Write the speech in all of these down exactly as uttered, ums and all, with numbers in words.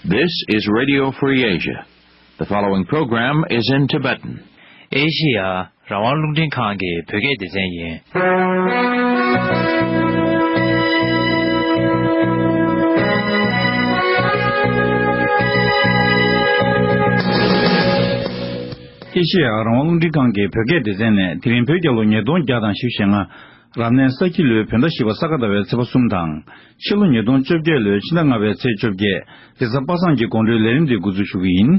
This is Radio Free Asia. The following program is in Tibetan. ཨེ་ཤི་ཡ་རང་དབང་རླུང་འཕྲིན་ཁང་གི་བོད་སྐད་སྡེ་ཚན་ཡིན། ཨེ་ཤི་ཡ་རང་དབང་རླུང་འཕྲིན་ཁང་གི་བོད་སྐད་སྡེ་ཚན་ནས་དེ་རིང་བོད་རྒྱལ་ལོ་ཉིས་སྟོང་བརྒྱ་དང་བཞི་བཅུ་ཞེ་ལྔ། རབ་གནས་ས་ཁྱི་ལོའི་བོད་ཟླ་བཞི་པ་ས་ག་ཟླ་བའི་ཚེས་པ་གསུམ་དང་། ཕྱི་ལོ་ཉིས་སྟོང་བཅོ་བརྒྱད་ལོའི་ཕྱི་ཟླ་ལྔ་པའི་ཚེས་བཅོ་བརྒྱད། རེས་གཟའ་པ་སངས་ཀྱི་དགོང་དྲོའི་ལས་རིམ་འདི་འགོ་འཛུགས་ཞུ་གི་ཡིན།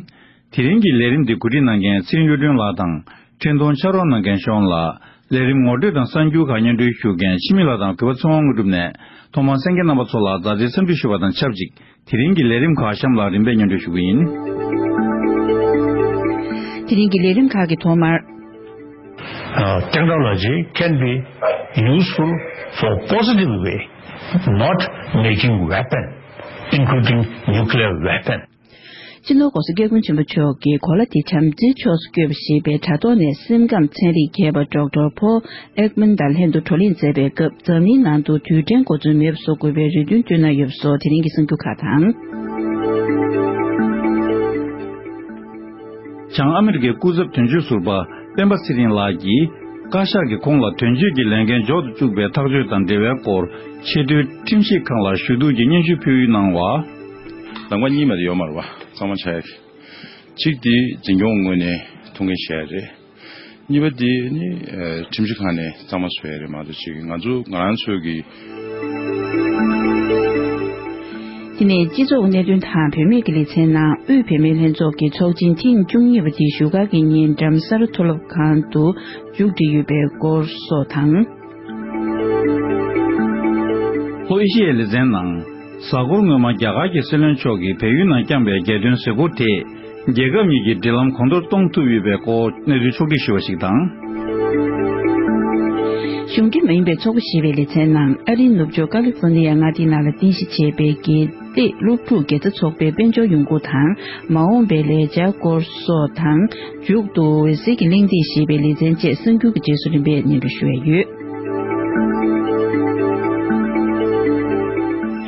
དེ་རིང་གི་ལས་རིམ་འདི་གོ་སྒྲིག་གནང་མཁན་ཚེ་རིང་གཡུ་སྒྲོན་ལགས་དང་། འཕྲིན་གཏོང་ཕྱག་རོགས་གནང་མཁན་ཤོན་ལགས། ལས་རིམ་ངོ་སྤྲོད་དང་གསར་འགྱུར་ཁག་སྙན་སྒྲོན་ཞུ་མཁན་འཆི་མེད་ལགས་དང་གུས་པ་ཚེ་དབང་དངོས་གྲུབ་ནས། ཐོག་མར་གསན་མཁན་རྣམ་པ་ཚོ་ལ་མཛའ་བརྩེའི་འཚམས་འདྲི་ཞུ་བ་དང་ཆབས་ཅིག་དེ་རིང་གི་ལས་རིམ་ཁག་གཤམ་ལ་རིམ་པས་སྙན་སྒྲོན་ཞུ་གི་ཡིན། དེ་རིང་གི་ལས་རིམ་ཁག་གི་ཐོག་མར། Uh, technology can be useful for positive way, not making weapon, including nuclear weapon. སྤྱི་ནོར་༸གོང་ས་༸སྐྱབས་མགོན་ཆེན་པོ་མཆོག་གིས་གོ་ལ་དེ་བྱམས་བརྩེའི་ཕྱོགས་སུ་བསྐྱོད་པ་ཞེས་པའི་དྲ་ཐོག་ནས་སེམས་ཁམས་ཚན་རིག་མཁས་པ་ཌོག་ཊར་ཕོལ་ཨེག་མན་དང་ལྷན་དུ་བགྲོ་གླེང་མཛད་པའི་སྐབས། འཛམ་གླིང་ནང་དུ་དུས་དྲན་གོ་མཚོན་མེད་པ་བཟོ་དགོས་པའི་རེ་འདུན་བཏོན་གནང་ཡོད་པ་སོགས་དེ་རིང་གི་གསར་འགྱུར་ཁག་དང་། བྱང་ཨ་མི་རི་ཀའི་སྐུ་ཚབ་དོན་གཅོད་ཟུར་པ་སྤེན་པ་ཚེ་རིང་ལགས་ཀྱིས། བཀའ་ཤག་གིས་ཁོང་ལ་དོན་གཅོད་ཀྱི་ལས་འགན་འཇོག་ཏུ་བཅུག་པའི་ཐག་གཅོད་དང་འབྲེལ་བའི་སྐོར། ཆེས་མཐོའི་ཁྲིམས་ཞིབ་ཁང་ལ་ཞུ་གཏུག་གི་སྙན་ཞུ་ཕུལ་གནང་བ། ལམ་ཁ་གཉིས་མ་དེ་ཡོད་མ་རེད་པ། གཙང་མ་ཆགས་ཡ་གི། གཅིག་དེ་འཛིན་སྐྱོང་ངོས་ནས་ཐུགས་འགན་བཞེས་ཡ་རེད། གཉིས་པ་དེ་ནི་ཨ་ཁྲིམས་ཞིབ་ཁང་ནས་གཙང་མ་བཟོ་ཡ་རེད་མ་གཏོགས། ཅིག་ང་ཚོ་ང་རང་ཚོའི་གི། དེ་ནས་སྤྱི་ཚོགས་གནད་དོན་དང་བུད་མེད་ཀྱི་ལེ་ཚན་ནང་དབུས་བུད་མེད་ལྷན་ཚོགས་ཀྱི་ཚོགས་ཆེན་ཐེངས་བཅུ་གཉིས་པ་དེ་བཞུགས་སྒར་གྱི་ཉེ་འགྲམ་ས་རཱ་མཐོ་སློབ་ཁང་དུ་མཇུག་སྒྲིལ་ཡོད་པའི་སྐོར་སོགས་དང་། ལྷོ་ཨེ་ཤི་ཡའི་ལེ་ཚན་ནང་། གཟའ་འཁོར་སྔོན་མ་རྒྱ་གར་གྱི་སྲིད་བློན་མཆོག་གིས་བལ་ཡུལ་ནང་བསྐྱངས་པའི་རྒྱལ་དོན་གཟིགས་སྐོར་དེས། རྒྱལ་ཁབ་གཉིས་ཀྱི་འབྲེལ་ལམ་གོང་མཐོར་གཏོང་ཐུབ་ཡོད་པའི་སྐོར་གནས་ཚུལ་ཕྱོགས་བསྒྲིགས་ཞུས་པ་ཞིག་དང་། གཞུང་འབྲེལ་མ་ཡིན་པའི་ཚོགས་པ་ཞེས་པའི་ལེ་ཚན་ནང་ཨ་རིའི་ནུབ་ཕྱོགས་ཀ་ལི་ཧྥོར་ནི་ཡ་མངའ་སྡེའི་ནང་ལ་རྟེན་གཞི་བྱས་པའི་དགེ་ལྡེ་སློབ་ཕྲུག་དགེ་རྩ་ཚོགས་པའི་དཔལ་འབྱོར་ཡོང་སྒོ་དང་མ་འོངས་པའི་ལས་འཆར་སྐོར་སོགས་དང་། མཇུག་ཏུ་འོད་ཟེར་གྱི་གླེང་སྟེགས་ཞེས་པའི་ལེ་ཚན་བཅས་གསར་འགྱུར་གྱི་རྗེས་སུ་རིམ་པས་སྙན་སྒྲོན་ཞུ་ཡས་ཡོད།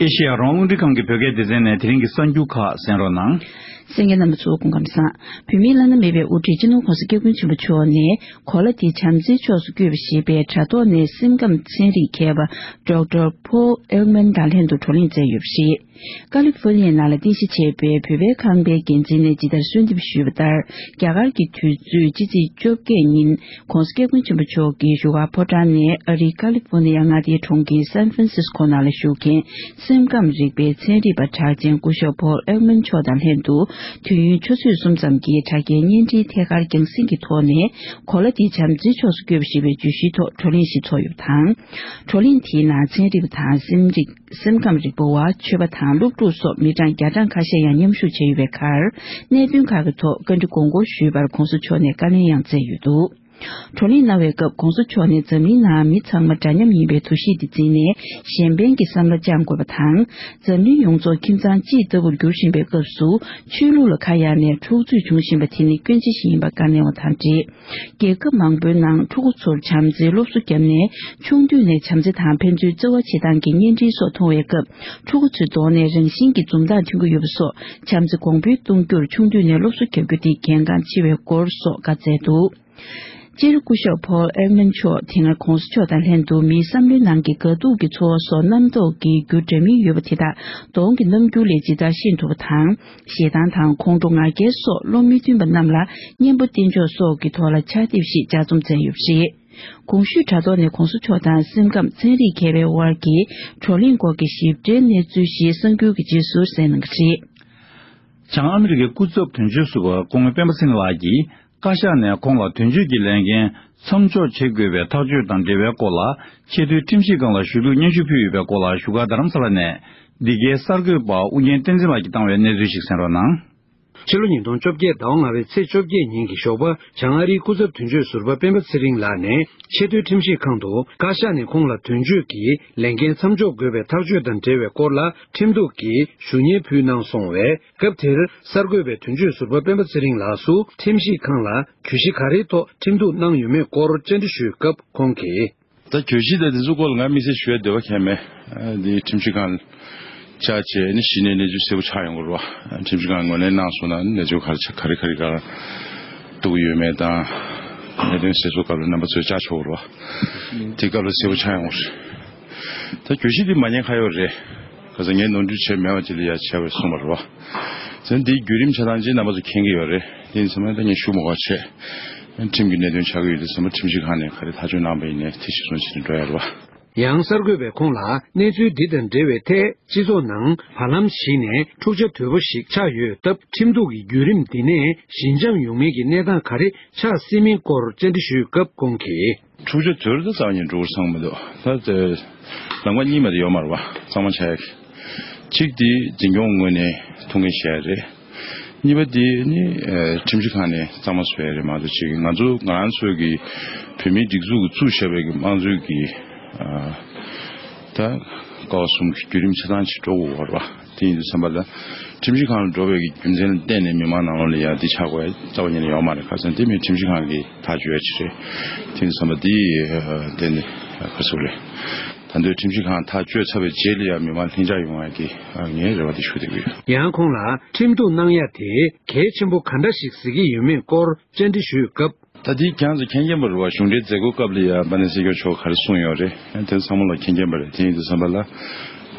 ཨེ་ཤེ་ཡ་རང་དབང་རླུང་འཕྲིན་ཁང་གི་བོད་སྐད་སྡེ་ཚན་ནས་དེ་རིང་གི་གསར་འགྱུར་ཁག་གསན་རོགས་གནང་། གསན་མཁན་རྣམ་པ་ཚོ་སྐུ་ཁམས་བཟང་། བོད་མིའི་བླ་ན་མེད་པའི་དབུ་ཁྲིད་སྤྱི་ནོར་༸གོང་ས་༸སྐྱབས་མགོན་ཆེན་པོ་མཆོག་ནས་གོ་ལ་འདི་བྱམས་བརྩེའི་ཕྱོགས་སུ་བསྐྱོད་པ་ཞེས་པའི་དྲ་ཐོག་ནས་སེམས་ཁམས་ཚན་རིག་མཁས་པ་ཌོག་ཊར་ཕོལ་ཨེལ་མན་དང་ལྷན་དུ་བགྲོ་གླེང་མཛད་ཡོད་པ་རེད། ཀ་ལི་ཧྥོར་ནི་ཡའི་ནང་ལ་རྟེན་གཞི་བྱས་པའི་བོད་པའི་ཁང་པའི་འགན་འཛིན་ནས་ཇི་ལྟར་གསོལ་འདེབས་ཞུས་པ་ལྟར། རྒྱ་གར་གྱི་དུས་ཚོད་ཕྱི་ཚེས་བཅོ་བརྒྱད་ཉིན། ༸གོང་ས་༸སྐྱབས་མགོན་ཆེན་པོ་མཆོག་གིས་བཞུགས་སྒར་ཕོ་བྲང་ནས་ཨ་རིའི་ཀ་ལི་ཧྥོར་ནི་ཡ་མངའ་སྡེའི་གྲོང་ཁྱེར་སན་ཧྥ་རན་སིས་ཀོ་ནང་ལ་བཞུགས་མཁན་སེམས་ཁམས་རིག་པའི་ཚན་རིག་པ་གྲགས་ཅན་སྐུ་ཞབས་ཕོལ་ཨེག་མན་མཆོག་དང་ལྷན་དུ། དུས་ཡུན་ཆུ་ཚོད་གསུམ་ཙམ་གྱི་དྲ་རྒྱའི་བརྙན་འཕྲིན་ཐད་ཀར་རྒྱང་སྲིང་གི་ཐོག་ནས། གོ་ལ་འདི་བྱམས་བརྩེའི་ཕྱོགས་སུ་བསྐྱོད་པ་ཞེས་པའི་བརྗོད་གཞིའི་ཐོག་བགྲོ་གླེང་ཞིག་ཚོགས་ཡོད་པ་དང་། བགྲོ་གླེང་དེའི་ནང་ཚན་རིག་པ་དང་སེམས་རིག་སེམས་ཁམས་རིག་པ་བ། ཆོས་པ་དང་སློབ་ཕྲུག་སོགས་མི་གྲངས་བརྒྱ་གྲངས་ཁ་ཤས་ཡང་མཉམ་ཞུགས་བྱས་ཡོད་པའི་ཁར། གནད་དོན་ཁག་གི་ཐོག་བཀའ་འདྲི་དགོངས་སྐོར་ཞུས་པར་༸གོང་ས་མཆོག་ནས་བཀའ་ལན་ཡང་སྩལ་ཡོད་འདུག་བགྲོ་གླེང་གནང་བའི་སྐབས་༸གོང་ས་མཆོག་ནས་འཛམ་གླིང་ནང་མི་ཚང་མ་འདྲ་མཉམ་ཡིན་པའི་འདུ་ཤེས་འདི་འཛིན་ནས་གཞན་ཕན་གྱི་བསམ་བློ་བཅངས་དགོས་པ་དང་། འཛམ་གླིང་ཡོངས་རྫོགས་ཁྱིམ་ཚང་གཅིག་ལྟ་བུར་འགྱུར་བཞིན་པའི་སྐབས་སུ། ཆོས་ལུགས་ལ་ཁ་གཡར་ནས་འཁྲུག་རྩོད་འབྱུང་བཞིན་པ་དེ་ནི་སྐྱོན་ཆ་ཞིག་ཡིན་པ་བཀའ་གནང་བ་དང་འབྲེལ། རྒྱལ་ཁབ་མང་པོའི་ནང་ཕྲུ་གུ་ཚོར་བྱམས་བརྩེའི་སློབ་གསོ་བརྒྱབ་ནས་ཆུང་དུས་ནས་བྱམས་བརྩེ་དང་ཕན་ཚུན་བརྩེ་བ་བྱེད་སྟངས་ཀྱི་བརྙན་འཕྲིན་སོགས་མཐོང་བའི་སྐབས། ཕྲུ་གུ་ཚོའི་གདོང་ནས་རང་བཞིན་གྱིས་འཛུམ་མདངས་ཐོན་གྱི་ཡོད་པ་སོགས་བྱམས་བརྩེ་གོང་འཕེལ་གཏོང་རྒྱུར་ཆུང་དུས་ནས་སློབ་གསོ་བརྒྱབ་རྒྱུ་དེ་གལ་འགངས་ཆེ་བའི་སྐོར་སོགས་བཀའ་སྩལ་འདུག་སྤྱིར་སྐུ་ཞབས་ཕོལ་ཨེག་མན་མཆོག་དེ་སྔ་༸གོང་ས་མཆོག་དང་ལྷན་དུ་མིའི་བསམ་བློའི་ནང་གི་དགའ་སྡུག་གི་ཚོར་བ་སོགས་རྣམ་རྟོག་གི་རྒྱུ་འདྲ་མིན་ཡོད་པ་དེ་དག་གདོང་གི་རྣམ་འགྱུར་ལས་ཇི་ལྟར་ཤེས་ཐུབ་པ་དང་། ཞེ་སྡང་དང་ཁོང་ཁྲོ་ང་རྒྱལ་སོགས་བློ་མི་མཐུན་པ་རྣམས་ལ་གཉེན་པོ་བསྟེན་ཕྱོགས་སོགས་ཀྱི་ཐོག་ལ་ཕྱག་དེབ་ཞིག་ལྗགས་རྩོམ་མཛད་ཡོད་པ་རེད། གོང་ཞུས་དྲ་ཐོག་ནས་༸གོང་ས་མཆོག་དང་སེམས་ཁམས་ཚན་རིག་མཁས་པའི་དབར་གྱི་བགྲོ་གླེང་སྐོར་གྱི་ཞིབ་ཕྲའི་གནས་ཚུལ་ཞིག་གསར་འགྱུར་གྱི་རྗེས་སུ་གསན་གནང་གི་རེད། བྱང་ཨ་མི་རི་ཀའི་སྐུ་ཚབ་དོན་གཅོད་ཟུར་པ་སྐུ་ངོ་སྤེན་པ་ཚེ་རིང་ལགས་ཀྱིས། བཀའ་ཤག་ནས་ཁོང་ལ་དོན་གཅོད་ཀྱི་ལས་འགན་མཚམས་འཇོག་བྱེད་དགོས་པའི་ཐག་གཅོད་དང་འབྲེལ་བའི་སྐོར་ལ་ཆེས་མཐོའི་ཁྲིམས་ཞིབ་ཁང་ལ་ཞུ་གཏུག་སྙན་ཞུ་ཕུལ་ཡོད་པའི་སྐོར་ལ་བཞུགས་སྒར་རྡ་རམ་ས་ལ་ནས་འདི་གའི་གསར་འགོད་པ་ཨུ་རྒྱན་བསྟན་འཛིན་ལགས་ཀྱིས་བཏང་བའི་གནས་ཚུལ་ཞིག་གསན་རོགས་གནང་། ཕྱི་ལོ་ཉིས་སྟོང་བཅོ་བརྒྱད་ཟླ་བ་ལྔ་པའི་ཚེས་བཅོ་བརྒྱད་ཉིན་གྱི་ཞོགས་པ་བྱང་ཨ་རིའི་སྐུ་ཚབ་དོན་གཅོད་ཟུར་པ་སྤེན་པ་ཚེ་རིང་ལགས་ནས་ཆེས་མཐོའི་ཁྲིམས་ཞིབ་ཁང་དུ་བཀའ་ཤག་ནས་ཁོང་ལ་དོན་གཅོད་ཀྱི་ལས་འགན་མཚམས་འཇོག་དགོས་པའི་ཐག་གཅོད་དང་འབྲེལ་བའི་སྐོར་ལ་ཁྲིམས་གཏུག་གི་ཞུ་སྙན་ཕུལ་གནང་སོང་བས། སྐབས་དེར་གསར་འགོད་པས་དོན་གཅོད་ཟུར་པ་སྤེན་པ་ཚེ་རིང་ལགས་སུ་ཁྲིམས་ཞིབ་ཁང་ལ་གྱོད་གཞི་ག་རེའི་ཐོག་ཁྲིམས་གཏུག་གནང་ཡོད་མེད་སྐོར་བཅར་འདྲི་ཞུས་སྐབས་ཁོང་གིས། ད་གྱོད་གཞི་དང་དེ་ཚོ་སྐོར་ལ་ང་དམིགས་བསལ་ཞུ་ཡ་འདོད་པ་གང་ཡང་མེད། ཨ་འདི་ཁྲིམས་ཞིབ་ཁང་ བཅར་བྱས་ནས་གཞི་ནས་གནས་ཚུལ་གསལ་པོ་ཆགས་ཡོང་གི་རེད་བ། ཁྲིམས་ཞིབ་ཁང་ངོས་ལེན་གནང་སོང་ན་གནས་ཚུལ་ག་རེ་ཆགས་ག་རེ་ག་རེ་ག་རེ་འདུག་ཡོད་མེད་དང་། གནད་དོན་གསལ་བཟོ་སྐབས་ལ་རྣམ་པ་ཚོས་བཅར་ཆོག་གི་རེད་བ། དེ་སྐབས་ལ་གསལ་པོ་ཆགས་ཡོང་གི་རེད། ད་གྱོད་གཞི་འདི་མ་ཉན་ཁ་ཡོད་རེད། ག་ས་ངས་ནོར་འཁྲུལ་བྱས་མེད་པ་ཅིག་ལ་ཡ་བྱས་པ་གསུངས་པ་རེད་བ། ཚན་འདིའི་བརྒྱུད་རིམ་ཆ་ཚང་ཅིག་རྣམ་པ་ཚོ་མཁྱེན་གྱི་ཡོད་རེད། དེ་ཡིན་ཚང་མ་ད་ངས་ཞུ་མ་དགོས་བྱས། ཁྲིམས་ཀྱི་གནད་དོན་ཆགས་ཀྱི་ཡོད་དུས་ཚང་མ་ཁྲིམས་ཞིབ་ཁང་ནས་ག་རེ་ཐག་གཅོད་གནང་པ་ཡིན་ནའི་དེ་གཞིར་བཟུང་བྱས་ནས་འགྲོ་ཡ་རེད་བ། ཡང་གསར་འགོད་པས་ཁོང་ལ་གནས་ཚུལ་འདི་དང་འབྲེལ་བའི་ཐད་སྤྱི་ཚོགས་ནང་བར་ལམ་ཞིག་ནས་འཁྲུག་ཆ་དོད་པོ་ཞིག་ཆགས་ཡོད་སྟབས། ཁྲིམས་གཏུག་གི་བརྒྱུད་རིམ་འདི་ནས་ཞི་འཇམ་ཡོང་མིན་གྱི་གནས་སྟངས་ག་རེ་ཆགས་སྲིད་མིན་སྐོར་བཅར་འདྲི་ཞུས་སྐབས་ཁོང་གིས། འཁྲུག་ཆ་དོད་པོ་རྩ་བ་ཉིད་འགྲོ་གི་རེད་བསམ་གྱི་མི་འདུག་ད་དེ་ལམ་ཁ་གཉིས་མ་དེ་ཡོད་མ་རེད་བ། གཙང་མ་ཆགས་ཡག་གི། གཅིག་དེ་འཛིན་སྐྱོང་ངོས་ནས་ཐུགས་འགན་བཞེས་ཡ་རེད། གཉིས་པ་དེ་ནི་ཨ་ཁྲིམས་ཞིབ་ཁང་ནས་གཙང་མ་བཟོ་ཡ་རེད་མ་གཏོགས་ཅིག་ང་ཚོ་ང་རང་ཚོའི་གི་བོད་མིའི་སྒྲིག་འཛུགས་ཀྱི་བཙུགས་བཞག་པའི་གི་དམངས་གཙོའི་གི་ཨ་ད་ཀ་བ་གསུམ་གྱི་བརྒྱུད་རིམ་ཆ་ཚང་ཅིག་འགྲོ་དགོས་པ་རེད་བ། དེ་ཡིན་དུས་ཙམ་པ་ལ་ཁྲིམས་ཞིབ་ཁང་ལ་འགྲོ་བའི་གི་རྒྱུ་མཚན་ལ་བརྟེན་ནས་མི་མང་ནང་ལོགས་ལ་ཡ་འདི་ཆགས་དགོས་ཡ་རྩ་བ་ཉིད་ནས་ཡོད་མ་རེད། ཁ་སང་དེ་མིན་ཁྲིམས་ཞིབ་ཁང་གིས་ཐག་གཅོད་ཡ་ཅིག་རེད། དེ་ཡིན་དུས་ཙམ་པ་འདི་ཨ་བརྟེན་ནས་ཨ་ག་ཚོད་རེད། ད་དུང་ཁྲིམས་ཞིབ་ཁང་ཐག་གཅོད་ཚར་བའི་རྗེས་ལ་ཡང་མི་མང་ལྷིང་འཇགས་ཡོང་བ་གི་ངའི་རེ་བ་དེ་ཞུ་བསྡད་ཀྱི་ཡོད། ཡང་ཁོང་ལ་ཁྲིམས་གཏུག་གནང་ཡ་དེ་གལ་ཆེན་པོ་ག་འདྲ་ཞིག་གཟིགས་ཀྱི་ཡོད་མེད་སྐོར་བཅར་འདྲི་ཞུས་སྐབས། ད་དེ་ཁྱེད་ཚོ་མཁྱེན་མཁྱེན་པ་རེད་བ། གཞུང་འབྲེལ་མཛད་སྒོ་སྐབས་ལ་ཡང་དཔལ་ལྡན་སྲིད་སྐྱོང་མཆོག་ག་རེ་གསུངས་ཡོད་རེད། དེ་ཚང་མ་ལ་མཁྱེན་མཁྱེན་པ་རེད། དེ་ཡིན་དུས་ཙམ་པ་ལ་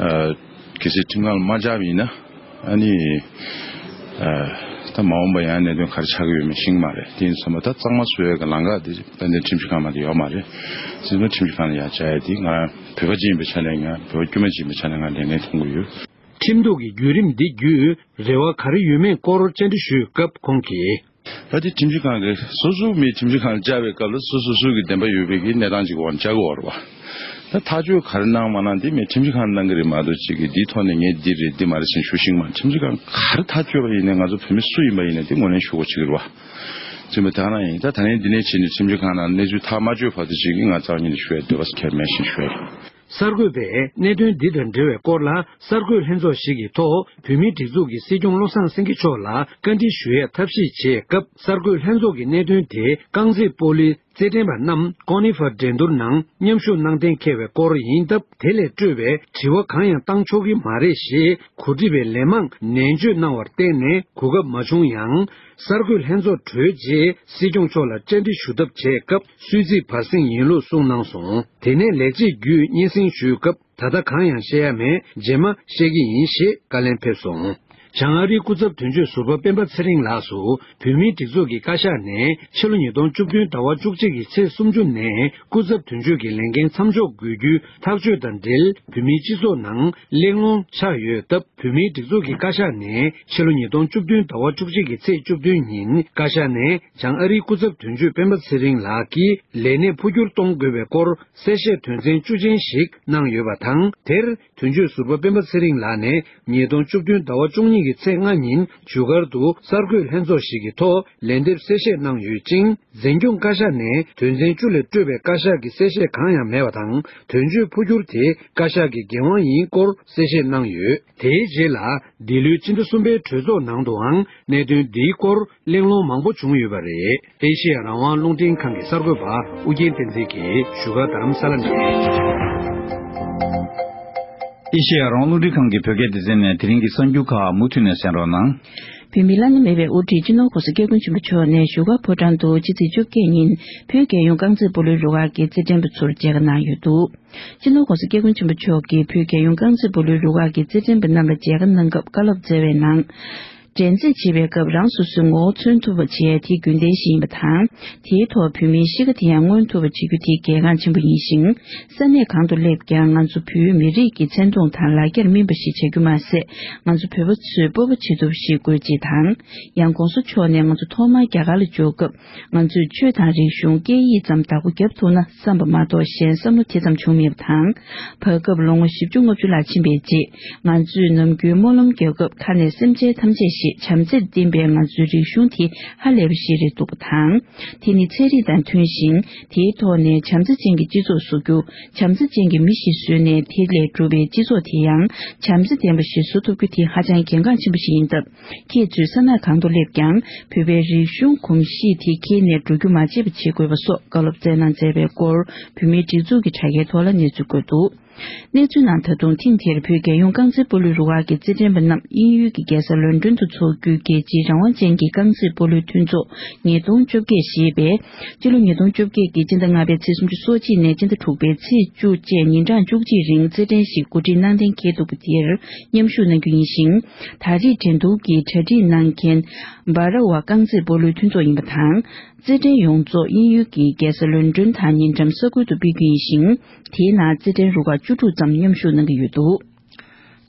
གལ་སྲིད་ཁྲིམས་ཁང་ལ་མ་བཅར་བ་ཡིན་ན། ཨ་ནི། ཨ་ད་མ་འོངས་པ་ཡང་གནད་དོན་ག་རེ་ཆགས་ཀྱི་ཡོད་མེད་ཤེས་ཀྱི་མ་རེད། དེ་ཡིན་དུས་ཙམ་པ་ད་གཙང་མ་བཟོ་ཡས་ཀྱི་ལམ་ཁ་དེ་དཔལ་ལྡན་ཁྲིམས་ཞིབ་ཁང་མ་གཏོགས་ཡོད་མ་རེད། སྲིད་དོན་ཁྲིམས་ཞིབ་ཁང་ལ་ཡར་བཅར་ཡས་དེ་ང་བོད་པ་ཅིག་ཡིན་པའི་ཆ་ནས་ང་བོད་པ་དཀྱུས་མ་ཅིག་ཡིན་པའི་ཆ་ནས་ང་ལས་འགན་མཐོང་གི་ཡོད། ཁྲིམས་གཏུག་གི་བརྒྱུད་རིམ་འདི་བརྒྱུད་རེ་བ་ག་རེ་ཡོད་མེད་སྐོར་བཅར་འདྲི་ཞུས་སྐབས་ཁོང་གིས། ད་དེ་ཁྲིམས་ཞིབ་ཁང་གིས་སོ་སོ་མི་ཁྲིམས་ཞིབ་ཁང་ལ་བཅར་བའི་སྐབས་ལ་སོ་སོ་སོ་གི་བདེན་པ་ཡོད་པའི་གི་གནས་སྟངས་ཅིག་འོག་ནས་བཅར་དགོས་པ་རེད་བ། ད་ཐག་གཅོད་ག་རེ་གནང་མ་གནང་དེ་མི་ཁྲིམས་ཞིབ་ཁང་གནང་གི་རེད་མ་གཏོགས་ཅིག་གིས་འདིའི་ཐོག་ནས་ངས་འདི་རེད་འདི་མ་རེད་ཟེར་ཞུ་ཤེས་ཀྱི་མ་རེད། ཁྲིམས་ཞིབ་ཁང་ག་རེ་ཐག་གཅོད་པ་ཡིན་ནའི་ང་ཚོ་བོད་མི་སུ་ཡིན་པ་ཡིན་ནའི་དེ་ངོས་ལེན་ཞུ་དགོས་ཅིག་རེད་བ། ཅིག་མ་ཐག་ན་ཡིན། ད་ད་ནས་འདི་ནས་བྱས་ནས་ཁྲིམས་ཞིབ་ཁང་ནང་གནས་ཚུལ་ཐག་མ་གཅོད་བར་དུ་ཅིག་གིས་ང་རྩ་བ་ཉིད་ནས་ཞུ་ཡ་འདོད་པ་ཁྱེར་མེད་ཞེས་ཞུ་ཡ་ཡིན། གསར་འགོད་པས་གནད་དོན་འདི་དང་འབྲེལ་བའི་སྐོར་ལ་གསར་འགོད་ལྷན་ཚོགས་ཤིག་གི་ཐོག་བོད་མིའི་སྒྲིག་འཛུགས་ཀྱི་སྲིད་སྐྱོང་བློ་བཟང་སེང་གེ་མཆོག་ལ་བཀའ་འདྲི་ཞུ་ཡས་ཐབས་ཤེས་བྱས་སྐབས། གསར་འགོད་ལྷན་ཚོགས་ཀྱི་གནད་དོན་དེ་རྐང་རྩེད་སྤོ་ལོའི་རྩེད་འགྲན་པ་རྣམས་ཀོ་ནི་ཧྥ་འགྲན་བསྡུར་ནང་མཉམ་ཞུགས་གནང་གཏན་འཁེལ་བའི་སྐོར་ཡིན་སྟབས། དེ་ལས་སྤྲོས་པའི་དྲི་བ་གང་ཡང་བཏང་ཆོག་གི་མ་རེད་ཞེས་གོ་སྒྲིག་པའི་ལན་མང་ནན་བརྗོད་གནང་བར་བརྟེན་ནས་གོ་སྐབས་མ་བྱུང་ཡང་། གསར་འགོད་ལྷན་ཚོགས་གྲོལ་རྗེས་སྲིད་སྐྱོང་མཆོག་ལ་བཅར་འདྲི་ཞུ་ཐབས་བྱས་སྐབས། གསོལ་ཚིགས་བར་གསེང་ཡིན་ལུགས་གསུངས་གནང་སོང་། དེ་ནས་ལེགས་སྐྱེས་བརྒྱུད་སྙན་སེང་ཞུས་སྐབས། ད་ལྟ་གང་ཡང་བཤད་ཡ་མེད། རྗེས་མ་བཤད་ཀྱི་ཡིན་ཞེས་བཀའ་ལན་ཕེབས་སོང་། བྱང་ཨ་རིའི་སྐུ་ཚབ་དོན་གཅོད་ཟུར་པ་སྤེན་པ་ཚེ་རིང་ལགས་སུ་བོད་མིའི་སྒྲིག་འཛུགས་ཀྱི་བཀའ་ཤག་ནས་ཕྱི་ལོ་ཉིས་སྟོང་བཅུ་བདུན་ཟླ་བ་བཅུ་གཅིག་གི་ཚེས་སུམ་ཅུ་ནས་སྐུ་ཚབ་དོན་གཅོད་ཀྱི་ལས་འགན་མཚམས་འཇོག་དགོས་རྒྱུའི་ཐག་གཅོད་དང་འབྲེལ། བོད་མིའི་སྤྱི་ཚོགས་ནང་གླེང་སློང་ཆགས་ཡོད་སྟབས། བོད་མིའི་སྒྲིག་འཛུགས་ཀྱི་བཀའ་ཤག་ནས་ཕྱི་ལོ་ཉིས་སྟོང་བཅུ་བདུན་ཟླ་བ་བཅུ་གཅིག་གི་ཚེས་བཅུ་བདུན་ཉིན་བཀའ་ཤག་ནས་བྱང་ཨ་རིའི་སྐུ་ཚབ་དོན་གཅོད་སྤེན་པ་ཚེ་རིང་ལགས་ཀྱི་ལས་གནས་འཕོ་འགྱུར་གཏོང་དགོས་པའི་སྐོར་གསལ་བཤད་དོན་ཚན་བཅུ་ཅན་ཞིག་གནང་ཡོད་པ་དང་། དེར་དོན་གཅོད་ཟུར་པ་སྤེན་པ་ཚེ་རིང་ལགས་ནས་ཉིས་སྟོང་བཅུ་བདུན་ཟླ་བ་བཅུ་གཉིས་ཀྱི་ཚེས་ལྔ་ཉིན་བཞུགས་སྒར་དུ་གསར་འགོད་ལྷན་ཚོགས་ཤིག་གི་ཐོག་ལན་འདེབས་གསལ་བཤད་གནང་ཡོད་ཅིང་། འཛིན་སྐྱོང་བཀའ་ཤག་ནས་དོན་ཚན་བཅུ་ལས་སྤྲོས་པའི་བཀའ་ཤག་གི་གསལ་བཤད་གང་ཡང་མེད་པ་དང་། དོན་གཅོད་འཕོ་འགྱུར་དེ་བཀའ་ཤག་གི་འགན་དབང་ཡིན་སྐོར་གསལ་བཤད་གནང་ཡོད། དེའི་རྗེས་ལ་འདི་ལོའི་སྤྱི་ཟླ་གསུམ་པའི་གྲོས་ཚོགས་ནང་དུའང་གནད་དོན་འདིའི་སྐོར་གླེང་སློང་མང་པོ་བྱུང་ཡོད་པ་རེད། ཨེ་ཤེ་ཡ་རང་དབང་རླུང་འཕྲིན་ཁང་གི་གསར་འགོད་པ་ཨུ་རྒྱན་བསྟན་འཛིན་གྱིས་བཞུགས་སྒར་རྡ་རམ་ས་ལ་ནས། ཨེ་ཤེ་ཡ་རང་དབང་རླུང་འཕྲིན་ཁང་གི་བོད་སྐད་སྡེ་ཚན་ནས་དེ་རིང་གི་གསར་འགྱུར་ཁག་མུ་མཐུད་ནས་གསན་རོགས་གནང་། བོད་མིའི་བླ་ན་མེད་པའི་དབུ་ཁྲིད་སྤྱི་ནོར་༸གོང་ས་༸སྐྱབས་མགོན་ཆེན་པོ་མཆོག་ནས་བཞུགས་སྒར་ཕོ་བྲང་དུ་ཕྱི་ཚེས་བཅོ་བརྒྱད་ཉིན་བོད་རྒྱལ་ཡོངས་རྐང་རྩེད་སྤོ་ལོའི་རུ་ཁག་གི་རྩེད་འགྲན་པ་ཚོར་མཇལ་ཁ་གནང་ཡོད་འདུག་སྤྱི་ནོར་༸གོང་ས་༸སྐྱབས་མགོན་ཆེན་པོ་མཆོག་གིས་བོད་རྒྱལ་ཡོངས་རྐང་རྩེད་སྤོ་ལོའི་རུ་ཁག་གི་རྩེད་འགྲན་པ་རྣམས་ལ་མཇལ་ཁ་གནང་སྐབས་བཀའ་སློབ་སྩལ་བའི་ནང་། འགྲན་རྩོད་བྱེད་པའི་སྐབས་རང་སོ་སོའི་ངོ་བོ་མཚོན་ཐུབ་པ་བྱེད་ཡ་དེ་རྒྱུན་ལྡན་ཞིག་ཡིན་པ་དང་། དེའི་ཐོག་བོད་མིའི་གཤིས་ཀ་དེ་ཡང་མངོན་ཐུབ་པ་བྱེད་རྒྱུ་དེ་གལ་འགངས་ཆེན་པོ་ཡིན་ཞིང་། ས་གནས་གང་དུ་སླེབས་ཀྱང་ང་ཚོ་བོད་མི་རིགས་ཀྱི་མཚན་མཐོང་དང་ལ་རྒྱར་སྨིན་པ་ཞིག་བྱ་རྒྱུ་མ་ཟད། ང་ཚོ་བོད་པ་ཚོས་སྤོབས་པ་བྱེད་ཐུབ་ཞིག་དགོས་ཅེས་དང་། ཡང་༸གོང་ས་མཆོག་ནས་ང་ཚོ་ཐོག་མར་རྒྱ་གར་ལ་འབྱོར་སྐབས། ང་ཚོས་ཆོས་དང་རིག་གཞུང་སྐད་ཡིག་ཙམ་བདག་པོ་བརྒྱབ་ཐུབ་ན་བསམ་པ་མ་གཏོགས་གཞན་བསམ་བློ་དེ་ཙམ་བྱུང་མེད་པ་དང་། བར་སྐབས་ལོ་ངོ་བཞི་བཅུ་ལྔ་བཅུ་ལྷག་ཕྱིན་པའི་རྗེས། ང་ཚོས་ནམ་རྒྱུན་སྨོན་ལམ་རྒྱག་སྐབས་ཁ་ནས་སེམས་ཅན་ཐམས་ཅད་ཞེས་བྱམས་བརྩེར་བརྟེན་པའི་ང་ཚོའི་རིག་གཞུང་དེ་ཧ་ལས་པ་ཞིག་རེད་འདུག་པ་དང་། དེ་ནི་ཚན་རིག་དང་མཐུན་ཞིང་། དེའི་ཐོག་ནས་བྱམས་བརྩེ་ཅན་གྱི་སྤྱི་ཚོགས་བཟོ་རྒྱུ། བྱམས་བརྩེ་ཅན་གྱི་མི་ཞིག་བཟོས་ནས་དེ་ལས་གྲུབ་པའི་སྤྱི་ཚོགས་དེ་ཡང་བྱམས་བརྩེ་ལྡན་པ་ཞིག་བཟོ་ཐུབ་རྒྱུ་དེ་ཧ་ཅང་གལ་འགངས་ཆེན་པོ་ཞིག་ཡིན་སྟབས། ཁྱེད་ཚོས་ས་གནས་གང་དུ་སླེབས་ཀྱང་བོད་པའི་རིག་གཞུང་གོམས་གཤིས་དེ་འཁྱེར་ནས་འགྲོ་རྒྱུ་མ་བརྗེད་པ་བྱེད་དགོས་པ་སོགས་བཀའ་སློབ་སྩལ་གནང་མཛད་པའི་སྐོར་བོད་མིའི་སྒྲིག་འཛུགས་ཀྱི་དྲ་རྒྱའི་ཐོག་ལ་གནས་ཚུལ་བཀོད་འདུག་གནས་ཚུལ་ནང་། ད་དུང་ཐེངས་འདིར་བོད་རྒྱལ་ཡོངས་རྐང་རྩེད་སྤོ་ལོའི་རུ་ཁག་གི་རྩེད་འགྲན་པ་རྣམས་དབྱིན་ཡུལ་གྱི་རྒྱལ་ས་ལོན་ཀྲོན་དུ་འཚོགས་རྒྱུའི་རྒྱལ་སྤྱིའི་རང་དབང་ཅན་གྱི་རྐང་རྩེད་སྤོ་ལོའི་མཐུན་ཚོགས་ཉིས་སྟོང་བཅོ་བརྒྱད་ཞེས་པའི་སྤྱི་ལོ་ཉིས་སྟོང་བཅོ་བརྒྱད་ཀྱི་སྤྱི་ཟླ་ལྔ་པའི་ཚེས་སུམ་ཅུ་སོ་གཅིག་ནས་སྤྱི་ཟླ་དྲུག་པའི་ཚེས་བཅུ་བཅས་ཉིན་གྲངས་བཅུ་གཅིག་རིང་རྩེད་འགྲན་ཞིག་གོ་སྒྲིག་གནང་གཏན་འཁེལ་འདུག་པ་དེར་མཉམ་ཞུགས་གནང་རྒྱུ་ཡིན་ཞིང་། ད་རེས་འགྲན་བསྡུར་གྱི་གྲ་སྒྲིག་གནང་མཁན་སྦ་ར་ཝ་རྐང་རྩེད་སྤོ་ལོའི་མཐུན་ཚོགས་ཡིན་པ་དང་། རྩེད་འགྲན་ཡོངས་རྫོགས་དབྱིན་ཡུལ་གྱི་རྒྱལ་ས་ལོན་ཀྲོན་དང་ཉེ་འགྲམ་ས་ཁུལ་དུ་སྤེལ་རྒྱུ་ཡིན་ཞིང་། དེའི་ནང་རྩེད་འགྲན་རུ་ཁག་བཅུ་དྲུག་ཙམ་མཉམ་ཞུགས་གནང་གི་ཡོད་འདུག།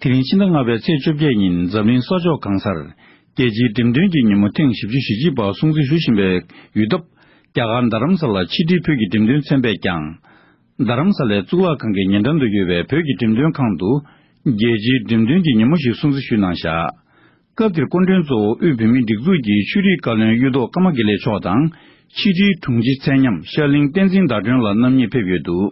དེ་རིང་ཕྱི་ཟླ་ལྔ་པའི་ཚེས་བཅོ་བརྒྱད་ཉིན་འཛམ་གླིང་ས་ཕྱོགས་གང་སར་རྒྱལ་སྤྱིའི་འགྲེམས་སྟོན་གྱི་ཉིན་མོ་ཐེངས་བཞི་བཅུ་ཞེ་གཅིག་པ་སྲུང་བརྩི་ཞུ་བཞིན་པའི་ཡོད་སྟབས། རྒྱ་གར་རྡ་རམ་ས་ལ་ཕྱི་དྲིལ་བོད་ཀྱི་འགྲེམས་སྟོན་ཚན་པས་ཀྱང་། རྡ་རམ་ས་ལའི་གཙུག་ལག་ཁང་གི་ཉེ་འགྲམ་དུ་ཡོད་པའི་བོད་ཀྱི་འགྲེམས་སྟོན་ཁང་དུ། རྒྱལ་སྤྱིའི་འགྲེམས་སྟོན་གྱི་ཉིན་མོ་ཞིག་སྲུང་བརྩི་ཞུས་གནང་བཞག། སྐབས་དེར་སྐུ་མགྲོན་གཙོ་བོ་དབུས་བོད་མིའི་སྒྲིག་འཛུགས་ཀྱི་ཆོས་རིག་བཀའ་བློན་གཡུ་ཐོག་ཀརྨ་དགེ་ལེགས་མཆོག་དང་། ཕྱི་དྲིལ་དྲུང་ཆེ་ཚད་མཉམ་ཤར་གླིང་བསྟན་འཛིན་ཟླ་སྒྲོན་ལགས་རྣམ་གཉིས་ཕེབས་ཡོད་འདུག།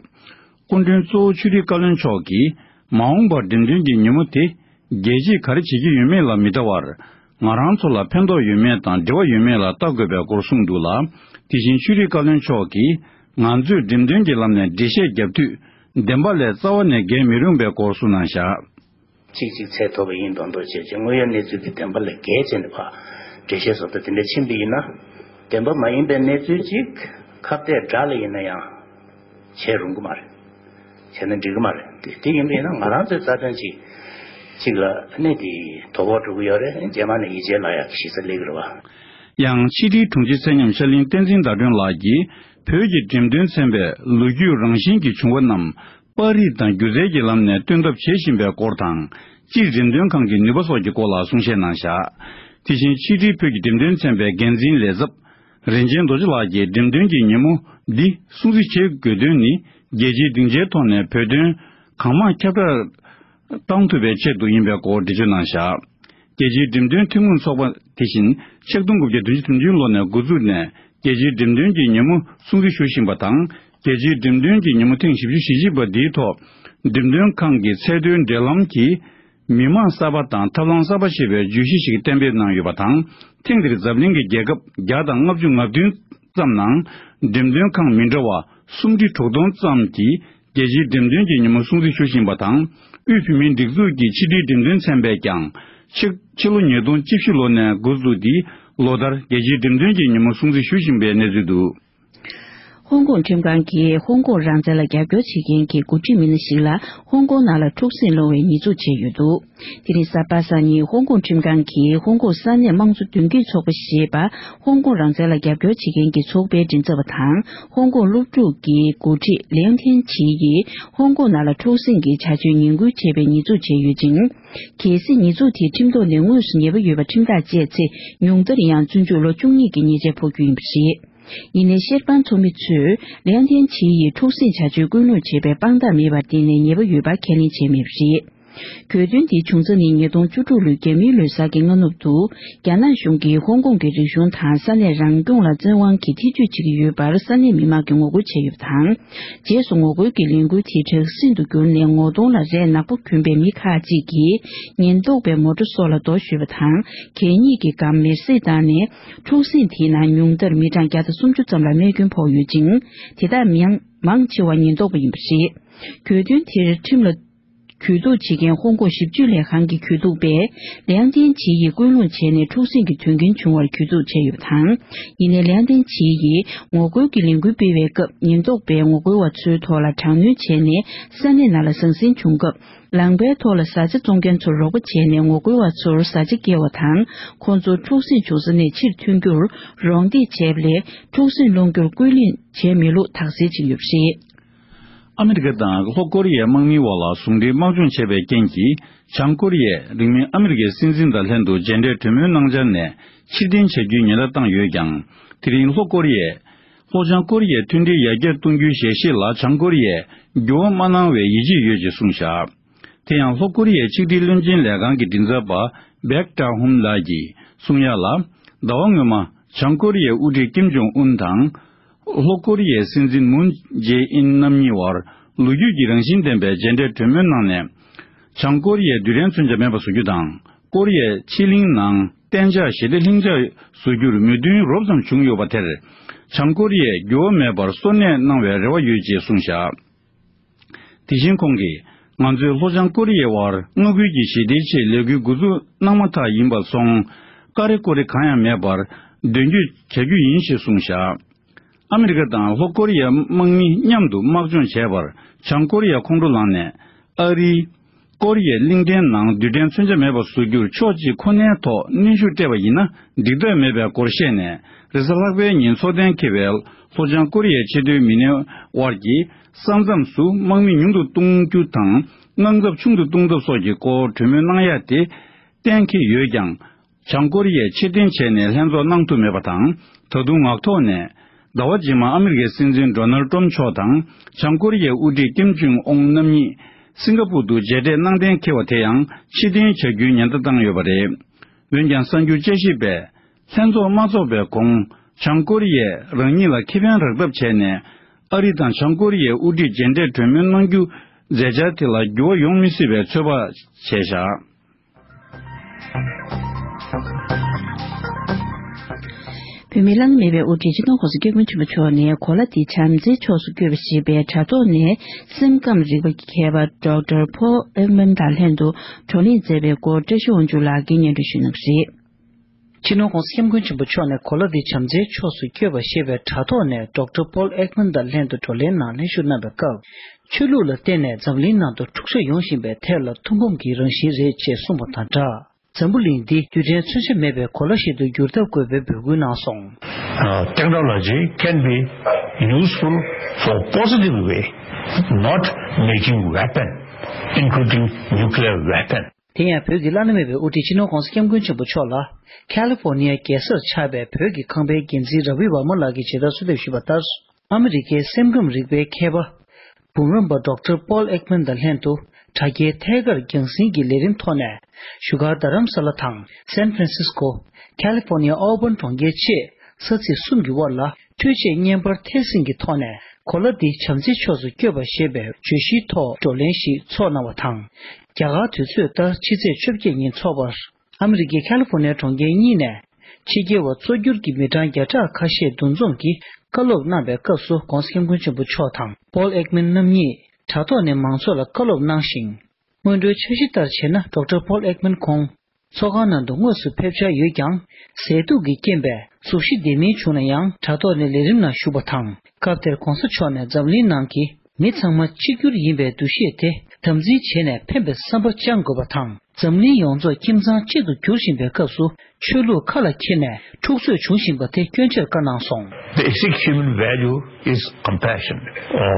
སྐུ་མགྲོན་གཙོ་བོ་ཆོས་རིག་བཀའ་བློན་མཆོག་གིས། མ་འོངས་པར་འགྲེམས་སྟོན་གྱི་ཉིན་མོ་དེ། རྒྱལ་སྤྱིས་ག་རེ་བྱེད་ཀྱི་ཡོད་མེད་ལ་མི་ལྟ་བར། ང་རང་ཚོ་ལ་ཕན་ཐོགས་ཡོད་མེད་དང་འབྲེལ་བ་ཡོད་མེད་ལ་ལྟ་དགོས་པའི་སྐོར་གསུངས་འདུག་ལ། དེ་བཞིན་ཆོས་རིག་བཀའ་བློན་མཆོག་གིས། ང་ཚོས་འགྲེམས་སྟོན་གྱི་ལམ་ནས་འགྲེལ་བཤད་བརྒྱབ་དུས། བདེན་པ་ལས་རྩ་བ་ནས་བརྒལ་མི་རུང་བའི་སྐོར་གསུངས་གནང་བཞག། གཅིག་གཅིག་ཚད་མཐོ་པོ་ཡིན་མདོག་མདོག་བྱས་རྗེས་དངོས་ཡོད་གནས་ཚུལ་གྱི་བདེན་པ་ལས་བརྒལ་བྱས་ནས་ཕར་འགྲེལ་བཤད་བཟོ་ལྟ་དེ་འདྲ་ཕྱིན་པ་ཡིན་ན། བདེན་པ་མ་ཡིན་པའི་གནས་ཚུལ་གཅིག་ཁ་གཏད་དགྲ་ལ་ཡིན་ན་ཡང་བྱས་རུང་གི་མ་རེད། བྱས་ན་འགྲིག་གི་མ་རེད། དེ་དེ་ཡིན་པ་ཡིན་ན་ང་རང་ཚོའི་རྩ་དོན་གཅིག་གཅིག་ལ་གནས་དེ་དོ་ཕོག་འགྲོ་གི་ཡོད་རེད། རྗེས་མ་ནས་ཡིད་ཆེས་ལ་ཡག་གི་གཞི་རྩ་སླེབས་ཀྱི་རེད་བ། ཡང་ཕྱི་དྲིལ་དྲུང་ཆེ་ཚད་མཉམ་ཤར་གླིང་བསྟན་འཛིན་ཟླ་སྒྲོན་ལགས་ཀྱིས་བོད་ཀྱི་འགྲེམས་སྟོན་ཚན་པས་ལོ་རྒྱུས་རང་བཞིན་གྱིས་བྱུང་བ་རྣམས། པར་རིས་དང་སྒྱུ་རྩལ་གྱི་ལམ་ནས་སྟོན་ཐབས་བྱེད་བཞིན་པའི་སྐོར་དང་། སྤྱིར་འགྲེམས་སྟོན་ཁང་གི་ནུས་པ་སོགས་ཀྱི་སྐོར་ལ་གསུང་བཤད་གནང་བཞག། དེ་བཞིན་ཕྱི་དྲིལ་བོད་ཀྱི་འགྲེམས་སྟོན་ཚན་པའི་འགན་འཛིན་ལས་ཚབ་རིན་ཆེན་རྡོ་རྗེ་ལགས་ཀྱིས་འགྲེམས་སྟོན་གྱི་ཉིན་མོ་འདི་སྲུང་བརྩི་བྱེད་དགོས་དོན་ནི། རྒྱལ་སྤྱིའི་སྡིངས་ཆའི་ཐོག་ནས་བོད་དོན་གང་མང་ཁྱབ་བསྒྲགས་གཏང་ཐུབ་པའི་ཆེད་དུ་ཡིན་པའི་སྐོར་འགྲེལ་བརྗོད་གནང་བཞག། རྒྱལ་སྤྱིའི་འགྲེམས་སྟོན་ཐུན་མོང་ཚོགས་པ་དེ་བཞིན་ཆིག་སྟོང་དགུ་བརྒྱ་བདུན་ཅུ་དོན་བདུན་ལོ་ནས་འགོ་འཛུགས་ནས་རྒྱལ་སྤྱིའི་འགྲེམས་སྟོན་གྱི་ཉིན་མོ་སྲུང་བརྩི་ཞུ་བཞིན་པ་དང་། རྒྱལ་སྤྱིའི་འགྲེམས་སྟོན་གྱི་ཉིན་མོ་ཐེངས་བཞི་བཅུ་ཞེ་གཅིག་པ་འདིའི་ཐོག་འགྲེམས་སྟོན་ཁང་གི་ཚད་མཐོའི་འབྲེལ་ལམ་གྱིས་མི་མང་གསར་པ་དང་ཐབས་ལམ་གསར་པ་ཞེས་པའི་བརྗོད་གཞི་ཞིག་གཏན་འབེབས་གནང་ཡོད་པ་དང་། ཐེངས་འདིར་འཛམ་གླིང་གི་རྒྱལ་ཁབ་བརྒྱ་དང་ལྔ་བཅུ་ང་བདུན་ཙམ་ནང་འགྲེམས་སྟོན་ཁང་མི་འདྲ་བ་སུམ་ཁྲི་དྲུག་སྟོང་ཙམ་གྱིས། རྒྱལ་སྤྱིའི་འགྲེམས་སྟོན་གྱི་ཉིན་མོ་སྲུང་བརྩི་ཞུ་བཞིན་པ་དང་། དབུས་བོད་མིའི་སྒྲིག་འཛུགས་ཀྱི་ཕྱི་དྲིལ་འགྲེམས་སྟོན་ཚན་པས་ཀྱང་། ཕྱི་ཕྱི་ལོ་ཉིས་སྟོང་བཅུ་བཞི་ལོ་ནས་འགོ་བཙུགས་ཏེ། ལོ་ལྟར་རྒྱལ་སྤྱིའི་འགྲེམས་སྟོན་གྱི་ཉིན་མོ་སྲུང་བརྩི་ཞུ་བཞིན་པའི་གནས་ཚུལ་འདུག། ཧོང་ཀོང་ཁྲིམས་ཁང་གིས་ཧོང་ཀོང་རང་བཙན་ལ་རྒྱབ་སྐྱོར་བྱེད་མཁན་གྱི་འགོ་ཁྲིད་མི་སྣ་ཞིག་ལ་ཧོང་ཀོང་ནང་ལ་འཁྲུག་ཟིང་སློང་བའི་ཉེས་འཛུགས་བྱས་ཡོད་འདུག། དེ་རིང་གཟའ་པ་སངས་ཉིན་ཧོང་ཀོང་ཁྲིམས་ཁང་གིས་ཧོང་ཀོང་ས་གནས་དམངས་གཙོ་མདུན་སྐྱོད་ཚོགས་པ་ཞེས་པ། ཧོང་ཀོང་རང་བཙན་ལ་རྒྱབ་སྐྱོར་བྱེད་མཁན་གྱི་ཚོགས་པའི་མགྲིན་ཚབ་པ་དང་། ཧོང་ཀོང་སློབ་ཕྲུག་གི་འགོ་ཁྲིད་ལིའང་ཐེན་ཆི་ཡིས་ཧོང་ཀོང་ནང་ལ་འཁྲུག་ཟིང་གི་བྱ་སྤྱོད་ངན་སྐུལ་བྱས་པའི་ཉེས་འཛུགས་བྱས་ཡོད་ཅིང་། གལ་སྲིད་ཉེས་འཛུགས་དེ་ཁྲིམས་ཐོག་ནས་དངོས་སུ་ཉེས་པ་ཡོད་པ་ཁྲིམས་ཐག་བཅད་ཚེ། ཉུང་མཐར་ཡང་བཙོན་འཇུག་ལོ་བཅུ་གཉིས་ཀྱི་ཉེས་ཆད་ཕོག་རྒྱུ་ཡིན་པ་རེད། ཡིན་ནའི་ཤེར་ཕན་ཚོགས་མི་ཚོས་ལིའང་ཐེན་ཆི་ཡིས་འཁྲུག་ཟིང་བྱ་སྤྱོད་སྐུལ་སློང་བྱས་པའི་དཔང་རྟགས་མེད་པར་བརྟེན་ནས་ཉེས་པ་ཡོད་པ་ཁས་ལེན་བྱས་མེད་པ་རེད། གྱོད་དོན་འདིའི་བྱུང་ས་ནི་ཉིས་སྟོང་བཅུ་དྲུག་ལོའི་རྒྱ་མིའི་ལོ་གསར་གྱི་སྔ་ནུབ་ཏུ། རྒྱ་ནག་གཞུང་གིས་ཧོང་ཀོང་གི་རིག་གཞུང་དང་ས་གནས་རང་སྐྱོང་ལ་བཙན་དབང་གིས་ཐེ་ཇུས་བྱེད་ཀྱི་ཡོད་པར་ས་གནས་མི་མང་གིས་ངོ་རྒོལ་བྱས་ཡོད་པ་དང་། རྗེས་སུ་ངོ་རྒོལ་གྱི་ལས་འགུལ་དེ་དྲག་ཟིང་དུ་གྱུར་ནས་ངོ་གདོང་ལ་རས་ནག་པོ་གྱོན་པའི་མི་ཁག་ཅིག་གིས་ཉེན་རྟོག་པའི་མོ་ཊ་སོགས་ལ་རྡོ་གཞུས་པ་དང་། གད་སྙིགས་ཀྱི་སྒམ་མེར་བསྲེགས་བཏང་ནས། འཁྲུག་ཟིང་དེའི་ནང་ཉུང་མཐར་མི་གྲངས་བརྒྱ་དང་སུམ་ཅུ་ཙམ་ལ་རྨས་སྐྱོན་ཕོག་ཡོད་ཅིང་། དེ་དག་མང་མང་ཆེ་བ་ཉེན་རྟོག་པ་ཡིན་པ་རེད། གྱོད་དོན་དེར་ཁྲིམས་ལ་གྱོད་གཏུག་བྱེད་མཁན་ཧོང་ཀོང་ཞིབ་དཔྱོད་ལས་ཁང་གི་གྱོད་གཏུག་པས་ལིའང་ཐེན་ཆི་ཡིས་སྐུལ་སློང་བྱས་ནས་འཁྲུག་ཟིང་གི་དོན་རྐྱེན་བྱུང་བར་གྱོད་གཏུག་བྱས་ཡོད་པ་དང་། ཡིན་ནའི་ལིའང་ཐེན་ཆི་ཡིས་ངོ་རྒོལ་གྱི་ལས་འགུལ་སྤེལ་བའི་སྐབས་ཉེན་རྟོག་པས་ངོ་རྒོལ་བ་ཚོའི་ཐོག་ལ་དྲག་གནོན་བྱས་ནས་ས་གནས་ནང་ལ་ཟང་ཟིང་བྱུང་སྐབས། ལམ་པའི་ཐོག་ལ་བཟའ་བཅའ་བཙོང་མཁན་ཚོར་རོགས་པ་བྱས་ནས་ངོ་རྒོལ་བ་ཚོར་བཟའ་བཅའ་བསྐྱལ་བ་དང་། ཁོང་ཚོ་འཁྲུག་ཟིང་བྱུང་ས་ནས་ཕྱིར་ཐོན་རྒྱུར་རོགས་འདེགས་བྱས་པ་ལས་འཁྲུག་ཟིང་སློང་རྒྱུར་སྐུལ་སློང་བྱས་མེད་ལུགས་དག་སེལ་བྱས་ཡོད་པ་རེད། ཨ་མི་རི་ཀ་དང་ལྷོ་ཀོ་རི་ཡའི་དམག་མིའི་དབར་ལ་ཟུང་འབྲེལ་དམག་སྦྱོང་བྱས་པའི་རྐྱེན་གྱིས། བྱང་ཀོ་རི་ཡས་རིང་མིན་ཨ་མི་རི་ཀའི་སྲིད་འཛིན་དང་ལྷན་དུ་མཇལ་འཕྲད་གྲོས་མོལ་གནང་འཆར་ནས་ཕྱིར་འཐེན་བྱ་རྒྱུའི་ཉེན་བརྡ་བཏང་ཡོད་ཀྱང་། དེ་རིང་ལྷོ་ཀོ་རི་ཡས། ལྷོ་བྱང་ཀོ་རི་ཡའི་མཐུན་སྒྲིལ་ཡར་རྒྱས་གཏོང་རྒྱུའི་ཞལ་བཞེས་ལ་བྱང་ཀོ་རི་ཡས་འགྱུར་བ་མ་གནང་བའི་ཡིད་ཆེས་ཡོད་ཅེས་གསུངས་བཞག། དེ་ཡང་ལྷོ་ཀོ་རི་ཡའི་ཆིག་སྒྲིལ་བློན་ཆེན་ལས་ཁང་གི་མགྲིན་ཚབ་པ་བེག་ཏྲ་ཧུམ་ལགས་ཀྱིས་གསུང་ཡ་ལ། ཟླ་བ་སྔོན་མ་བྱང་ཀོ་རི་ཡའི་དབུ་ཁྲིད་ཀིམ་ཇོང་ཨུན་དང་། ལྷོ་ཀོ་རི་ཡའི་སྲིད་འཛིན་མུན་ཇེ་ཨིན་རྣམ་གཉིས་དབར་ལོ་རྒྱུས་ཀྱི་རང་བཞིན་ལྡན་པའི་མཇལ་འཕྲད་གྲོས་མོལ་གནང་ནས། བྱང་ཀོ་རི་ཡས་རྡུལ་ཕྲན་མཚོན་ཆ་མེད་པ་བཟོ་རྒྱུ་དང་། ཀོ་རི་ཡའི་ཕྱེད་གླིང་ནང་གཏན་འཇགས་ཞི་བདེ་ལྷིང་འཇགས་བཟོ་རྒྱུར་མོས་མཐུན་རོབ་ཙམ་བྱུང་ཡོད་པ་དེར། བྱང་ཀོ་རི་ཡས་འགྱུར་བ་མེད་པར་གསོ་གནས་གནང་བའི་རེ་བ་ཡོད་ཅེས་གསུངས་བཞག། དེ་བཞིན་ཁོང་གིས། ང་ཚོས་ལྷོ་བྱང་ཀོ་རི་ཡའི་དབར་མངའ་ཁུལ་གྱི་ཞི་བདེའི་ཆེད་ལས་འགུལ་འགོ་འཛུགས་གནང་མ་ཐག་ཡིན་པ་སོང་། ཀ་རེ་ཀོ་རེ་གང་ཡང་མེད་པར་མདུན་སྐྱོད་བྱ་རྒྱུ་ཡིན་ཞེས་གསུངས་བཞག་ཨ་མི་རི་ཀ་དང་ལྷོ་ཀོ་རི་ཡའི་དམག་མི་མཉམ་དུ་དམག་སྦྱོང་བྱས་པར་བྱང་ཀོ་རི་ཡ་ཁོང་ཁྲོ་ལངས་ནས། ཨ་རིའི་ཀོ་རི་ཡའི་གླིང་ཕྲན་ནང་རྡུལ་ཕྲན་མཚོན་ཆ་མེད་པ་བཟོ་རྒྱུར་ཕྱོགས་གཅིག་ཁོ་ནའི་ཐོག་གནོན་ཤུགས་སྤྲད་པ་ཡིན་ན་འགྲིག་ཐབས་མེད་པའི་སྐོར་བཤད་ནས། རེས་གཟའ་ལྷག་པའི་ཉིན་འཚོ་གཏན་འཁེལ་བའི་ལྷོ་བྱང་ཀོ་རི་ཡའི་ཆེས་མཐོའི་མི་སྣའི་དབར་གྱི་ས་མཚམས་སུ་དམག་མི་ཉུང་དུ་གཏོང་རྒྱུ་དང་། དངངས་འཚབ་ཆུང་དུ་གཏོང་ཐབས་སོགས་ཀྱི་སྐོར་གྲོས་མོལ་གནང་ཡ་དེ་གཏན་འཁེལ་ཡོད་ཀྱང་། བྱང་ཀོ་རི་ཡས་ཕྱིར་འཐེན་བྱས་ནས་ལྷན་ཚོགས་གནང་ཐུབ་མེད་པ་དང་། ད་དུང་ངག་ཐོག་ནས། ཟླ་བ་རྗེས་མར་ཨ་མི་རི་ཀའི་སྲིད་འཛིན་ཌོ་ནལ་ཏྲམ་མཆོག་དང་། བྱང་ཀོ་རི་ཡའི་དབུ་ཁྲིད་ཀིམ་ཇུང་ཨུང་རྣམ་གཉིས་སིང་ག་པུར་དུ་མཇལ་འཕྲད་གནང་གཏན་འཁེལ་བ་དེ་ཡང་ཕྱིར་འཐེན་བྱ་རྒྱུའི་ཉེན་བརྡ་བཏང་ཡོད་པ་རེད། འོན་ཀྱང་། གསར་འགྱུར་དཔྱད་ཞིབ་པས། ལྷན་ཚོགས་མ་འཚོགས་པའི་གོང་། བྱང་ཀོ་རི་ཡས་རང་ཉིད་ལ་ཁེ་ཕན་རག་ཐབས་བྱས་ནས། ཨ་རི་དང་བྱང་ཀོ་རི་ཡའི་དབུ་ཁྲིད་མཇལ་འཕྲད་གྲོས་མོལ་གནང་རྒྱུ་མཛད་འཆར་དེ་ལ་འགྱུར་བ་ཡོང་མི་སྲིད་པའི་ཚོད་དཔག་བྱས་བཞག་བོད་མིའི་བླ་ན་མེད་པའི་དབུ་ཁྲིད་སྤྱི་ནོར་༸གོང་ས་༸སྐྱབས་མགོན་ཆེན་པོ་མཆོག་ནས་གོ་ལ་འདི་བྱམས་བརྩེའི་ཕྱོགས་སུ་བསྐྱོད་པ་ཞེས་པའི་དྲ་ཐོག་ནས་སེམས་ཁམས་རིག་པ་གི་མཁས་པ་ཌོག་ཊར་ཕོལ་ཨེག་མན་དང་ལྷན་དུ་བགྲོ་གླེང་མཛད་པའི་སྐོར་བཀྲ་ཤིས་དབང་ཕྱུག་ལགས་ཀྱིས་སྙན་སྒྲོན་ཞུ་གནང་གི་རེད། སྤྱི་ནོར་༸གོང་ས་༸སྐྱབས་མགོན་ཆེན་པོ་མཆོག་ནས་གོ་ལ་འདི་བྱམས་བརྩེའི་ཕྱོགས་སུ་བསྐྱོད་པ་ཞེས་པའི་དྲ་ཐོག་ནས་ཌོག་ཊར་ཕོལ་ཨེག་མན་དང་ལྷན་དུ་བགྲོ་གླེང་ནང་ལྷན་ཞུགས་གནང་བའི་སྐབས། ཆོས་ལུགས་ལ་བརྟེན་ནས་འཛམ་གླིང་ནང་དུ་འཁྲུག་ཆ་ཡོང་བཞིན་པའི་ཐད་ལ་ཐུགས་ཕམ་གྱི་རང་བཞིན་རེད་ཅེས་གསུངས་པ་དང་སྦྲགས། འཛམ་བུ་གླིང་འདི་རྡུལ་ཕྲན་མཚོན་ཆ་མེད་པའི་གོ་ལ་ཞིག་ཏུ་འགྱུར་ཐབས་དགོས་པའི་འབོད་སྐུལ་གནང་སོང་། Uh, technology can be useful for positive way, not making weapon, including nuclear weapon. དེ་ཡང་བོད་ཀྱི་བླ་ན་མེད་པའི་དབུ་ཁྲིད་སྤྱི་ནོར་༸གོང་ས་༸སྐྱབས་མགོན་ཆེན་པོ་མཆོག་ལ་ཁ་ལི་ཧྥོ་ནི་ཡ་རྒྱལ་སར་ཆགས་པའི་བོད་ཀྱི་ཁང་པའི་འགན་འཛིན་ར་བི་ཝར་མ་ལགས་ཀྱིས་ཇི་ལྟར་གསོལ་འདེབས་ཞུས་པ་ལྟར། ཨ་མི་རི་ཀའི་སེམས་ཁམས་རིག་པའི་མཁས་པ། འབུམ་རམས་པ་ཌོག་ཊར་པོལ་ཨེག་མན་དང་ལྷན་དུ་དྲ་རྒྱའི་ཐད་ཀར་རྒྱང་སྲིང་གི་ལས་རིམ་ཐོག་ནས་བཞུགས་སྒར་རྡ་རམ་ས་ལ་དང་སན་ཧྥ་རན་སིས་ཀོ། ཁ་ལི་ཧྥོ་ནི་ཡ་ཨོ་བན་གྲོང་ཁྱེར་བཅས་ས་ཚིགས་གསུམ་གྱི་དབར་ལ་འཕྲུལ་ཆས་བརྙན་པར་ཐེར་འཛིན་གྱི་ཐོག་ནས་གོ་ལ་འདི་བྱམས་བརྩེའི་ཕྱོགས་སུ་བསྐྱོད་པ་ཞེས་པའི་བརྗོད་གཞིའི་ཐོག་བགྲོ་གླེང་ཞིག་ཚོགས་གནང་བ་དང་། རྒྱ་གར་དུས་ཚོད་ལྟར་ཕྱི་ཚེས་བཅོ་བརྒྱད་ཉིན་ཚོགས་པར། ཨ་མི་རི་ཀའི་ཁ་ལི་ཧྥོ་ནི་ཡ་གྲོང་ཁྱེར་གཉིས་ནས་ཕྱི་རྒྱལ་བ་གཙོ་གྱུར་གྱི་མི་གྲངས་བརྒྱ་ཕྲག་ཁ་ཤས་འདུ་འཛོམས་ཀྱིས་བཀའ་སློབ་གནང་བའི་སྐབས་སུ་༸གོང་ས་༸སྐྱབས་མགོན་ཆེན་པོ་མཆོག་དང་པོལ་ཨེག་མན་རྣམ་གཉིས་དྲ་ཐོག་ནས་མང་ཚོགས་ལ་བཀའ་སློབ་གནང་ཞིང་། སྔོན་འགྲོའི་འཆར་གཞི་ལྟར་བྱས་ན་ཌོག་ཊར་པོལ་ཨེག་མན་ཁོང་ཚོགས་ཁང་ནང་དུ་དངོས་སུ་ཕེབས་འཆར་ཡོད་ཀྱང་ཟས་དུག་གི་རྐྱེན་པས་གཟུགས་གཞི་བདེ་མིན་བྱུང་ན་ཡང་དྲ་ཐོག་ནས་ལས་རིམ་ནང་ཞུགས་པ་དང་། སྐབས་དེར་༸གོང་ས་མཆོག་ནས་འཛམ་གླིང་ནང་གི་མི་ཚང་མ་གཅིག་གྱུར་ཡིན་པའི་འདུ་ཤེས་དེ་དམ་འཛིན་བྱས་ནས་ཕན་པའི་བསམ་པ་བཅངས་དགོས་པ་དང་། འཛམ་གླིང་ཡོངས་རྫོགས་ཁྱིམ་ཚང་གཅིག་ཏུ་འགྱུར་བཞིན་པའི་སྐབས་སུ་ཆོས་ལུགས་ཁ་ལ་འཁྱེར་ནས་འཁྲུག་རྩོད་བྱུང་བཞིན་པ་དེ་སྐྱོན་ཆེར་བཀའ་གནང་སོང་། Basic human value is compassion or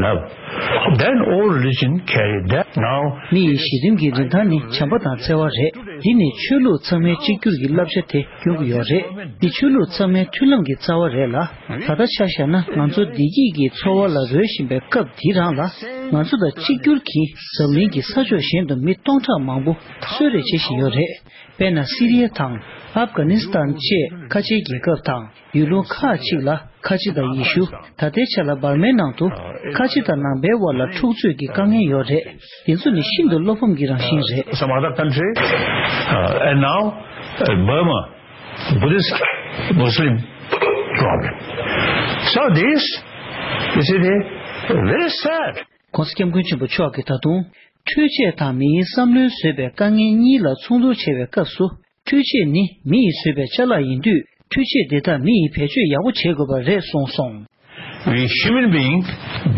love. Then all religion carry that. Now མི་ཡི་གཞི་རིམ་གྱི་རིན་ཐང་ནི་བྱམས་པ་དང་བརྩེ་བ་རེད། འདི་ནི་ཆོས་ལུགས་ཚང་མའི་གཅིག་གྱུར་གྱི་བསླབ་བྱ་དེ་སྐྱོན་གྱི་ཡོད་རེད། འདི་ཆོས་ལུགས་ཚང་མའི་མཐུན་ལམ་གྱི་རྩ་བ་རེད་ལ། ད་ལྟ་ཆ་བཞག་ན་ང་ཚོ་བདེ་སྐྱིད་ཀྱི་འཚོ་བ་ལ་རོལ་བཞིན་པའི་སྐབས་འདི་རང་ལ། ང་ཚོ་དང་གཅིག་གྱུར་གྱིས་འཛམ་གླིང་གི་ས་ཕྱོགས་གཞན་དུ་མི་སྟོང་ཕྲག་མང་པོ་གསོད་རེས་བྱེད་བཞིན་ཡོད་རེད། དཔེར་ན་སི་རི་ཡ་དང་ཨབ་གྷ་ནི་སི་ཐན་བཅས་ཁ་ཆེའི་རྒྱལ་ཁབ་དང་ཡུལ་ལུང་ཁག་ཅིག་ལ་ཁ་ཆེ་དང་ཡེ་ཤུ། ད་ལྟའི་ཆ་ལ་འབར་མའི་ནང་དུ་ཁ་ཆེ་དང་ནང་པའི་དབར་ལ་འཁྲུག་རྩོད་ཀྱི་དཀའ་ངལ་ཡོད་རེད། དེ་ཚོ་ནི་ཤིན་ཏུ་བློ་ཕམ་གྱི་རང་བཞིན་རེད། Some other country, uh, and now, uh, Burma, Buddhist problem. So this, you see, they very sad. ༸གོང་ས་༸སྐྱབས་མགོན་ཆེན་པོ་མཆོག་གིས་ད་དུང་། འཕྲུལ་ཆས་དང་མིའི་བསམ་བློའི་བཟོས་པའི་དཀའ་ངལ་གཉིས་ལ་མཚུངས་བསྡུར་བྱེད་པའི་སྐབས་སུ། འཕྲུལ་ཆས་ནི་མི་ཡིས་བཟོས་པའི་ཅ་ལག་ཡིན་དུས། འཕྲུལ་ཆས་འདི་དག་མི་ཡིས་བེད་སྤྱོད་ཡག་པོ་བྱེད་དགོས་པ་རེད་གསུངས་སོང་། We human being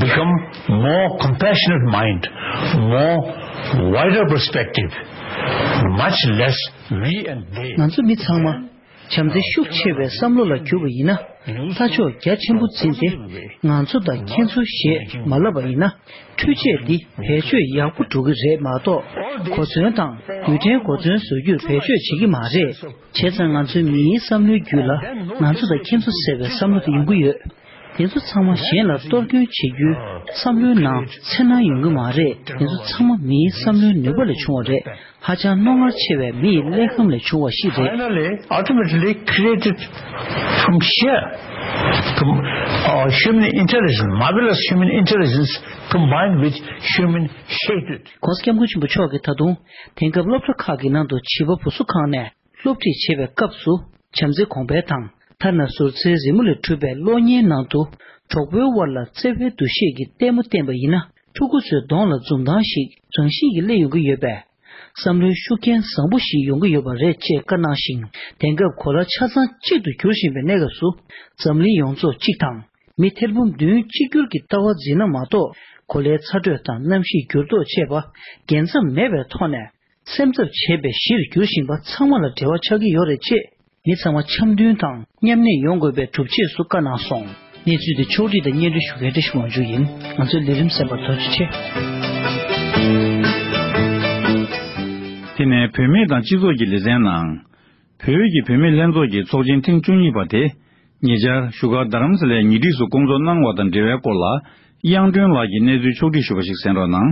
become more compassionate mind, more wider perspective, much less we and they. ང་ཚོ་མི་ཚང་མ་བྱམས་བརྩེ་ཤུགས་ཆེ་བའི་བསམ་བློ་ལ་གྱུར་པ་ཡིན་ན། ལྟ་ཕྱོགས་རྒྱ་ཆེན་པོ་འཛིན་ཏེ། ང་ཚོ་དང་ཁྱེད་ཚོ་ཞེས་མ་ལབ་པ་ཡིན་ན། འཕྲུལ་ཆས་འདི་བེད་སྤྱོད་ཡག་པོ་འགྲོ་གི་རེད་མ་གཏོགས། གོ་མཚོན་དང་རྡུལ་ཕྲན་གོ་མཚོན་བཟོ་རྒྱུར་བེད་སྤྱོད་བྱེད་ཀྱི་མ་རེད། བྱས་ཙང་ང་ཚོའི་མིའི་བསམ་བློའི་རྒྱུད་ལ་ང་ཚོ་དང་ཁྱེད་ཚོ་ཟེར་བའི་བསམ་བློ་དེ་ཡོང་གི་ཡོད། དེ་ཚོ་ཚང་མ་གཞན་ལ་གཏོར་སྐྱོན་བྱེད་རྒྱུའི་བསམ་བློའི་ནང་ཚུར་སྣང་ཡོང་གི་མ་རེད། དེ་ཚོ་ཚང་མ་མིའི་བསམ་བློའི་ནུས་པ་ལས་བྱུང་བ་རེད། ཧ་ཅང་རྣོ་ངར་ཆེ་བའི་མི་ཡི་ཀླད་ཁམས་ལས་བྱུང་བ་ཞིག་རེད། Finally, ultimately created from here, com- uh, human intelligence, marvelous human intelligence combined with human hatred. ༸གོང་ས་༸སྐྱབས་མགོན་ཆེན་པོ་མཆོག་གིས་ད་དུང་དེང་སྐབས་སློབ་གྲྭ་ཁག་གི་ནང་དུ་བྱིས་པ་བུ་གསོ་ཁང་ནས་སློབ་ཁྲིད་བྱེད་པའི་སྐབས་སུ། བྱམས་བརྩེ་གོང་འཕེལ་དང་ཐ་ན་ཟུར་རྩལ་རི་མོ་ལས་གྲུབ་པའི་གློག་བརྙན་ནང་དུ་གྲོགས་པོའི་དབར་ལ་བརྩེ་བའི་འདུ་ཤེས་ཀྱི་ལྟད་མོ་བསྟན་པ་ཡིན་ན། ཕྲུ་གུ་ཚོའི་གདོང་ལ་འཛུམ་མདངས་ཤིག་རང་བཞིན་གྱིས་སླེབས་ཡོང་གི་ཡོད་པས། བསམ་བློའི་ཤུགས་རྐྱེན་བཟང་པོ་ཞིག་ཡོང་གི་ཡོད་པ་རེད་ཅེས་བཀའ་གནང་ཞིང་། དེང་སྐབས་གོ་ལ་ཆ་ཚང་གཅིག་ཏུ་གྱུར་བཞིན་པའི་གནས་སྐབས་སུ། འཛམ་གླིང་ཡོངས་རྫོགས་གཅིག་དང་། མི་ཐེར་འབུམ་བདུན་གཅིག་གྱུར་གྱི་ལྟ་བ་འཛིན་ན་མ་གཏོགས། གོ་ལའི་ཚ་དྲོད་དང་གནམ་གཤིས་འགྱུར་ལྡོག་བཅས་པ་འགན་འཚབ་མེད་པའི་ཐོག་ནས་སེམས་འཚབ་བྱེད་པའི་གཞིར་འགྱུར་བཞིན་པ་ཚང་མ་ལ་འབྲེལ་བ་ཆགས་ཀྱི་ཡོད་རེད་ཅེས། མི་ཚང་མ་འཆམ་མཐུན་དང་མཉམ་གནས་ཡོང་དགོས་པའི་སྒྲུབ་བྱེད་སུ་བཀའ་གནང་སོང་། གནས་ཚུལ་དེ་ཕྱོགས་སྒྲིག་དང་སྙན་སྒྲོན་ཞུ་མཁན་བཀྲ་ཤིས་དབང་ཕྱུག་ཡིན། ང་ཚོའི་ལས་རིམ་གསན་པར་ཐུགས་རྗེ་ཆེ། དེ་ནས་བུད་མེད་དང་སྤྱི་ཚོགས་ཀྱི་ལེ་ཚན་ནང་། བོད་ཀྱི་བུད་མེད་ལྷན་ཚོགས་ཀྱི་ཚོགས་ཆེན་ཐེངས་བཅུ་གཉིས་པ་དེ། ཉེ་ཆར་བཞུགས་སྒར་རྡ་རམ་ས་ལའི་ཉེ་འཁྲིས་སུ་སྐོང་ཚོགས་གནང་བ་དང་འབྲེལ་བའི་སྐོར་ལ། དབྱངས་སྒྲོན་ལགས་ཀྱིས་གནས་ཚུལ་ཕྱོགས་སྒྲིག་ཞུས་པ་ཞིག་གསན་རོགས་གནང་།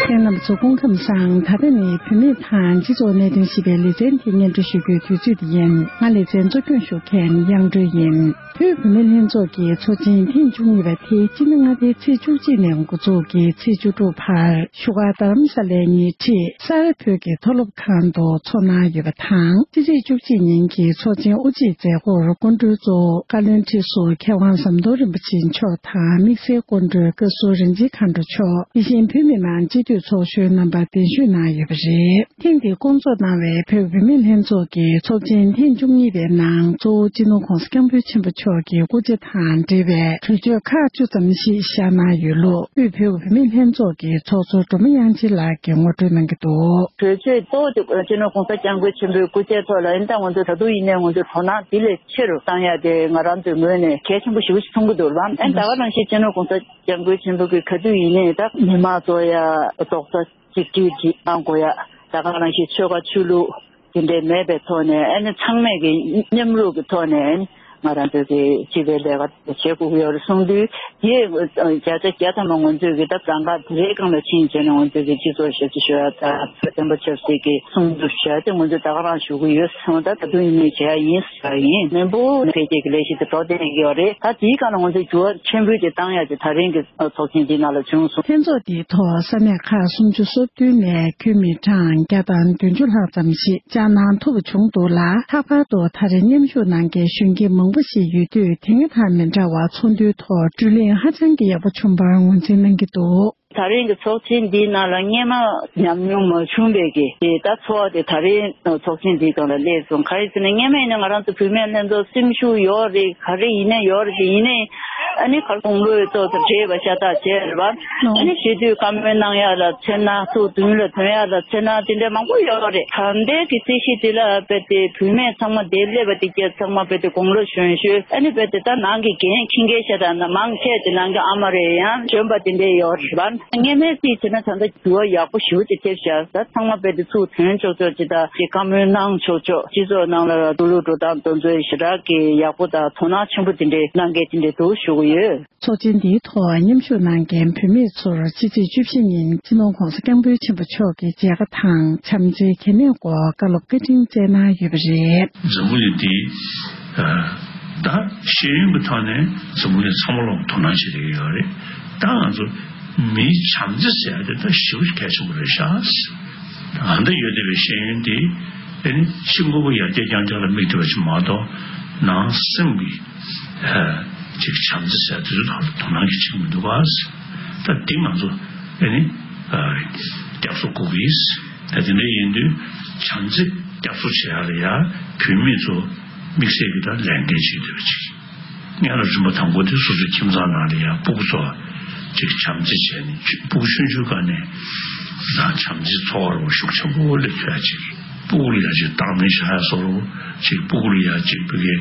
ཁྱེད་རྣམ་པ་ཚོ་སྐུ་ཁམས་བཟང་། ད་ལྟ་ནི་བུད་མེད་དང་སྤྱི་ཚོགས་གནད་དོན་ཞེས་པའི་ལེ་ཚན་དེ་སྙན་སྒྲོན་ཞུ་རྒྱུའི་དུས་ཚོད་དེ་ཡིན། ང་ལེ་ཚན་གཙོ་སྐྱོང་ཞུ་མཁན་དབྱངས་སྒྲོན་ཡིན། བོད་བུད་མེད་ལྷན་ཚོགས་ཀྱི་ཚོགས་ཆེན་ཐེངས་བཅུ་གཉིས་པ་དེ་སྤྱི་ཟླ་ལྔ་པའི་ཚེས་བཅུ་གཅིག་ནས་འགོ་འཛུགས་ཀྱིས་ཚེས་བཅུ་དྲུག་བར་བཞུགས་སྒར་རྡ་རམ་ས་ལའི་ཉེ་འཁྲིས་ས་རཱ་བོད་ཀྱི་མཐོ་སློབ་ཁང་དུ་ཚོགས་གནང་ཡོད་པ་དང་། ཕྱི་ཚེས་བཅུ་གཅིག་ཉིན་གྱི་ཚོགས་ཆེན་དབུ་འབྱེད་མཛད་སྒོར་སྐུ་མགྲོན་གཙོ་བོ་བཀའ་བློན་ཁྲི་ཟུར་མཁས་དབང་ཟམ་གདོང་རིན་པོ་ཆེ་མཆོག་དང་། དམིགས་བསལ་སྐུ་མགྲོན་བཀའ་ཟུར་རིན་ཆེན་མཁའ་འགྲོ་མཆོག་དེ་བཞིན་བོད་མི་མང་སྤྱི་འཐུས་ཚོགས་གཞོན་རྣམ་པ་གདན་ཞུ་གནང་ཡོད་པ་རེད། ཐེངས་འདིའི་སྐོང་ཚོགས་གནང་བའི་བོད་བུད་མེད་ལྷན་ཚོགས་ཀྱི་ཚོགས་ཆེན་ཐེངས་བཅུ་གཉིས་པའི་ནང་གཙོ་བོ་སྤྱི་ནོར་༧གོང་ས་༧སྐྱབས་མགོན་ཆེན་པོ་མཆོག་གི་སྐུ་ཕྱྭ་དང་འབྲེལ་བའི་གྲོས་ཆོད་ཁག་བཅུ་ཙམ་ཞིག་བཞག་གནང་ཡོད་ལུགས་དབུས་བོད་བུད་མེད་ལྷན་ཚོགས་ཀྱི་ཚོགས་གཙོ་སྒྲོལ་མ་དབྱངས་ཅན་ལགས་ཀྱིས་ངོ་སྤྲོད་གནང་གི་འདུག་གྲོས་ཆོད་གཙོ་བོ་དེ་སྤྱི་ནོར་༧གོང་ས་༧སྐྱབས་མགོན་ཆེན་པོའི་སྐུ་ཕྱྭའི་ཐོག་ལ་ཨེ་ད་ང་ཚོ་ད་དུང་ཡིན་ནའི་ང་ཚོ་དོ་སྣང་དེ་ལས་ཆེ་རུ་བཏང་ཡ་དེ་ང་རང་ཚོའི་ངོས་ནས་གལ་ཆེན་པོ་ཞེ་པོ་ཞིག་མཐོང་གི་འདུག་ལ། ཨེ་ད་ག་ནང་བཞིན་སྤྱི་ནོར་༧གོང་ས་༧སྐྱབས་མགོན་ཆེན་པོ་གིས་ག་དུས་ཡིན་ནའི་ད་མི་མང་ཚོ་ཡ་རྡོག་རྩ་གཅིག་སྒྲིལ་གྱིས་གནང་དགོས་ཡ། ད་ག་ནང་བཞིན་ཆོལ་ཁ་ཆོས་ལུགས་དེ་འདྲའི་མེད་པའི་ཐོག་ནས་ཨ་ནི་ཚང་མས་ཀྱི་མཉམ་རུབ་ཀྱི་ཐོག་ནས་ང་རང་ཚོ་གི་སྤྱི་པའི་ལས་ཀ་བྱེད་དགོས་ཀྱི་ཡོད་རེད་གསུངས་དུས། དེ་བརྒྱ་ཆ་བརྒྱ་ཐམ་པ་ང་ཚོས་ཀྱི་ད་གང་ག་དེ་རེའི་སྒང་ལ་ཕྱིན་བྱས་ནས་ང་ཚོས་ཀྱི་སྤྱི་ཚོགས་ཞབས་ཕྱི་ཞུ་ཡ་དང་བསྟན་པ་ཆབ་སྲིད་ཀྱི་སྲུང་སྐྱོབ་ཞུ་ཡ་དེ་ང་ཚོས་ད་ག་རང་ཞུ་གི་ཡོད་སོང་། ད་ད་དུང་ཡིན་ནའི་བྱེད་ཡ་ཡིན་ཟེར་ཡ་ཡིན། མི་འབོར་འཕེལ་རྒྱས་ཀྱི་ལས་གཞི་དེ་འགྲོ་བསྡད་ཀྱི་ཡོད་རེད། ད་དེའི་སྒང་ལ་ང་ཚོས་འགྱུར་བ་ཆེན་པོའི་དེ་བཏང་ཡ་དེ་ད་རིང་གི་ཚོགས་ཆེན་འདིའི་ནང་ལ་བྱུང་སོང་། ལྷན་ཚོགས་འདིའི་ཐོག་ས་གནས་ཁག་སུམ་ཅུ་སོ་བདུན་ནས་ཁྱོན་མི་གྲངས་བརྒྱ་དང་བདུན་ཅུ་ལྷག་ཙམ་ཞིག་བཅར་གནང་ཐུབ་པ་བྱུང་འདུག་ལ། ལྷག་པར་དུ་ད་རེས་མཉམ་ཞུགས་གནང་མཁན་གཞོན་སྐྱེས་མང་པོ་ཞིག་ཡོད་དུས་དེ་སྔ་དང་མི་འདྲ་བར་ཚོགས་འདུའི་ཐོག་བགྲོ་གླེང་ཧ་ཅང་གི་ཡག་པོ་བྱུང་བར་ངོས་འཛིན་གནང་གི་འདུག་ད་རིང་གི་ཚོགས་ཆེན་འདིའི་ནང་ལ་སྔོན་མ་ཉམས་མྱོང་མ་བྱུང་བའི་གི་དེ་ད་ཚོགས་དེ་ད་རིང་ཚོགས་ཆེན་འདིའི་སྒང་ལ་སླེབས་སོང་། ག་རེ་ཟེར་ན་སྔོན་མ་ཡིན་ན་ང་རང་ཚོ་བུད་མེད་ལྷན་ཚོགས་སེམས་ཤུགས་ཡོད་རེད། ག་རེ་ཡིན་ན་ཡོད་རེད། དེ་ཡིན་ནའི་ཨ་ནི་གར་དགུང་ལོའི་ཐོག་ཏུ་བགྲེས་པ་ཤ་སྟག་བྱས་རེད་བ། ཨ་ནི་བྱེད་དུས་བཀའ་མོལ་གནང་ཡག་ལ་ཚེར་སྣང་། ཚུར་མདུན་ལ་ཐོན་ཡག་ལ་ཚེར་སྣང་དེ་འདྲ་མང་པོ་ཡོད་རེད། ད་ལྟའི་གི་སྲིད་གཞི་དེ་ལ་དཔེ་དེ་བུད་མེད་ཚང་མ་དེ་སླེབས་པ་དེ་སྐྱེས་ཚང་མ་དཔེ་དེ་དགུང་ལོ་གཞོན་གཞོན། ཨ་ནི་དཔེ་དེ་ད་ནང་གི་འགན་འཁྱེར་མཁན་ཤ་སྟག་ན་མང་ཆེ་དེ་ནང་གི་ཨ་མ་རེད། ཡང་གཞོན་པ་དེ་འདྲ་ཡོད་རེད་བ། སྔོན་མའི་སྲིད་བྱས་ན་ད་ལྟ་འགྱུར་བ་ཡག་པོ་ཞེ་པོ་ཅིག་ཐེབས་ཤག་ད་ཚང་མ་དཔེ་དེ་ཚུར་ཐོན་ཆོག་ཆོག་ཅིག་ད་ཅིག་བཀའ་མོལ་གནང་ཆོག་ཆོག་སྤྱི་ཚོགས་ནང་ལ་འགྲོ་ལུགས་འགྲོ་སྟངས་དེ་ཚོ་ཞེ་དྲག་གི་ཡག་པོ་དང་དོ་སྣང་ཆེན་པོ་དེ་འདྲའི་གནང་མཁན་དེ་འདྲ་འདུག་ཞུ་གི་ཡོད། ཚོགས་ཆེན་འདིའི་ཐོག་མཉམ་ཞུགས་གནང་མཁན་བུད་མེད་ཚོར་ཕྱི་ཚེས་བཅུ་བཞི་ཉིན་སྤྱི་ནོར་༧གོང་ས་༧སྐྱབས་མགོན་ཆེན་པོ་མཆོག་གི་མཇལ་ཁ་དང་བྱམས་བརྩེའི་གལ་གནད་སྐོར་བཀའ་སློབ་བཀའ་དྲིན་སྩལ་གནང་ཡོད་པ་རེད། འཛམ་བུ་གླིང་འདི་ད་ཤེས་ཡོན་གྱི་ཐོག་ནས་འཛམ་བུ་གླིང་ཚང་མ་ལ་དོ་སྣང་བྱེད་བསྡད་ཀྱི་ཡོད་རེད། ད་ང་ཚོ་མིའི་བྱམས་བརྩེ་ཟེར་ཡ་དེ་ད་ཞེ་པོ་གལ་ཆེན་པོ་རེད་ཤག་ཨ་འདི་ཡོད་བསྡད་པའི་ཤེས་ཡོན་འདི་ཨེ་ནི་ཕྱི་དངོས་པོ་ཡར་རྒྱས་རྐྱང་རྐྱང་ལ་དམིགས་བསྡད་པ་ཞིག་མ་གཏོགས། ནང་སེམས་ཀྱི་ཅིག་བྱམས་བརྩེ་ཟེར་དེ་ཚོ་ཐོག་ལ་དོ་སྣང་གི་བྱེད་ཀྱི་མི་འདུག་ག་ད་འདི་ང་ཚོ་ཨེ་ནི་སྐྱབས་གསོ་དགོས་ཀྱི་ཡིན། ད་དེ་འདྲ་ཡིན་དུས་བྱམས་བརྩེ་སྐྱབས་གསོ་བྱེད་ཡ་ལ་ཡ་བུད་མེད་ཚོ་དམིགས་བསལ་གྱི་ད་ལས་འགན་ཅིག་འདུག་ཅིག་སྔོན་ལ་རིམ་པ་དང་པོ་དེ་སོ་སོའི་ཁྱིམ་ཚང་ནང་ལ་ཡ་སྤུ་གུ་ཚོ་ཅིག་བྱམས་བརྩེ་བྱས་ནས་སྤུ་གུ་ཆུང་ཆུང་སྒང་ནས་ད་བྱམས་བརྩེ་འཚོ་བ་རོགས་ཤུགས་ཆེན་པོ་སླེབས་ཐུབ་ཡ་ཅིག་སྤུ་གུ་ལ་ཡ་ཅིག་བརྟག་དཔྱད་བྱ་ཡ་སོགས་རོགས་ཅིག་སྤུ་གུ་ལ་ཡ་ཅིག་བུ་གའི་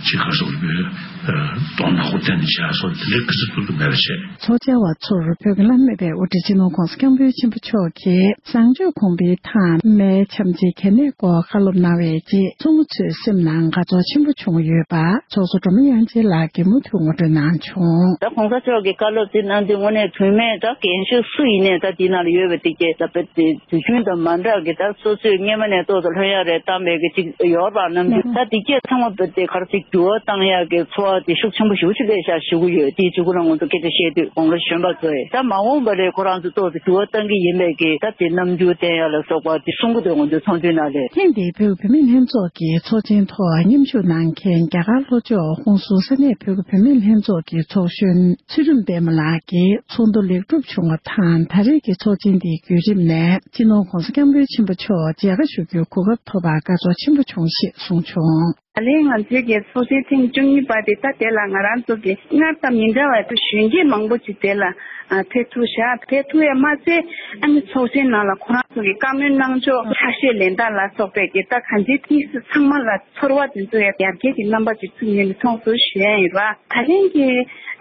ཅིག་ག་སོགས་རེད། གདོང་ནག་པོ་བསྟན་ནས་བྱ་ཡ་སོགས་དེ་འདྲའི་གི་ཚོད་ཐུབ་ཐུབ་མེད་པ་བྱས། ཚོགས་བཅར་བ་ཚོར་བོད་ཀྱི་བླ་མེད་པའི་དབུ་ཁྲིད་སྤྱི་ནོར་༧གོང་ས་༧སྐྱབས་མགོན་ཆེན་པོ་མཆོག་གིས་བཟང་སྤྱོད་གོང་འཕེལ་དང་མའི་བྱམས་བརྩེའི་གལ་གནད་སྐོར་བཀའ་སློབ་གནང་བའི་རྗེས་ཚོགས་མི་ཚོའི་སེམས་ནང་དགའ་ཚོར་ཆེན་པོ་བྱུང་ཡོད་པ་ཚོགས་གཙོ་སྒྲོལ་མ་དབྱངས་ཅན་ལགས་ཀྱིས་མུ་མཐུད་ངོ་སྤྲོད་གནང་བྱུང་། ད་༧གོང་ས་མཆོག་གིས་བཀའ་སློབ་དེ་གནང་དུས་དངོས་གནས་བུད་མེད་ད་རྒན་ཤོས་སུ་ཡིན་ནའི་ད་དེའི་ནང་ལ་ཡོད་པ་དེ་གས་ད་དཔེ་དེ་དུས་རྒྱུན་དང་མ་འདྲ་གི་ད་སོ་སོས་སྔོན་མ་ནས་ཏོག་ཙམ་ལྷོད་ཡ་རེ་བཏང་བའི་གི་ཅིག་ཡོད་པ་ནམ་རྒྱུན་ད་དེ་གས་ཚང་མ་དཔེ་དེ་ག་རེ་ཟེར། འགྱུར་བ་བཏང་ཡག་གི་ཚོར་བ་དེ་ཤུགས་ཆེན་པོ་ཞེ་པོ་ཅིག་སླེབས་ཤག་ཞུ་གི་ཡོད། དེའི་གཅིག་པུ་ལ་ང་ཚོ་སྐད་ཆ་བཤད་དུས་དགུང་ལོ་གཞོན་པ་ཚོ་ཡིས་ད་མ་འོངས་པ་ལ་ཁོ་རང་ཚོ་ཏོག་ཙམ་འགྱུར་བ་བཏང་གི་ཡིན་པའི་གི་ད་དེ་རྣམ་འགྱུར་བསྟན་ཡག་ལ་སོགས་པ་དེ་གསུང་གི་འདུག་ང་ཚོའི་ཚོགས་འདུའི་ནང་ལ། ཐེངས་འདིའི་བོད་ཀྱི་བུད་མེད་ལྷན་ཚོགས་ཀྱི་ཚོགས་ཆེན་ཐོག་མཉམ་ཞུགས་གནང་མཁན་རྒྱ་གར་ལྷོ་ཕྱོགས་ཧུན་སུར་ས་གནས་བོད་ཀྱི་བུད་མེད་ལྷན་ཚོགས་ཀྱི་ཚོགས་གཞོན་ཚུལ་ཁྲིམས་པད་མ་ལགས་ཀྱིས་ཚོགས་འདུ་ལེགས་གྲུབ་བྱུང་བ་དང་། ད་རེས་ཀྱི་ཚོགས་ཆེན་འདིའི་བརྒྱུད་རིམ་ནས་སྤྱི་ནོར་༧གོང་ས་༧སྐྱབས་མགོན་ཆེན་པོ་མཆོག་མཇལ་ཁ་ཞུ་རྒྱུའི་གོ་སྐབས་ཐོབ་པར་དགའ་ཚོར་ཆེན་པོ་བྱུང་ཞེས་གསུངས་བྱུང་། ད་ལན་ང་ཚོའི་གི་ཚོགས་ཆེན་ཐེངས་བཅུ་གཉིས་པ་དེ་ད་དེ་ལ་ང་རང་ཚོ་གི་སྔར་དང་མི་འདྲ་བའི་གཞོན་སྐྱེས་མང་པོ་ཅིག་དེ་ལ་ཨ་ཕེབས་ཐུབ་ཤག་ཕེབས་ཐུབ་ཡ་མ་ཟད་ཨ་ནི་ཚོགས་ཆེན་ནང་ལ་ཁོ་རང་ཚོ་གི་བཀའ་མོལ་གནང་ཕྱོགས་ཆ་ཤས་ལེན་སྟངས་ལ་སོགས་པའི་གི་ད་གང་ཅིའི་དམིགས་བསལ་ཚང་མ་ལ་ཚོར་བ་དེ་ཚོ་ཡང་ཡར་རྒྱས་ཀྱི་རྣམ་པ་ཅིག་ཚུར་ངོས་ནས་མཐོང་སོང་ཞུ་ཡ་ཡིན་ར། ད་ལན་གྱི་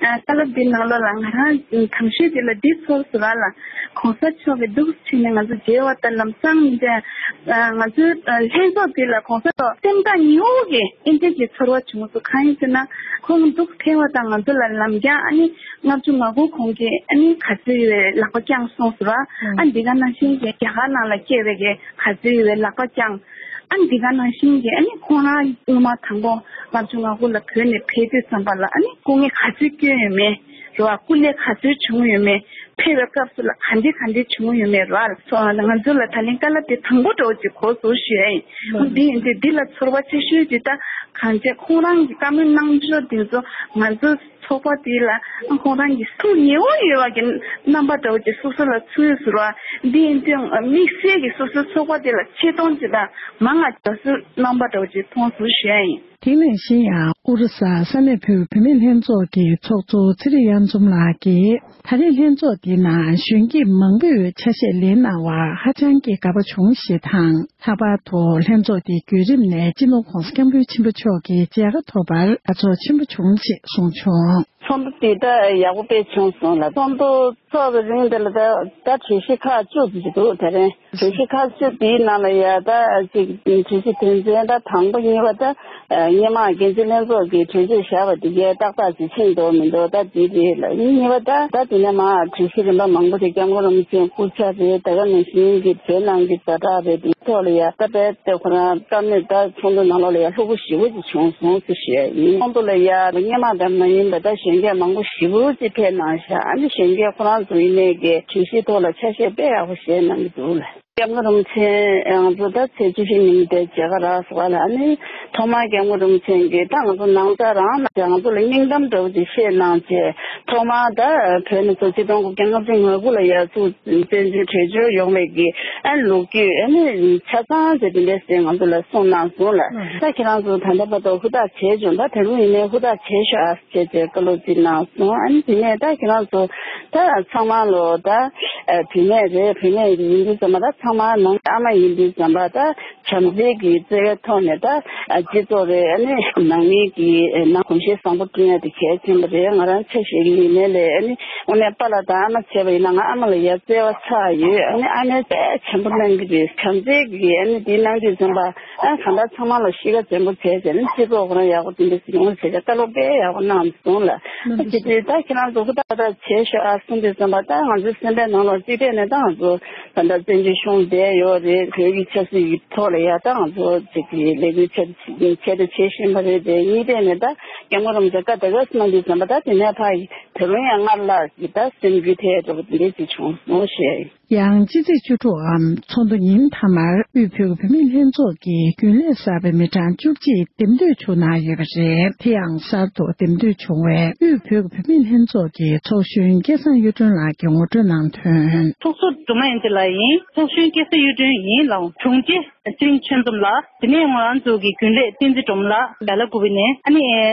ཨ་བཀའ་སློབ་འདི་ནང་ལོགས་ལ་ང་རང་གང་ཤེས་དེ་ལ་འདི་ཚོར་སོང་ར་ལ། གོང་ས་མཆོག་གི་འདུག་བྱས་ནས་ང་ཚོ་མཇལ་བ་དང་ལམ་སང་མི་འདྲ། ང་ཚོའི་ལྷན་ཚོགས་འདི་ལ་གོང་ས་མཆོག་སེམས་ཐག་ཉེ་བོ་གི་ཨིན་ཇི་གི་ཚོར་བ་བྱུང་སོང་། གང་ཡིན་ཟེར་ན་ཁོང་འདུག་ཕེབས་པ་དང་ང་ཚོ་ལ་ལམ་རྒྱག་ཨ་ནི་ལྔ་བཅུ་ང་དགུ་གོང་གི་ཨ་ནི་ག་ཚོད་ཡོད་ལག་པ་བརྐྱངས་སོང་ཟེར་བ། ཨ་འདི་ག་ནང་བཞིན་གྱི་རྒྱ་གར་ནང་ལ་སྐྱེས་པའི་གི་ག་ཚོད་ཡོད་ལག་པ་བརྐྱངས། ཨ་འདི་ག་ནང་བཞིན་གྱི་ཨ་ནི་ཁོང་རང་སྔོན་མ་དང་པོ་ལྔ་བཅུ་ང་དགུ་ལ་བོད་ནས་ཕེབས་དུས་ཙམ་པ་ལ་ཨ་ནི་སྐུ་ངལ་ག་ཚོད་བསྐྱོན་ཡོད་མེད་རེད་བ། སྐུ་ལས་ག་ཚོད་བྱུང་ཡོད་མེད། ཕེབས་པའི་སྐབས་སུ་ལ་ག་འདྲ་ག་འདྲ་བྱུང་ཡོད་མེད་རེད་བ། ང་ཚོ་ལ་ད་ལན་བཀའ་སློབ་དེ་དང་པོ་འདྲ་བོ་ཅིག་གོ་སོང་ཞུ་ཡ་ཡིན། འདི་ཡིན་དུས་འདི་ལ་ཚོར་བ་ཆེ་ཤོས་ཅིག་ད་གང་བྱས་ཁོང་རང་གི་བཀའ་མོལ་གནང་ཕྱོགས་དེ་ཚོ་ང་ཚོ་ཚོགས་པ་དེ་ལ་ཁོང་རང་གི་ཐུགས་ཉེ་བོ་ཡོད་པ་གི་རྣམ་པ་འདྲ་བོ་ཅིག་སོ་སོ་ལ་ཚོར་ཟེར་བ། འདི་ཡིན་དུས་དམིགས་བསལ་གྱི་སོ་སོའི་ཚོགས་པ་དེ་ལ་ཆེ་མཐོང་ཅིག་དང་མང་ང་རྒྱ་སོའི་རྣམ་པ་འདྲ་བོ་ཅིག་མཐོང་སོང་ཞུ་ཡ་ཡིན། དེ་ནང་བཞིན་ཡང་ཨོ་རི་ས་ས་གནས་བོད་བུད་མེད་ལྷན་ཚོགས་ཀྱི་ཚོགས་གཙོ་ཚེ་རིང་གཡང་འཛོམས་ལགས་ཀྱིས། ད་རེས་ལྷན་ཚོགས་འདིའི་ནང་གཞོན་སྐྱེས་མང་པོས་ཆ་ཤས་ལེན་གནང་བར་ཧ་ཅང་གི་དགའ་པོ་བྱུང་ཞེས་དང་། ལྷག་པར་དུ་ལྷན་ཚོགས་འདིའི་བརྒྱུད་རིམ་ནས་སྤྱི་ནོར་༧གོང་ས་༧སྐྱབས་མགོན་ཆེན་པོ་མཆོག་གི་མཇལ་ཁ་ཐོབ་པར་དགའ་ཚོར་ཆེན་པོ་བྱུང་ཞེས་གསུངས་བྱུང་། ཚོགས་འདུ་དེ་ད་ཡག་པོ་དཔེ་བྱུང་སོང་ལ། ཚོགས་འདུ་ཚོགས་པའི་རིང་དེ་ལ་ད་ད་གྲོས་གཞི་ཁག་བཅུ་ཙམ་ཞིག་འདུག་དེ་རིང་གྲོས་གཞི་ཁག་བཅུ་དེའི་ནང་ལ་ཡ་ད་ཅིག་གྲོས་གཞི་དོན་ཚན་ད་དང་པོ་གཉིས་པ་ད། སྔོན་མ་འགན་འཛིན་ལྷན་ཚོགས་ཀྱིས་གྲོས་ཆོད་བཞག་པ་དེ་གའི་ཏག་ཏག་ཅིག་ཕྱིན་འདུག་མི་འདུག་ད་དེ་རེད་ལ། གཉིས་པ་ད་ད་དེ་ནས་མར་གྲོས་གཞི་རིམ་པ་མང་པོ་ཞིག་སྐྱབས་མགོན་རིན་པོ་ཆེའི་སྐུ་ཕྱྭ་རེད། ད་ག་ནང་བཞིན་གྱི་བོད་ནང་གི་ཛ་དྲག་རེད། དེ་ཐོག་ལ་ཡ་ད་རྦད་དེ་ཁོ་རང་བཀའ་མོལ་ད་ཚོགས་འདུ་ནང་ལོགས་ལ་ཡ་ལྷུག་པོ་ཞེ་པོ་ཅིག་བྱུང་སོང་ཟེར་ཞུ་ཡ་ཡིན། ཚོགས་འདུ་ལ་ཡ་སྔོན་མ་ལྟར་མ་ཡིན་པ་ད་གཞོན་སྐྱེས་མང་པོ་ཞེ་པོ་ཅིག་ཕེབས་གནང་ཤག་ཨ་ནི་གཞོན་སྐྱེས་ཁོ་རང་ཚོ་ཡིན་ནའི་གི་གྲོས་གཞིའི་ཐོག་ལ་ཆ་ཤས་དཔེ་ཡག་པོ་བཞེས་གནང་གི་འདུག་ལ། སྐྱབས་མགོན་རིན་པོ་ཆེ་ང་ཚོ་ད་ཚེས་བཅུ་བཞི་ཉིན་དེ་མཇལ་ཁ་རག་སོང་བ་ལ། ཨ་ནི་ཐོག་མར་སྐྱབས་མགོན་རིན་པོ་ཆེ་གིས་ད་ང་ཚོ་ནང་ཚགས་རང་ལ་ང་ཚོ་ལ་སྙིང་གཏམ་འདྲ་བོ་ཅིག་བཤད་གནང་བྱས། ཐོག་མར་ད་བོད་ནས་ཚུར་ཆིག་སྟོང་དགུ་བརྒྱ་ལྔ་བཅུ་ང་དགུ་ལ་ཡར་ཚུར་བཙན་བྱོལ་བྲོས་བྱོལ་ཡོང་བའི་གི་ཨ་ལོ་རྒྱུས་ཨ་ནི་ཆ་ཚང་ཟེར་དེ་འདྲས་ཟེར་ང་ཚོ་ལ་གསུངས་གནང་སོང་ལ། ད་ཁྱེད་རང་ཚོ་ད་ལྟ་བར་དུ་ཧུར་ཐག་བྱས་བྱུང་། ད་ད་རུང་ཡིན་ནའི་ཧུར་ཐག་བྱས་ཤོག་ཨ། བྱས་བྱས་བཀའ་སློབ་ཅིག་གནང་སོང་། ཨ་ནི་དེ་ནས་ད་ཁྱེད་རང་ཚོ་ད་ཚང་མ་ལོ་ད་ཨ་བུད་མེད་རེད། བུད་མེད་ཡིན་དུས་ཙམ་པ་ད་ཚང་མ་ནང་ཨ་མ་ཡིན་དུས་ཙམ་པ་ད་བྱམས་བརྩེ་གི་བརྩེ་བའི་ཐོག་ནས་ད་ཨ་སྤྱི་ཚོགས་རེད། ཨ་ནི་ནང་མི་གི་ནང་གོམས་གཤིས་བཟང་པོ་བསྐྲུན་ཡ་དེ་གལ་ཆེན་པོ་རེད། ང་རང་ཆ་ཤས་ཀྱི་ཡིན་ནའི་ལས་ཨ་ནི་དངོས་གནས་པཱ་ལགས་དང་ཨ་མ་བྱས་པ་ཡིན་ན་ང་ཨ་མ་ལ་ཡ་བརྩེ་བ་ཆགས་ཡོད། ཨ་ནི་ཨ་མས་དཔེ་ཆེན་པོ་གནང་གི་རེད། བྱམས་བརྩེ་གི་ཨ་ནི་དེ་གནང་དུས་ཙམ་པ། ཨ་གང་ལྟར་ཚང་མ་ལ་གཤིས་ཀ་འཛེམ་པོ་བྱས་བྱས་ནས་སྤྱི་ཚོགས་ཁོ་རང་ཡག་པོ་དེ་འདྲ་ཞིག་ཡོང་བྱས་བྱས་བཀའ་སློབ་དཔེ་ཡག་པོ་གནང་སོང་ལ། ཨ་ཅི་སྟེ་ད་ཁྱེད་རང་ཚོ་ཧུར་ཐག་ད་བྱས་ཤོག་ཨ་གསུངས་དུས་ཙམ་པ་ད་ང་ཚོའི་སེམས་པའི་ནང་ལ་གཅིག་བལྟས་ནས་ད་ང་ཚོ་ད་ལྟ་བཙན་བྱོལ་གཞུང་བསྡད་ཡོད་རེད། བོད་ཀྱི་ཆབ་སྲིད་ཀྱི་ཐོག་ལ་ཡ་ད་ང་ཚོ་ཅིག་གི་ལས་འགུལ་ཆེད་དུ་བྱེད་བཞིན་པ་རེད་དེ། གཉིས་བལྟས་ནས་ད་སྐྱབས་མགོན་རིན་པོ་ཆེ་བཀའ་ད་ག་གནང་དུས་ཙམ་པ་ད་དེ་ནས་ཕར་ད་རུང་ཡང་སྔར་ལྷག་གི་ད་སེམས་འགུལ་ཐེབས་འགྲོ་བ་དེ་འདྲ་ཅིག་བྱུང་སོང་ཞེས། ཡང་སྤྱི་ཚེས་བཅུ་དྲུག་འམ་ཚོགས་འདུ་ཉིན་མཐའ་མར་དབུས་བོད་ཀྱི་བུད་མེད་ལྷན་ཚོགས་ཀྱི་རྒྱུན་ལས་གསར་པའི་མི་གྲངས་བཅུ་གཅིག་འདེམས་ཐོན་བྱུང་གནང་ཡོད་པ་རེད། དེ་ཡང་གསར་དུ་འདེམས་ཐོན་བྱུང་བའི་དབུས་བོད་ཀྱི་བུད་མེད་ལྷན་ཚོགས་ཀྱི་ཚོགས་གཞོན་སྐལ་བཟང་གཡུ་སྒྲོན་ལགས་ཀྱིས་ངོ་སྤྲོད་གནང་དོན། ཚོགས་གཙོ་སྒྲོལ་མ་དབྱངས་ཅན་ལགས་ཡིན། ཚོགས་གཞོན་སྐལ་བཟང་གཡུ་སྒྲོན་ཡིན་ལགས། དྲུང་ཆེ་ཚེ་རིང་ཆོས་འཛོམས་ལགས། དེ་ནས་ང་རང་ཚོ་གི་རྒྱུན་ལས་བསྟན་འཛིན་སྒྲོལ་མ་ལགས་བེ་ལ་ཀུ་པེ་ནས། ཨ་ནི་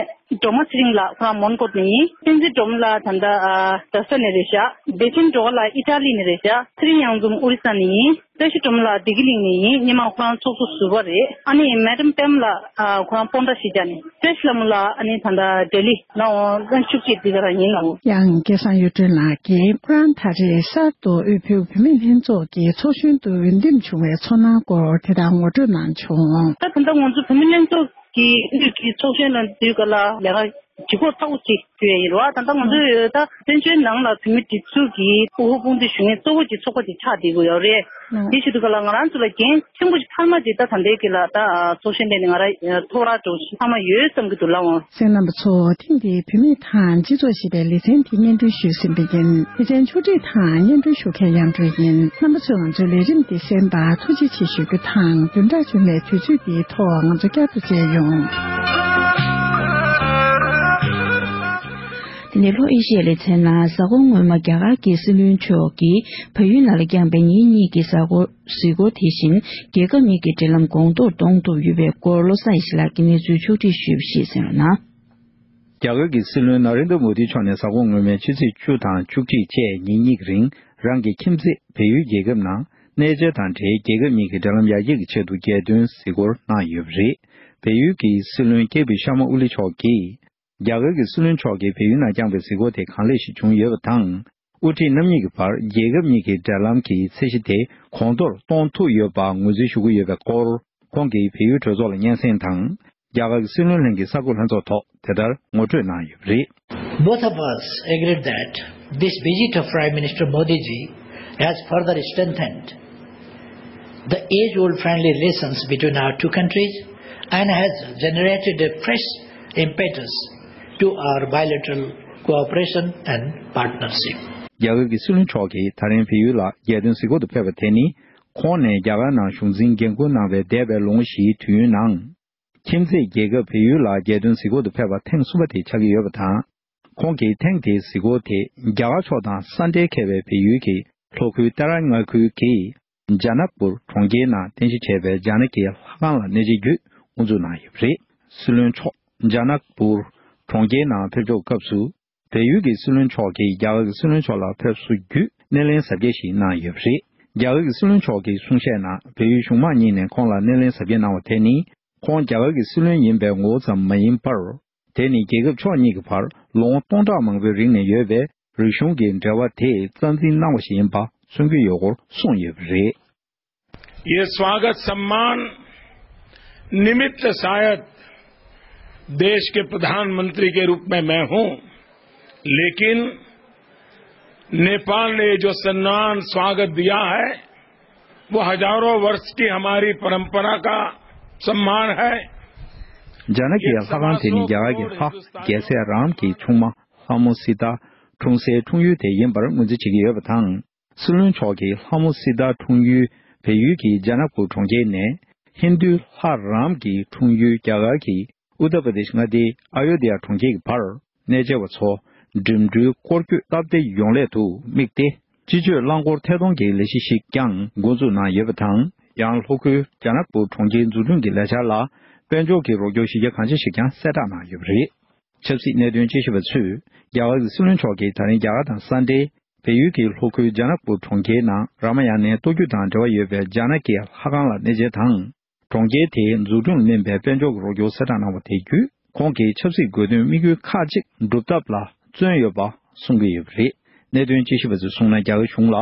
སྒྲོལ་མ་ཚེ་རིང་ལགས་ཁོ་རང་མོན་གྷོ་ནས་ཡིན། བསྟན་འཛིན་སྒྲོལ་མ་ལགས་ད་ལྟ་ཨ་རྡ་ས་ནས་རེད་ཤག་བདེ་ཆེན་སྒྲོལ་དཀར་ལགས་ཨི་ཊ་ལི་ནས་རེད་ཤག་ཚེ་རིང་གཡང་འཛོམས་ཨོ་རི་ས་ནས་ཡིན། བཀྲ་ཤིས་སྒྲོལ་མ་ལགས་བདེ་སྐྱིད་གླིང་ནས་ཡིན། སྔོན་མ་ཁོ་རང་ཚོགས་གཙོ་ཟུར་པ་རེད། ཨ་ནི་མེ་ཌམ་པད་མ་ལགས་ཨ་ཁོ་རང་སྤོན་ཊ་གཞིས་ཆགས་ནས། བཀྲ་ཤིས་ལྷ་མོ་ལགས་ཨ་ནི་ད་ལྟ་ལྡི་ལི་ནང་ཨང་བཅུ་གཅིག་འདི་ག་རང་ཡིན་ལགས། ཡང་སྐལ་བཟང་གཡུ་སྒྲོན་ལགས་ཀྱིས་ཁོ་རང་ད་རེས་གསར་དུ་དབུས་བོད་བུད་མེད་ལྷན་ཚོགས་ཀྱི་ཚོགས་གཞོན་དུ་འོས་འདེམས་བྱུང་བའི་ཚོར་སྣང་སྐོར་དེ་ལྟར་ངོ་སྤྲོད་གནང་བྱུང་། ད་ད་ལྟ་ང་ཚོ་བུད་མེད་ལྷན་ཚོགས་ཀྱི་དབུས་ཀྱི་ཚོགས་གཞོན་ལ་འཛུལ་སྐབས་ལ་ལས་ཀ་ལྗིད་ཁོག་ཚ་བོ་ཅིག་སྐྱོ་ཡ་ཡིན་རེད་བ། ད་ལྟ་ང་ཚོའི་ད་བཙན་བྱོལ་ནང་ལ་བོད་མི་སྒྲིག་འཛུགས་ཀྱི་དབུ་ཁྲིད་དཔུང་སྡེ་ཞུ་མཁན་གཙོ་བོ་གྱི་ཚོགས་པ་དེ་ཆགས་བསྡད་ཀྱི་ཡོད་རེད། དེ་བྱེད་དུས་ག་ལ་ང་རང་ཚོ་ལ་འགན་ཆེན་པོ་ཞིག་འཕར་མ་ཅིག་ད་ད་ལྟའི་གི་ལ་ད་ཚོགས་གཞོན་ལས་ནས་ང་རང་ཐོག་ར་འགྲོ་ཞིག་འཕར་མ་ཡོད་བསམ་གྱི་འདུག་ལགས་འོང་། གསན་རྣམ་པ་ཚོ། ཐེངས་འདིའི་བུད་མེད་དང་སྤྱི་ཚོགས་ཞེས་པའི་ལེ་ཚན་འདི་སྙན་སྒྲོན་ཞུས་ཟིན་པ་ཡིན། ལེ་ཚན་ཕྱོགས་སྒྲིག་དང་སྙན་སྒྲོན་ཞུ་མཁན་དབྱངས་སྒྲོན་ཡིན། རྣམ་པ་ཚོས་ང་ཚོའི་ལས་རིམ་འདི་གསན་པར་ཐུགས་རྗེ་ཆེ་ཞུ་རྒྱུ་དང་། བདུན་ཕྲག་རྗེས་མའི་དུས་ཚོད་འདིའི་ཐོག་ང་ཚོ་བསྐྱར་དུ་མཇལ་ཡོང་། དེ་ནས་ལྷོ་ཨེ་ཤི་ཡའི་ལེ་ཚན་ནང་གཟའ་འཁོར་སྔོན་མ་རྒྱ་གར་གྱི་སྲིད་བློན་མཆོག་གིས་བལ་ཡུལ་ནང་ལ་བསྐྱངས་པའི་ཉིན་གཉིས་ཀྱི་གཟའ་འཁོར་གཟིགས་སྐོར་དེ་བཞིན་རྒྱལ་ཁབ་གཉིས་ཀྱི་འབྲེལ་ལམ་གོང་མཐོར་གཏོང་ཐུབ་ཡོད་པའི་སྐོར་བློ་བཟང་ཡེ་ཤེས་ལགས་ཀྱིས་གནས་ཚུལ་ཕྱོགས་སྒྲིག་ཞུས་པ་ཞིག་གསན་རོགས་གནང་། རྒྱ་གར་གྱི་སྲིད་བློན་ན་རེན་དྲ་མོ་དི་མཆོག་ནས་གཟའ་འཁོར་སྔོན་མའི་ཕྱི་ཚེས་བཅུ་དང་བཅུ་གཅིག་བཅས་ཉིན་གཉིས་ཀྱི་རིང་རང་གི་ཁྱིམ་མཚེས་བལ་ཡུལ་རྒྱལ་ཁབ་ནང་གནས་མཇལ་དང་འབྲེལ་རྒྱལ་ཁབ་གཉིས་ཀྱི་འབྲེལ་ལམ་ཡར་རྒྱས་ཀྱི་ཆེད་དུ་རྒྱལ་དོན་གཟིགས་སྐོར་གནང་ཡོད་པ་རེད། བལ་ཡུལ་གྱི་སྲིད་བློན་ཀེ་པི་ཤར་མ་ཨོ་ལི་མཆོག་གིས་རྒྱ་གར་གྱི་སྲིད་བློན་མཆོག་གིས་བལ་ཡུལ་ནང་བསྐྱངས་པའི་གཟིགས་སྐོར་དེ་གང་ལེགས་ཤིག་བྱུང་ཡོད་པ་དང་། དབུ་ཁྲིད་རྣམ་གཉིས་ཀྱི་བར་རྒྱལ་ཁབ་གཉིས་ཀྱི་འབྲེལ་ལམ་གྱི་ཚད་གཞི་དེ་གོང་མཐོར་གཏོང་ཐུབ་ཡོད་པར་ངོས་འཛིན་ཞུ་གི་ཡོད་པའི་སྐོར། ཁོང་གིས་བལ་ཡུལ་གྲོས་ཚོགས་ལ་སྙན་སེང་དང་། རྒྱ་གར་གྱི་སྲིད་བློན་ལྷན་གྱི་གསར་འགོད་ལྷན་ཚོགས་ཐོག་དེ་ལྟར་ངོ་སྤྲོད་གནང་ཡོད་པ་རེད། Both of us agreed that this visit of Prime Minister Modi ji has further strengthened the age-old friendly relations between our two countries and has generated a fresh impetus to our bilateral cooperation and partnership. རྒྱ་གར་གྱི་སྲིད་བློན་མཆོག་གིས་ད་རིང་བལ་ཡུལ་ལ་རྒྱལ་དོན་གཟིགས་སྐོར་དུ་ཕེབས་པ་དེ་ནི། ཁོང་ནས་རྒྱ་གར་ནང་གཞུང་འཛིན་འགན་འཁུར་གནང་བའི་འདས་པའི་ལོ་ངོ་བཞིའི་དུས་ཡུན་ནང་། ཁྱིམ་མཚེས་རྒྱལ་ཁབ་བལ་ཡུལ་ལ་རྒྱལ་དོན་གཟིགས་སྐོར་དུ་ཕེབས་པ་ཐེངས་གསུམ་པ་དེ་ཆགས་ཀྱི་ཡོད་པ་དང་། ཁོང་གིས་ཐེངས་དེའི་གཟིགས་སྐོར་དེ་རྒྱ་གར་ཕྱོགས་དང་ས་འབྲེལ་མཁས་པའི་བལ་ཡུལ་གྱི་ལྷོ་ཁུལ་ཏེ་ར་མངའ་ཁུལ་གྱི་ཇ་ན་པུར་གྲོང་ཁྱེར་ནང་རྟེན་གཞི་བྱས་པའི་ཇ་ན་ཀི་ལྷ་ཁང་ལ་གནས་མཇལ་བརྒྱུད་དབུ་འཛུགས་གནང་ཡོད་པ་རེད། སྲིད་བློན་མཆོག་ཇ་ན་པུར་གྲོང་ཁྱེར་ནང་ཕེབས་འབྱོར་སྐབས་སུ། བལ་ཡུལ་གྱི་སྲིད་བློན་མཆོག་གིས་རྒྱ་གར་གྱི་སྲིད་བློན་མཆོག་ལ་ཕེབས་བསུ་བརྒྱུད་སྣེ་ལེན་གཟབ་རྒྱས་ཤིག་གནང་ཡོད་པ་རེད། རྒྱ་གར་གྱི་སྲིད་བློན་མཆོག་གིས་གསུང་བཤད་ནང་བལ་ཡུལ་གཞུང་མང་གཉིས་ནས་ཁོང་ལ་སྣེ་ལེན་གཟབ་རྒྱས་གནང་བ་དེ་ནི། ཁོང་རྒྱ་གར་གྱི་སྲིད་བློན་ཡིན་པའི་ངོ་བོ་ཙམ་མ་ཡིན་པར། དེ་ནི་རྒྱལ་ཁབ་ཕྱོགས་གཉིས་ཀྱི་བར་ལོ་ངོ་སྟོང་ཕྲག་མང་པོའི་རིང་ནས་ཡོད་པའི་རིག་གཞུང་གི་འབྲེལ་བ་དེ་རྩ་འཛིན་གནང་བ་ཞིག་ཡིན་པ་མཚོན་གྱི་ཡོད་སྐོར་གསུངས་ཡོད་པ་རེད། ये स्वागत सम्मान निमित्त शायद देश के प्रधानमंत्री के रूप में मैं हूं, लेकिन नेपाल ने जो सम्मान स्वागत दिया है, वो हजारों वर्ष की हमारी परंपरा का सम्मान है। རྒྱ་ནག་གི་ལྷ་ཁང་དེ་ནི་རྒྱ་གར་གྱི་ལྷ་རྒྱལ་སྲས་རཱམ་གྱི་ཆུང་མ་ལྷ་མོ་སི་ཏཱ་འཁྲུངས་སའི་འཁྲུངས་ཡུལ་དེ་ཡིན་པར་ངོས་འཛིན་བྱེད་ཀྱི་ཡོད་པ་དང་། སྲིད་བློན་མཆོག་གིས་ལྷ་མོ་སི་ཏཱ་འཁྲུངས་ཡུལ་བལ་ཡུལ་གྱི་ཇ་ན་པུར་གྲོང་ཁྱེར་ནས། ཧིན་རྡུའི་ལྷ་རཱམ་གྱི་འཁྲུངས་ཡུལ་རྒྱ་གར་གྱི་ཨུ་ཏར་པྲ་དེཤ་མངའ་སྡེའི་ཨ་ཡོ་དྷི་ཡ་གྲོང་ཁྱེར་གྱི་བར་གནས་མཇལ་བ་ཚོ་འགྲིམ་འགྲུལ་སྐོར་སྐྱོད་སྟབས་བདེ་ཡོང་སླད་དུ་དམིགས་ཏེ། སྤྱི་སྤྱོད་རླངས་འཁོར་ཐད་གཏོང་གི་ལས་གཞི་ཞིག་ཀྱང་འགོ་འཛུགས་གནང་ཡོད་པ་དང་། ཡང་ལྷོ་ཁུལ་ཇ་ན་པུར་གྲོང་ཁྱེར་འཛུགས་སྐྲུན་གྱི་ལས་འཆར་ལ་དཔལ་འབྱོར་གྱི་རོགས་སྐྱོར་གཞི་རྒྱ་གང་ཆེ་ཞིག་ཀྱང་གསལ་བསྒྲགས་གནང་ཡོད་པ་རེད། ཆབ་སྲིད་གནད་དོན་དཔྱད་ཞིབ་པ་ཚོས་རྒྱ་གར་གྱི་སྲིད་བློན་མཆོག་གིས་ད་རིང་རྒྱ་གར་དང་ས་འབྲེལ་བལ་ཡུལ་གྱི་ལྷོ་ཁུལ་ཇ་ན་པུར་གྲོང་ཁྱེར་ནང་རཱ་མ་ཡ་ནའི་གཏོར་རྒྱུ་དང་འབྲེལ་བ་ཡོད་པའི་ཇ་ན་ཀི་ལྷ་ཁང་ལ་གནས་མཇལ་དང་། གྲོང་ཁྱེར་དེའི་འཛུགས་སྐྲུན་ལ་སྨིན་པའི་དཔལ་འབྱོར་གྱི་རོགས་སྐྱོར་གསལ་བསྒྲགས་གནང་བ་དེ་བརྒྱུད། ཁོང་གིས་ཆབ་སྲིད་དགོས་འདུན་དམིགས་ཡུལ་ཁག་ཅིག་འགྲུབ་ཐབས་ལ་བརྩོན་ཡོད་པ་གསུང་གི་ཡོད་པ་རེད། གནད་དོན་དཔྱད་ཞིབ་པ་ཚོས་གསུངས་ན། རྒྱ་གར་གཞུང་ལ་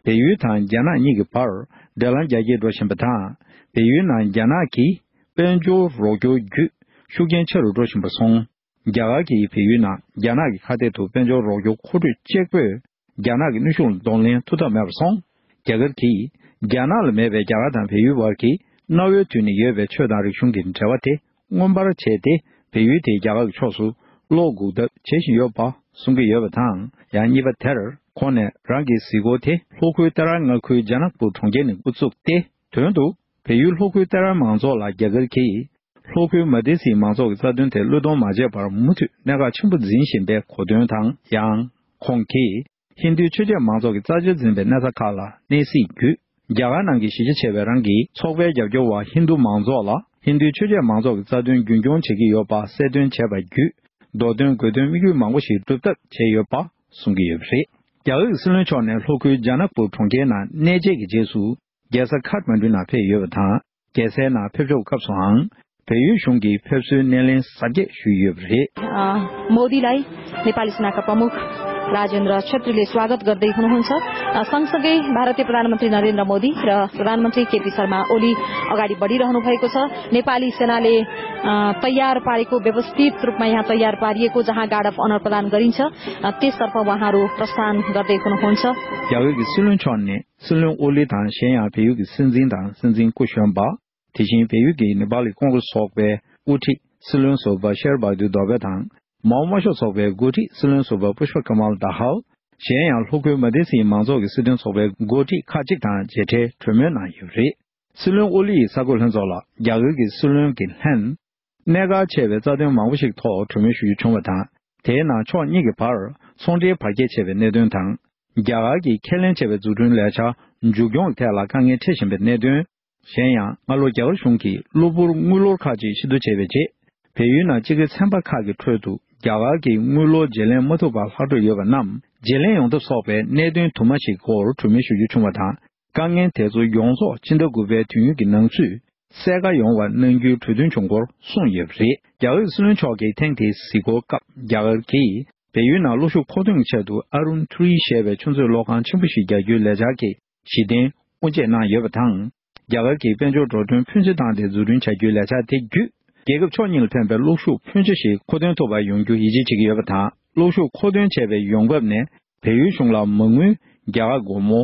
བལ་ཡུལ་དང་རྒྱ་ནག་གཉིས་ཀྱི་བར་འབྲེལ་ལམ་རྒྱ་སྐྱེད་འགྲོ་བཞིན་པ་དང་། བལ་ཡུལ་ནང་རྒྱ་ནག་གི་དཔལ་འབྱོར་རོགས་སྐྱོར་བརྒྱུད་ཤུགས་རྐྱེན་ཆེ་རུ་འགྲོ་བཞིན་པ་སོང་། རྒྱ་གར་གྱིས་བལ་ཡུལ་ནང་རྒྱ་ནག་གི་ཁ་གཏད་དུ་དཔལ་འབྱོར་རོགས་སྐྱོར་མཁོ་སྤྲོད་གཅིག་པོས། རྒྱ་ནག་གི་ནུས་ཤུགས་ལ་གདོང་ལེན་ཐུབ་ཐབས་མེད་པར་སོང་། རྒྱ་གར་གྱིས་རྒྱ་ནག་ལ་མེད་པའི་རྒྱ་གར་དང་བལ་ཡུལ་བར་གྱི་གནའ་བོའི་དུས་ནས་ཡོད་པའི་ཆོས་དང་རིག་གཞུང་གི་འབྲེལ་བ་དེ་མངོན་པར་བྱས་ཏེ། བལ་ཡུལ་དེ་རྒྱ་གར་གྱི་ཕྱོགས་སུ་བློ་འགུག་ཐབས་བྱེད་བཞིན་ཡོད་པ་གསུང་གི་ཡོད་པ་དང་། ཡང་གཉིས་པ་དེར་ཁོང་ནས་རང་གི་གཟིགས་སྐོར་དེ་ལྷོ་ཁུལ་ཏེ་ར་མངའ་ཁུལ་ཇ་ན་པུར་གྲོང་ཁྱེར་ནས་འགོ་བཙུགས་ཏེ། དོན་དུ་བལ་ཡུལ་ལྷོ་ཁུལ་ཏེ་ར་མང་ཚོགས་ལ་རྒྱ་གར་གྱིས། ལྷོ་ཁུལ་མ་ཏི་སིའི་མང་ཚོགས་ཀྱི་རྩ་དོན་དེ་བློས་གཏོང་མ་བྱས་པར་མུ་མཐུད་གནད་འགག་ཆེན་པོ་འཛིན་བཞིན་པའི་གོ་དོན་དང་། ཡང་ཁོང་གིས་ཧིན་རྡུའི་ཆོས་བྱེད་མང་ཚོགས་ཀྱི་རྩ་ཆེར་འཛིན་པའི་གནས་ས་ཁག་ལ་གནས་གཟིགས་བརྒྱུད། རྒྱ་གར་ནང་གི་གཞིས་ཆགས་ཆེ་བའི་རང་གི་ཚོགས་པའི་རྒྱབ་སྐྱོར་བ་ཧིན་རྡུ་མང་ཚོགས་ལ་ཧིན་རྡུའི་ཆོས་བྱེད་མང་ཚོགས་ཀྱི་རྩ་དོན་རྒྱུན་སྐྱོང་བྱེད་ཀྱི་ཡོད་པ་གསལ་སྟོན་བྱས་པ་བརྒྱུད། མདོ་དོན་དགོས་དོན་དམིགས་ཡུལ་མང་པོ་ཞིག་སྒྲུབ་ཐབས་བྱས་ཡོད་པ་གསུང་གི་ཡོད་པ་རེད། རྒྱ་གར་གྱི་སྲིད་བློན་མཆོག་ནས་ལྷོ་ཁུལ་ཇ་ན་པུར་གྲོང་ཁྱེར་ནང་གནས་མཇལ་གྱི་རྗེས་སུ། རྒྱལ་ས་ཁཱཐ་མན་ཌུ་ནང་ཕེབས་ཡོད་པ་དང་། རྒྱལ་སའི་ནང་ཕེབས་ཕྱོགས་སྐབས་སུའང་། བལ་ཡུལ་གཞུང་གིས་ཕེབས་བསུའི་སྣེ་ལེན་གཟབ་རྒྱས་ཞུས་ཡོད་པ་རེད། अ, मोदीलाई नेपाली सेनाका प्रमुख राजेन्द्र क्षेत्रीले स्वागत गर्दै हुनुहुन्छ। अ, सँगसँगै भारतीय प्रधानमन्त्री नरेन्द्र मोदी र प्रधानमन्त्री केपी शर्मा ओली अगाडि बढिरहनु भएको छ। नेपाली सेनाले, अ, तयार पारेको, व्यवस्थित रूपमा यहाँ तयार पारिएको, जहाँ गार्ड अफ अनर प्रदान गरिन्छ, अ, त्यसतर्फ उहाँहरू प्रस्थान गर्दै हुनुहुन्छ। རྒྱ་གར་གྱི་སྲིད་བློན་མཆོག་ནས་སྲིད་བློན་ཨོ་ལི་དང་གཞན་ཡང་བལ་ཡུལ་གྱི་སྲིད་འཛིན་དང་སྲིད་འཛིན་སྐུ་གཞོན་པ། དེ་བཞིན་བལ་ཡུལ་གྱི་ནེ་པ་ལི་ཀོང་གྷི་རེ་ཚོགས་པའི་དབུ་ཁྲིད་སྲིད་བློན་ཟུར་པ་ཤེར་བྷ་དུ་རྡོ་བྷེ་དང་། མའོ་དམར་ཤོག་ཚོགས་པའི་འགོ་ཁྲིད་སྲིད་བློན་ཟུར་པ་པུཤ་པ་ཀ་མལ་དྷ་ཧལ། གཞན་ཡང་ལྷོ་ཁུལ་མ་དེ་སིའི་མང་ཚོགས་ཀྱི་སྲིད་དོན་ཚོགས་པའི་འགོ་ཁྲིད་ཁག་ཅིག་དང་མཇལ་འཕྲད་གྲོས་མོལ་གནང་ཡོད་པ་རེད། སྲིད་བློན་ཨོ་ལི་ཡི་གསར་འགོད་ལྷན་ཚོགས་ལ་རྒྱ་གར་གྱི་སྲིད་བློན་གྱི་ལྷན། གནད་འགག་ཆེ་བའི་རྩ་དོན་མང་པོ་ཞིག་ཐོག་གྲོས་མོལ་ཞུ་རྒྱུ་བྱུང་བ་དང་། དེའི་ནང་ཕྱོགས་གཉིས་ཀྱི་བར་ཚོང་འབྲེལ་བར་ཁྱད་ཆེ་བའི་གནད་དོན་དང་། རྒྱ་གར་གྱིས་ཁས་ལེན་བྱས་པའི་འཛུགས་སྐྲུན་ལས་འཆར་མཇུག་སྐྱོང་གི་ཐད་ལ་དཀའ་ངལ་འཕྲད་བཞིན་པའི་གནད་དོན། གཞན་ཡང་སྔ་ལོ་རྒྱ་གར་གཞུང་གིས་གློ་བུར་དངུལ་ལོར་ཁག་ཅིག་ཕྱིར་བསྡུ་བྱས་པའི་རྗེས། བལ་ཡུལ་ནང་སྤྱི་ཁའི་ཚན་པ་ཁག་གི་ཁྲོད་དུ་རྒྱ་གར་གྱིས་དངུལ་ལོར་བརྗེ་ལེན་མ་ཐུབ་པར་ལྷག་འཕྲོས་ཡོད་པ་རྣམས་བརྗེ་ལེན་ཡོང་ཐབས་སོགས་པའི་གནད་དོན་དུ་མ་ཞིག་སྐོར་གྲོས་མོལ་ཞུ་རྒྱུ་བྱུང་བ་དང་། དཀའ་ངལ་དེ་ཚོ་ཡོངས་རྫོགས་ཕྱི་ཟླ་དགུ་པའི་དུས་ཡུན་གྱི་ནང་ཚུད་གསལ་ཁ་ཡོང་བ་གནང་རྒྱུའི་གྲོས་མཐུན་བྱུང་སྐོར་གསུངས་ཡོད་པ་རེད། རྒྱ་གར་གྱི་སྲིད་བློན་མཆོག་གིས་ཐེངས་དེའི་གཟིགས་སྐོར་སྐབས། རྒྱ་གར་གྱིས་བལ་ཡུལ་ནང་གློག་ཤུགས་མཁོ་འདོན་གྱི་ཆེད་དུ་ཨ་རུན་ཐི་རི་ཞེས་པའི་ཆུ་མཛོད་གློག་ཁང་ཆེན་པོ་ཞིག་རྒྱག་རྒྱུའི་ལས་འཆར་གྱི་གཞི་རྟེན་དབུ་འབྱེད་གནང་ཡོད་པ་དང་། རྒྱ་གར་གྱིས་དཔལ་འབྱོར་འགྲོ་གྲོན་ཕོན་ཆེ་བཏང་སྟེ་འཛུགས་སྐྲུན་བྱ་རྒྱུའི་ལས་འཆར་དེ་བརྒྱུད། རྒྱལ་ཁབ་ཕྱོགས་གཉིས་ལ་ཕན་པའི་གློག་ཤུགས་ཕོན་ཆེ་ཞིག་མཁོ་འདོན་ཐུབ་པར་ཡོང་རྒྱུ་ཡིད་ཆེས་བྱེད་ཀྱི་ཡོད་པ་དང་། གློག་ཤུགས་མཁོ་འདོན་བྱས་པའི་ཡོང་འབབ་ནས་བལ་ཡུལ་གཞུང་ལ་མ་དངུལ་རྒྱ་གར་སྒོར་མོ་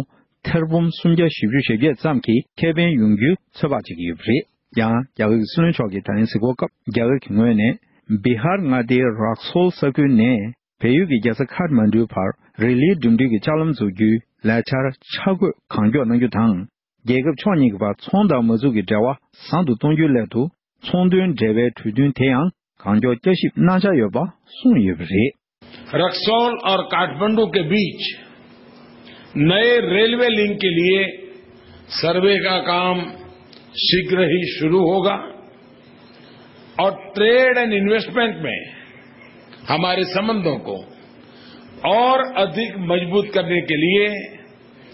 ཐེར་འབུམ་སུམ་བརྒྱ་བཞི་བཅུ་ཞེ་བརྒྱད་ཙམ་གྱི་ཁེ་ཕན་ཡོང་རྒྱུའི་ཚོད་དཔག་བྱེད་ཀྱི་ཡོད་པ་རེད། ཡང་རྒྱ་གར་གྱི་སྲིད་བློན་མཆོག་གིས་ད་རིང་གཟིགས་སྐོར་སྐབས་རྒྱ་གར་གྱི་ངོས་ནས་བི་ཧར་མངའ་སྡེའི་རག་སོལ་ས་ཁུལ་ནས་བལ་ཡུལ་གྱི་རྒྱལ་ས་ཁཱཐ་མན་ཌུའི་བར་རི་ལིའི་འགྲིམ་འགྲུལ་གྱི་ལྕགས་ལམ་འཛུགས་རྒྱུའི་ལས་འཆར་འཆར་འགོད་གང་མགྱོགས་གནང་རྒྱུ་དང་། རྒྱལ་ཁབ་ཕྱོགས་གཉིས་ཀྱི་བར་ཚོང་དང་མ་འཛུགས་ཀྱི་འབྲེལ་བ་བཟང་དུ་གཏོང་རྒྱུའི་སླད་དུ། ཚོང་དོན་འབྲེལ་བའི་གྲོས་མཐུན་དེ་ཡང་གང་མགྱོགས་བསྐྱར་ཞིབ་གནང་འཆར་ཡོད་པ་གསུངས་ཡོད་པ་རེད། रक्सौल और काठमांडू के बीच नए रेलवे लिंक के लिए सर्वे का काम शीघ्र ही शुरू होगा और ट्रेड एंड इन्वेस्टमेंट में हमारे संबंधों को और अधिक मजबूत करने के लिए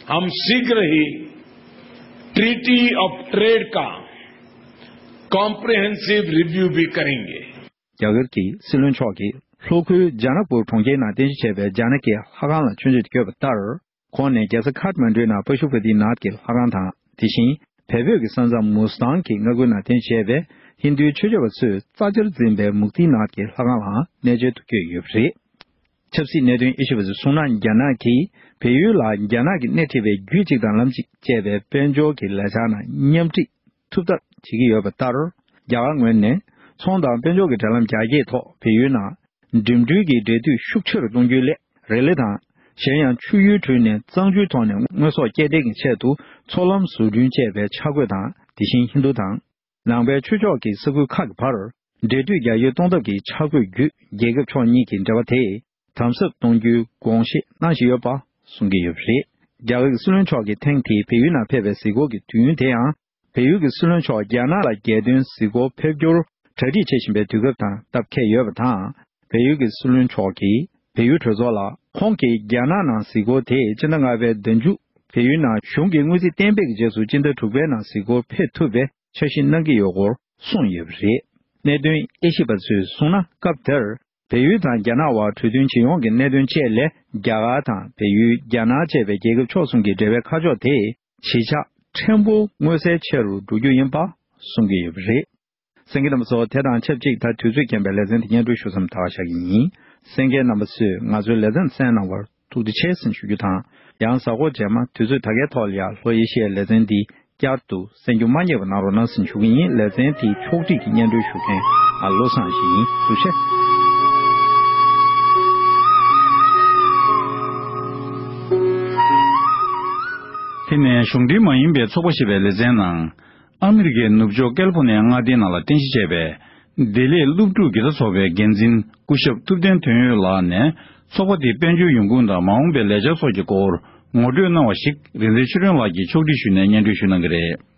हम शीघ्र ही ट्रीटी ऑफ ट्रेड का कॉम्प्रिहेंसिव रिव्यू भी करेंगे। རྒྱ་གར་གྱི་སྲིད་བློན་མཆོག་གིས་ལྷོ་ཁུལ་ཇཱ་ན་པུར་གྲོང་ཁྱེར་ནང་རྟེན་གཞི་བྱས་པའི་ཇཱ་ན་ཀའི་ལྷ་ཁང་ལ་མཆོད་མཇལ་བསྐྱོད་པ་ལྟར། ཁོང་ནས་རྒྱལ་ས་ཁཱཐ་མན་ཌུའི་ནང་པ་ཤུ་པ་ཏི་ནཱཐ་ཀྱི་ལྷ་ཁང་དང་། དེ་བཞིན་བལ་བོད་ཀྱི་ས་མཚམས་མུ་སི་ཐང་གི་མངའ་ཁུལ་ནང་རྟེན་གཞི་བྱས་པའི་ཧིན་རྡུའི་ཆོས་བྱེད་པ་ཚོས་རྩ་ཆེར་འཛིན་པའི་མུག་ཏི་ནཱཐ་ཀྱི་ལྷ་ཁང་ལའང་གནས་མཇལ་དུ་བསྐྱོད་ཡོད་པ་རེད། ཆབ་སྲིད་གནད་དོན་དབྱེ་ཞིབ་པ་ཚོས་གསུངས་ན། རྒྱ་ནག་གིས་བལ་ཡུལ་ལ་རྒྱ་ནག་གིས་སྣེ་ཁྲིད་པའི་རྒྱུད་གཅིག་དང་ལམ་གཅིག་ཅེས་པའི་དཔལ་འབྱོར་གྱི་ལས་འཆར་ནང་མཉམ་ཁྲིད་ཐུབ་ཐབས་བྱེད་ཀྱི་ཡོད་པ་ལྟར། རྒྱ་གར་ངོས་ནས་ཚོང་དང་དཔལ་འབྱོར་གྱི་འབྲེལ་ལམ་རྒྱ་སྐྱེད་ཐོག་བལ་ཡུལ་ནང་འགྲིམ་འགྲུལ་གྱི་འབྲེལ་མཐུད་ཤུགས་ཆེ་རུ་གཏོང་རྒྱུའི་སླད། རི་ལི་དང་། གཞན་ཡང་ཆུ་ཡུར་ཁྲོད་ནས་གཙང་ཆུའི་ཐོག་ནས་དངོས་ཟོག་སྐྱེལ་འདྲེན་གྱི་ཆེད་དུ་མཚོ་ལམ་བཟོ་སྐྲུན་བཅས་པའི་འཆར་འགོད་དང་། དེ་བཞིན་ཧིན་རྡུ་དང་། ནང་པའི་ཆོས་ཕྱོགས་ཀྱི་ས་ཁུལ་ཁག་གི་བར་འབྲེལ་མཐུད་རྒྱ་སྐྱེད་གཏོང་ཐབས་ཀྱི་འཆར་འགོད་བརྒྱུད། རྒྱལ་ཁབ་ཕྱོགས་གཉིས་ཀྱི་འབྲེལ་བ་དེ་དམ་ཟབ་གཏོང་རྒྱུའི་དགོངས་བཞེས་གནང་བཞིན་ཡོད་པ་གསུང་གི་ཡོད་པ་རེད། རྒྱ་གར་གྱི་སྲིད་བློན་མཆོག་གིས་ཐེངས་དེའི་བལ་ཡུལ་ནང་ཕེབས་པའི་གཟིགས་སྐོར་གྱི་དུས་ཡུན་དེ་ཡང་། བལ་ཡུལ་གྱི་སྲིད་བློན་མཆོག་རྒྱ་ནག་ལ་རྒྱལ་དོན་གཟིགས་སྐོར་ཕེབས་རྒྱུར་གྲ་སྒྲིག་བྱེད་བཞིན་པའི་དུས་སྐབས་དང་སྟབས་འཁེལ་ཡོད་པ་དང་། བལ་ཡུལ་གྱི་སྲིད་བློན་མཆོག་གིས་བལ་ཡུལ་གྲོས་ཚོགས་ལ་ཁོང་གིས་རྒྱ་ནག་ནང་གཟིགས་སྐོར་དེ་སྤྱི་ཟླ་ལྔ་པའི་ཟླ་མཇུག་བལ་ཡུལ་ནང་གཞུང་གིས་དངུལ་རྩིས་གཏན་འབེབས་ཀྱི་རྗེས་སུ་སྤྱི་ཟླ་དྲུག་པའི་ནང་གཟིགས་སྐོར་ཕེབས་ཐུབ་པའི་འཆར་གཞི་གནང་གི་ཡོད་སྐོར་གསུངས་ཡོད་པ་རེད། གནད་དོན་དབྱེ་ཞིབ་པ་ཚོས་གསུངས་ན། སྐབས་དེར་བལ་ཡུལ་དང་རྒྱ་ནག་དབར་གྲོས་མཐུན་བྱེད་ཡོང་གི་གནད་དོན་བཅས་ལས། རྒྱ་གར་དང་བལ་ཡུལ། རྒྱ་ནག་བཅས་པའི་རྒྱལ་ཁབ་ཕྱོགས་གསུམ་གྱི་འབྲེལ་བའི་ཁ་ཕྱོགས་དེ་ཇེ་ཆག་ཕྲན་བུ་མངོན་གསལ་ཆེ་རུ་འགྲོ་རྒྱུ་ཡིན་པ་གསུང་གི་ཡོད་པ་རེད། གསན་མཁན་རྣམ་པ་ཚོ། དེ་དང་ཆབས་ཅིག་ད་དུས་ཚོད་རྐྱེན་པས་ལེ་ཚན་འདི་སྙན་སྒྲོན་ཞུ་མཚམས་ད་བཞག་གི་ཡིན། གསན་མཁན་རྣམ་པ་ཚོས་ང་ཚོའི་ལེ་ཚན་གསན་གནང་བར་ཐུགས་རྗེ་ཆེ་ཟེར་ཞུ་རྒྱུ་དང་། ཡང་གཟའ་འཁོར་རྗེས་མ་དུས་ཚོད་ད་གའི་ཐོག་ལ་ཡང་ལྷོ་ཨེ་ཤི་ཡའི་ལེ་ཚན་འདི་བསྐྱར་དུ་གསན་རྒྱུ་མ་བསྙེལ་བ་གནང་རོགས་གནང་ཟེར་ཞུ་གི་ཡིན། ལེ་ཚན་དེའི་ཕྱོགས་སྒྲིག་གི་སྙན་སྒྲོན་ཞུ་མཁན་ང་བློ་བཟང་ཞིག་ཡིན། ཐུགས་རྗེ་ཆེ། དེ་ནས་གཞུང་འབྲེལ་མ་ཡིན་པའི་ཚོགས་པ་ཞེས་པའི་ལེ་ཚན་ནང་། ཨ་མི་རི་ཀའི་ནུབ་ཕྱོགས་ཀལ་ཕོར་ནི་ཡ་མངའ་སྡེའི་ནང་ལ་རྟེན་གཞི་བྱས་པའི་བདེ་ལེགས་སློབ་ཕྲུག་གི་ད་ཚོགས་པའི་འགན་འཛིན་སྐུ་ཞབས་ཐུབ་བསྟན་དོན་ཡོད་ལགས་ནས། ཚོགས་པ་དེའི་དཔལ་འབྱོར་ཡོང་ཁུངས་དང་མ་འོངས་པའི་ལས་འཆར་སོགས་ཀྱི་སྐོར་ངོ་སྤྲོད་གནང་བ་ཞིག་རིག་འཛིན་ཆོས་སྒྲོན་ལགས་ཀྱིས་ཕྱོགས་སྒྲིག་ཞུས་ནས་སྙན་སྒྲོན་ཞུ་གནང་གི་རེད།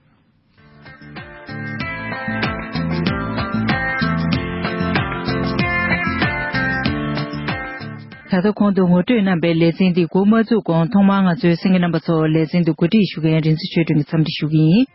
ད་ལྟ་གོང་དུ་ངོ་སྤྲོད་གནང་པའི་ལེ་ཚན་འདི་འགོ་མ་བཙུགས་གོང་། ཐོག་མར་ང་ཚོའི་གསན་མཁན་རྣམ་པ་ཚོར་ལེ་ཚན་འདི་གོ་སྒྲིག་ཞུ་མཁན་རིག་འཛིན་ཆོས་སྒྲོན་གྱིས་འཚམས་འདྲི་ཞུ་གི་ཡིན།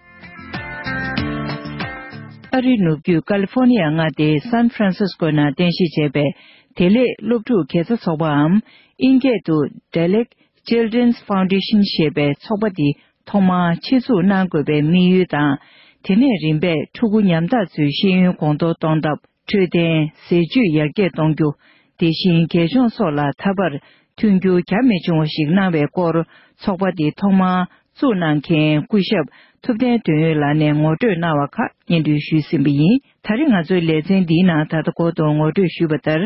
ཨ་རིའི་ནུབ་རྒྱུད་ཀ་ལི་ཧྥོར་ནི་ཡ་མངའ་སྡེའི་སན་ཧྥ་རན་སིས་ཀོའི་ནང་རྟེན་གཞི་བྱས་པའི་ དེ་ལས་སློབ་ཕྲུག་དགེ་རྩ་ཚོགས་པའམ་དབྱིན་སྐད་དུ་Dalek Children's Foundation ཞེས་པའི་ཚོགས་པ་འདི་ཐོག་མར་ཆེད་འཛུགས་གནང་དགོས་པའི་དམིགས་ཡུལ་དང་། དེ་ནས་རིམ་པས་ཕྲུ་གུ་ཉམ་ཐག་ཚོའི་ཤེས་ཡོན་གོང་མཐོར་གཏོང་ཐབས། འཕྲོད་བསྟེན། ཟས་བཅུད་ཡར་རྒྱས་གཏོང་རྒྱུ། དེ་བཞིན་དགེ་སྦྱོང་སོགས་ལ་ད་བར་མཐུན་འགྱུར་རྒྱ་མི་ཆུང་བ་ཞིག་གནང་བའི་སྐོར། ཚོགས་པ་འདི་ཐོག་མར་བཙུགས་གནང་མཁན་སྐུ་ཞབས་ཐུབ་བསྟན་དོན་ཡོད་ལགས་ནས་ངོ་སྤྲོད་གནང་བ་ཁག་སྙན་སྒྲོན་ཞུས་ཟིན་པ་ཡིན། ད་རེས་ང་ཚོའི་ལེ་ཚན་འདིའི་ནང་ད་ལྟ་སྐོར་དུ་ངོ་སྤྲོད་ཞུས་པ་ལྟར།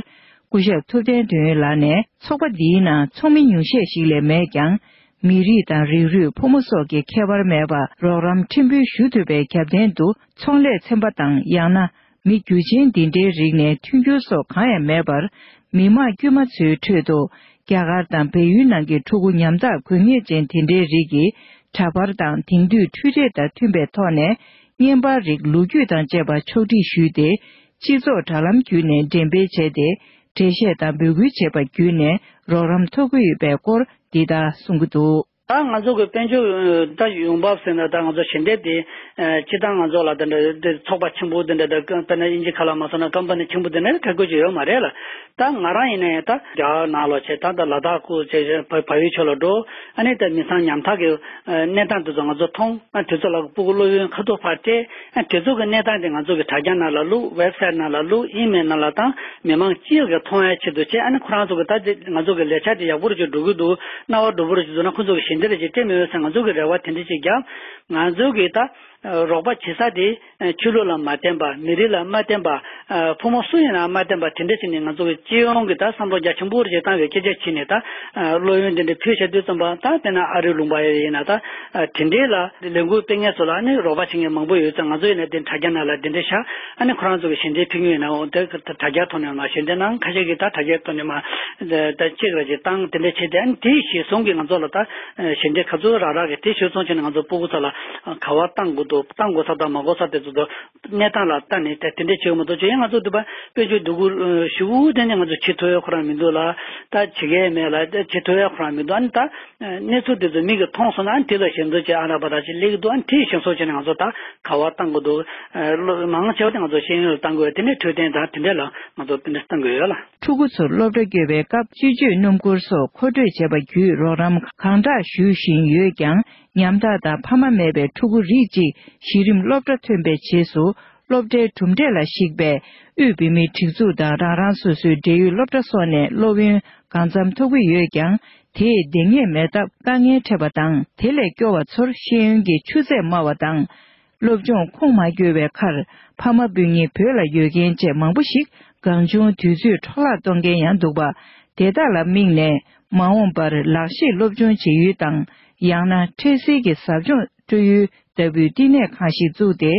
སྐུ་ཞབས་ཐུབ་བསྟན་དོན་ཡོད་ལགས་ནས་ཚོགས་པ་འདིའི་ནང་ཚོགས་མི་ཉུང་ཤས་ཤིག་ལས་མེད་ཀྱང་། མི་རིགས་དང་རིགས་རུས་ཕོ་མོ་སོགས་ཀྱི་ཁྱད་པར་མེད་པར་རོགས་རམ་ཕྲན་བུ་ཞུ་ཐུབ་པའི་རྒྱབ་རྟེན་དུ་ཚོང་ལས་ཚན་པ་དང་། ཡང་ན་མི་རྒྱུ་ཆེན་འདི་འདྲའི་རིགས་ནས་མཐུན་འགྱུར་སོགས་གང་ཡང་མེད་པར། མི་དམངས་དཀྱུས་མ་ཚོའི་ཁྲོད་དུ་རྒྱ་གར་དང་བལ་ཡུལ་ནང་གི་ཕྲུ་གུ་ཉམ་ཐག་དགོས་ངེས་ཅན་དེ་འདྲའི་རིགས་ཀྱི་འདྲ་པར་དང་། དེང་དུས་འཕྲུལ་རིག་དང་མཐུན་པའི་ཐོག་ནས་བརྙན་པར་རིགས་ལོ་རྒྱུས་དང་བཅས་པ་ཕྱོགས་སྒྲིག་ཞུས་ཏེ། སྤྱི་ཚོགས་དྲ་ལམ་བརྒྱུད་ནས་འགྲེམས་སྤེལ་བྱས་ཏེ། འགྲེལ་བཤད་དང་འབོད་སྐུལ་བྱས་པ་བརྒྱུད་ནས་རོགས་རམ་ཐོབ་ཀྱི་ཡོད་པའི་སྐོར་འདི་ལྟར་གསུང་གི་འདུག། ད་ང་ཚོ་གི་དཔལ་འབྱོར་ད་ཡོང་འབབ་ཟེར་ན། ད་ང་ཚོ་ཞལ་འདེབས་དེ་སྤྱིར་བཏང་ང་ཚོ་ལ་དེ་འདྲ་དེ་ཚོགས་པ་ཆེན་པོ་དེ་འདྲ། ད་དཔེར་ན་དབྱིན་ཇི་ཁ་ལ་མ་སོང་ན་ཀམ་པ་ནི་ཆེན་པོ་དེ་འདྲ་ཁ་ཁུར་ཅིག་ཡོད་མ་རེད་ལ། ད་ང་རང་ཡིན་ན་ཡང་ད་རྒྱ་གར་ནང་ལོགས་བྱས། ད་ད་ལ་དྭགས་ཁུལ་བྱས། བལ་ཡུལ་ཕྱོགས་ལ་འགྲོ། ཨ་ནི་ད་མི་ཚང་ཉམ་ཐག་གི་གནས་སྟངས་དེ་ཚོ་ང་ཚོ་མཐོང་། ཨ་དེ་ཚོ་ལ་ཕྲུ་གུ་སློབ་ཡོན་ཁ་ཐུག་ཕར་སྤྲད། ཨ་དེ་ཚོ་གི་གནས་སྟངས་དེ་ང་ཚོ་གི་དྲ་རྒྱ་ནང་ལ་བླུགས། ཝེབ་སའིཊ་ནང་ལ་བླུགས། ཨི་མེལ་ནང་ལ་བཏང་། མི་མང་སྤྱི་ཡོངས་ཀྱིས་མཐོང་ཡ་ཆེད་དུ་བྱས། ཨ་ནི་ཁོ་རང་ཚོ་གི་ད་དེ་ང་ཚོ་གི་ལས་འཆར་དེ་ཡག་པོ་རུ་ཅིག་འགྲོ་གི་འདུག། སྣང་བ་འགྲོ་པོ་རུ་ཅིག་འདུག་ན། ཁོ་ཚོ་གི་ཞལ་འདེབས་རེ་ཅིག་སྤྲད་མི་འོས་ཟེར་ང་ཚོ་གི་རེ་བ་དེ་འདྲ་ཅིག་བརྒྱབ། ང་ཚོ་གི་ད་རོགས་པ་བྱེད་ས་དེ་ཆོས་ལུགས་ལ་མ་བརྟེན་པ། མི་རིགས་ལ་མ་བརྟེན་པ། ཕོ་མོ་སུ་ཡིན་ན་མ་བརྟེན་པ། དེ་འདྲ་བྱས་ནས་ང་ཚོ་གི་སྤྱི་ཡོངས་ཀྱི་ད་བསམ་བློ་རྒྱ་ཆེན་པོ་རེ་ཅིག་བཏང་བའི་སྐད་ཆ་བྱས་ནས། ད་སློབ་ཡོན་དེ་འདྲ་ཕུལ་བྱ་དུས་ཙམ་པ། ད་དཔེར་ན་ཨ་རིའི་ལུང་པ་ཡིན་ན། ད་དེ་འདྲའི་ལ་ལས་འགུལ་སྤེལ་མཁན་ཚོ་ལ་ནི་རོགས་པ་བྱེད་མཁན་མང་པོ་ཡོད་ཙང་། ང་ཚོ་ཡིན་ན་དེ་དྲ་རྒྱ་ནང་ལ་དེ་འདྲ་བཞག། ཨ་ནི་ཁོ་རང་ཚོ་གི་ཞལ་འདེབས་ཕུལ་མཁན་ཡིན་ན། འོ་དེ་དྲ་རྒྱ་ཐོག་ནས་མར་ཞལ་འདེབས་གནང་། ཁ་ཤས་ཀྱིས་ད་དྲ་རྒྱའི་ཐོག་ནས་མར་ད་ཅིག་ར་ཅིག་བཏང་། དེ་འདྲ་བྱས་ཏེ། ཨ་ནི་དེ་གཞིར་བཟུང་གིས་ང་ཚོ་ལ་ད་ཞལ་འདེབས་ག་ཚོད་རག་རག་གི། དེ་གཞིར་བཟུང་བྱས་ནས་ང་ཚོ་ཕྲུ་གུ་ཚོ་ལ་ག་པར་བཏང་དགོས་འདུག། བཏང་དགོས་ས་དང་མ་དགོས་ས་དེ་ཚོ་དང་། གནས་སྟངས་ལ་ལྟ་ནས་དེ་དེ་འདྲ་བྱེད་དགོས་མ་གཏོགས། ཅིག་ཡང་ང་ཚོ་འདི་པ་དཔལ་འབྱོར་སྡུག་གུ་ཞེ་པོ་དེ་འདྲ་ང་ཚོ་བྱེད་ཐུབ་ཡ་ཁོ་རང་མི་འདུག་ལ། ད་བྱེད་ཀྱི་མེད་ལ། ད་བྱེད་ཐུབ་ཡ་ཁོ་རང་མི་འདུག། ཨ་ནི་ད་གནས་ཚུལ་དེ་ཚོ་མིག་གིས་མཐོང་སོང་ན། ཨ་ནི་དེ་ལ་ཞིབ་འཇུག་བྱས། ཨ་ར་པ་ར་ཅིག་སླེབས་ཀྱི་འདུག། ཨ་ནི་དེ་གཞིར་བཟུང་བྱས་ནས་ང་ཚོ་ད་ག་པར་བཏང་དགོས་འདུག། ཨ་མང་ཆེ་བ་དེ་ང་ཚོ་ཤེས་ཡོན་ལ་བཏང་དགོས། དེ་ནས་འཕྲོད་བསྟེན་དང་དེ་འདྲ་ལ་ང་ཚོ་དེ་འདྲ་བཏང་དགོས་ཡོད་ལ། ཕྲུ་གུ་ཚོར་སློབ་གྲྭ་བསྐྱོད་པའི་སྐབས་སྤྱི་སྤྱོད་སྣུམ་འཁོར་སོགས་མཁོ་སྤྲོད་བྱས་པ་བརྒྱུད་རོགས་རམ་གང་དྲག་ཞུ་བཞིན་ཡོད་ཀྱང་། ཉམ་ཐག་དང་ཕ་མ་མེད་པའི་ཕྲུ་གུ་རིགས་གཅིག་གཞི་རིམ་སློབ་གྲྭ་ཐོན་པའི་རྗེས་སུ། སློབ་གྲྭའི་གྲུབ་འབྲས་ལ་གཞིགས་པའི་དབུས་བོད་མིའི་སྒྲིག་འཛུགས་དང་རང་རང་སོ་སོའི་འབྲེལ་ཡོད་སློབ་གྲྭ་སོགས་ནས་སློབ་ཡོན་གང་འཚམ་ཐོབ་ཀྱི་ཡོད་ཀྱང་། དེས་འདང་ངེས་མེད་སྟབས་དཀའ་ངལ་འཕྲད་པ་དང་། དེ་ལས་སྐྱོ་བ་ཚོར་ཤེས་ཡོན་གྱི་ཆུ་ཚད་དམའ་བ་དང་། སློབ་སྦྱོང་ཁུངས་མ་འཁྱོལ་བའི་ཁར། ཕ་མ་སྤུན་ཉེ་བོད་ལ་ཡོད་མཁན་བཅས་མང་པོ་ཞིག་གང་བྱུང་དུས་ཚོད་འཕྲོ་བརླག་གཏོང་མཁན་ཡང་འདུག་པ། དེ་དག་ལ་དམིགས་ནས། མ་འོངས་པར་ལག་ཤེས་སློབ་སྦྱོང་བྱེད་ཡུལ་དང་། ཡང་ན་འཕྲལ་སེལ་གྱི་ཟབ་སྦྱོང་སྤྲོད་ཡུལ་ལྟ་བུའི་བསྟི་གནས་ཁང་ཞིག་བཙུགས་ཏེ།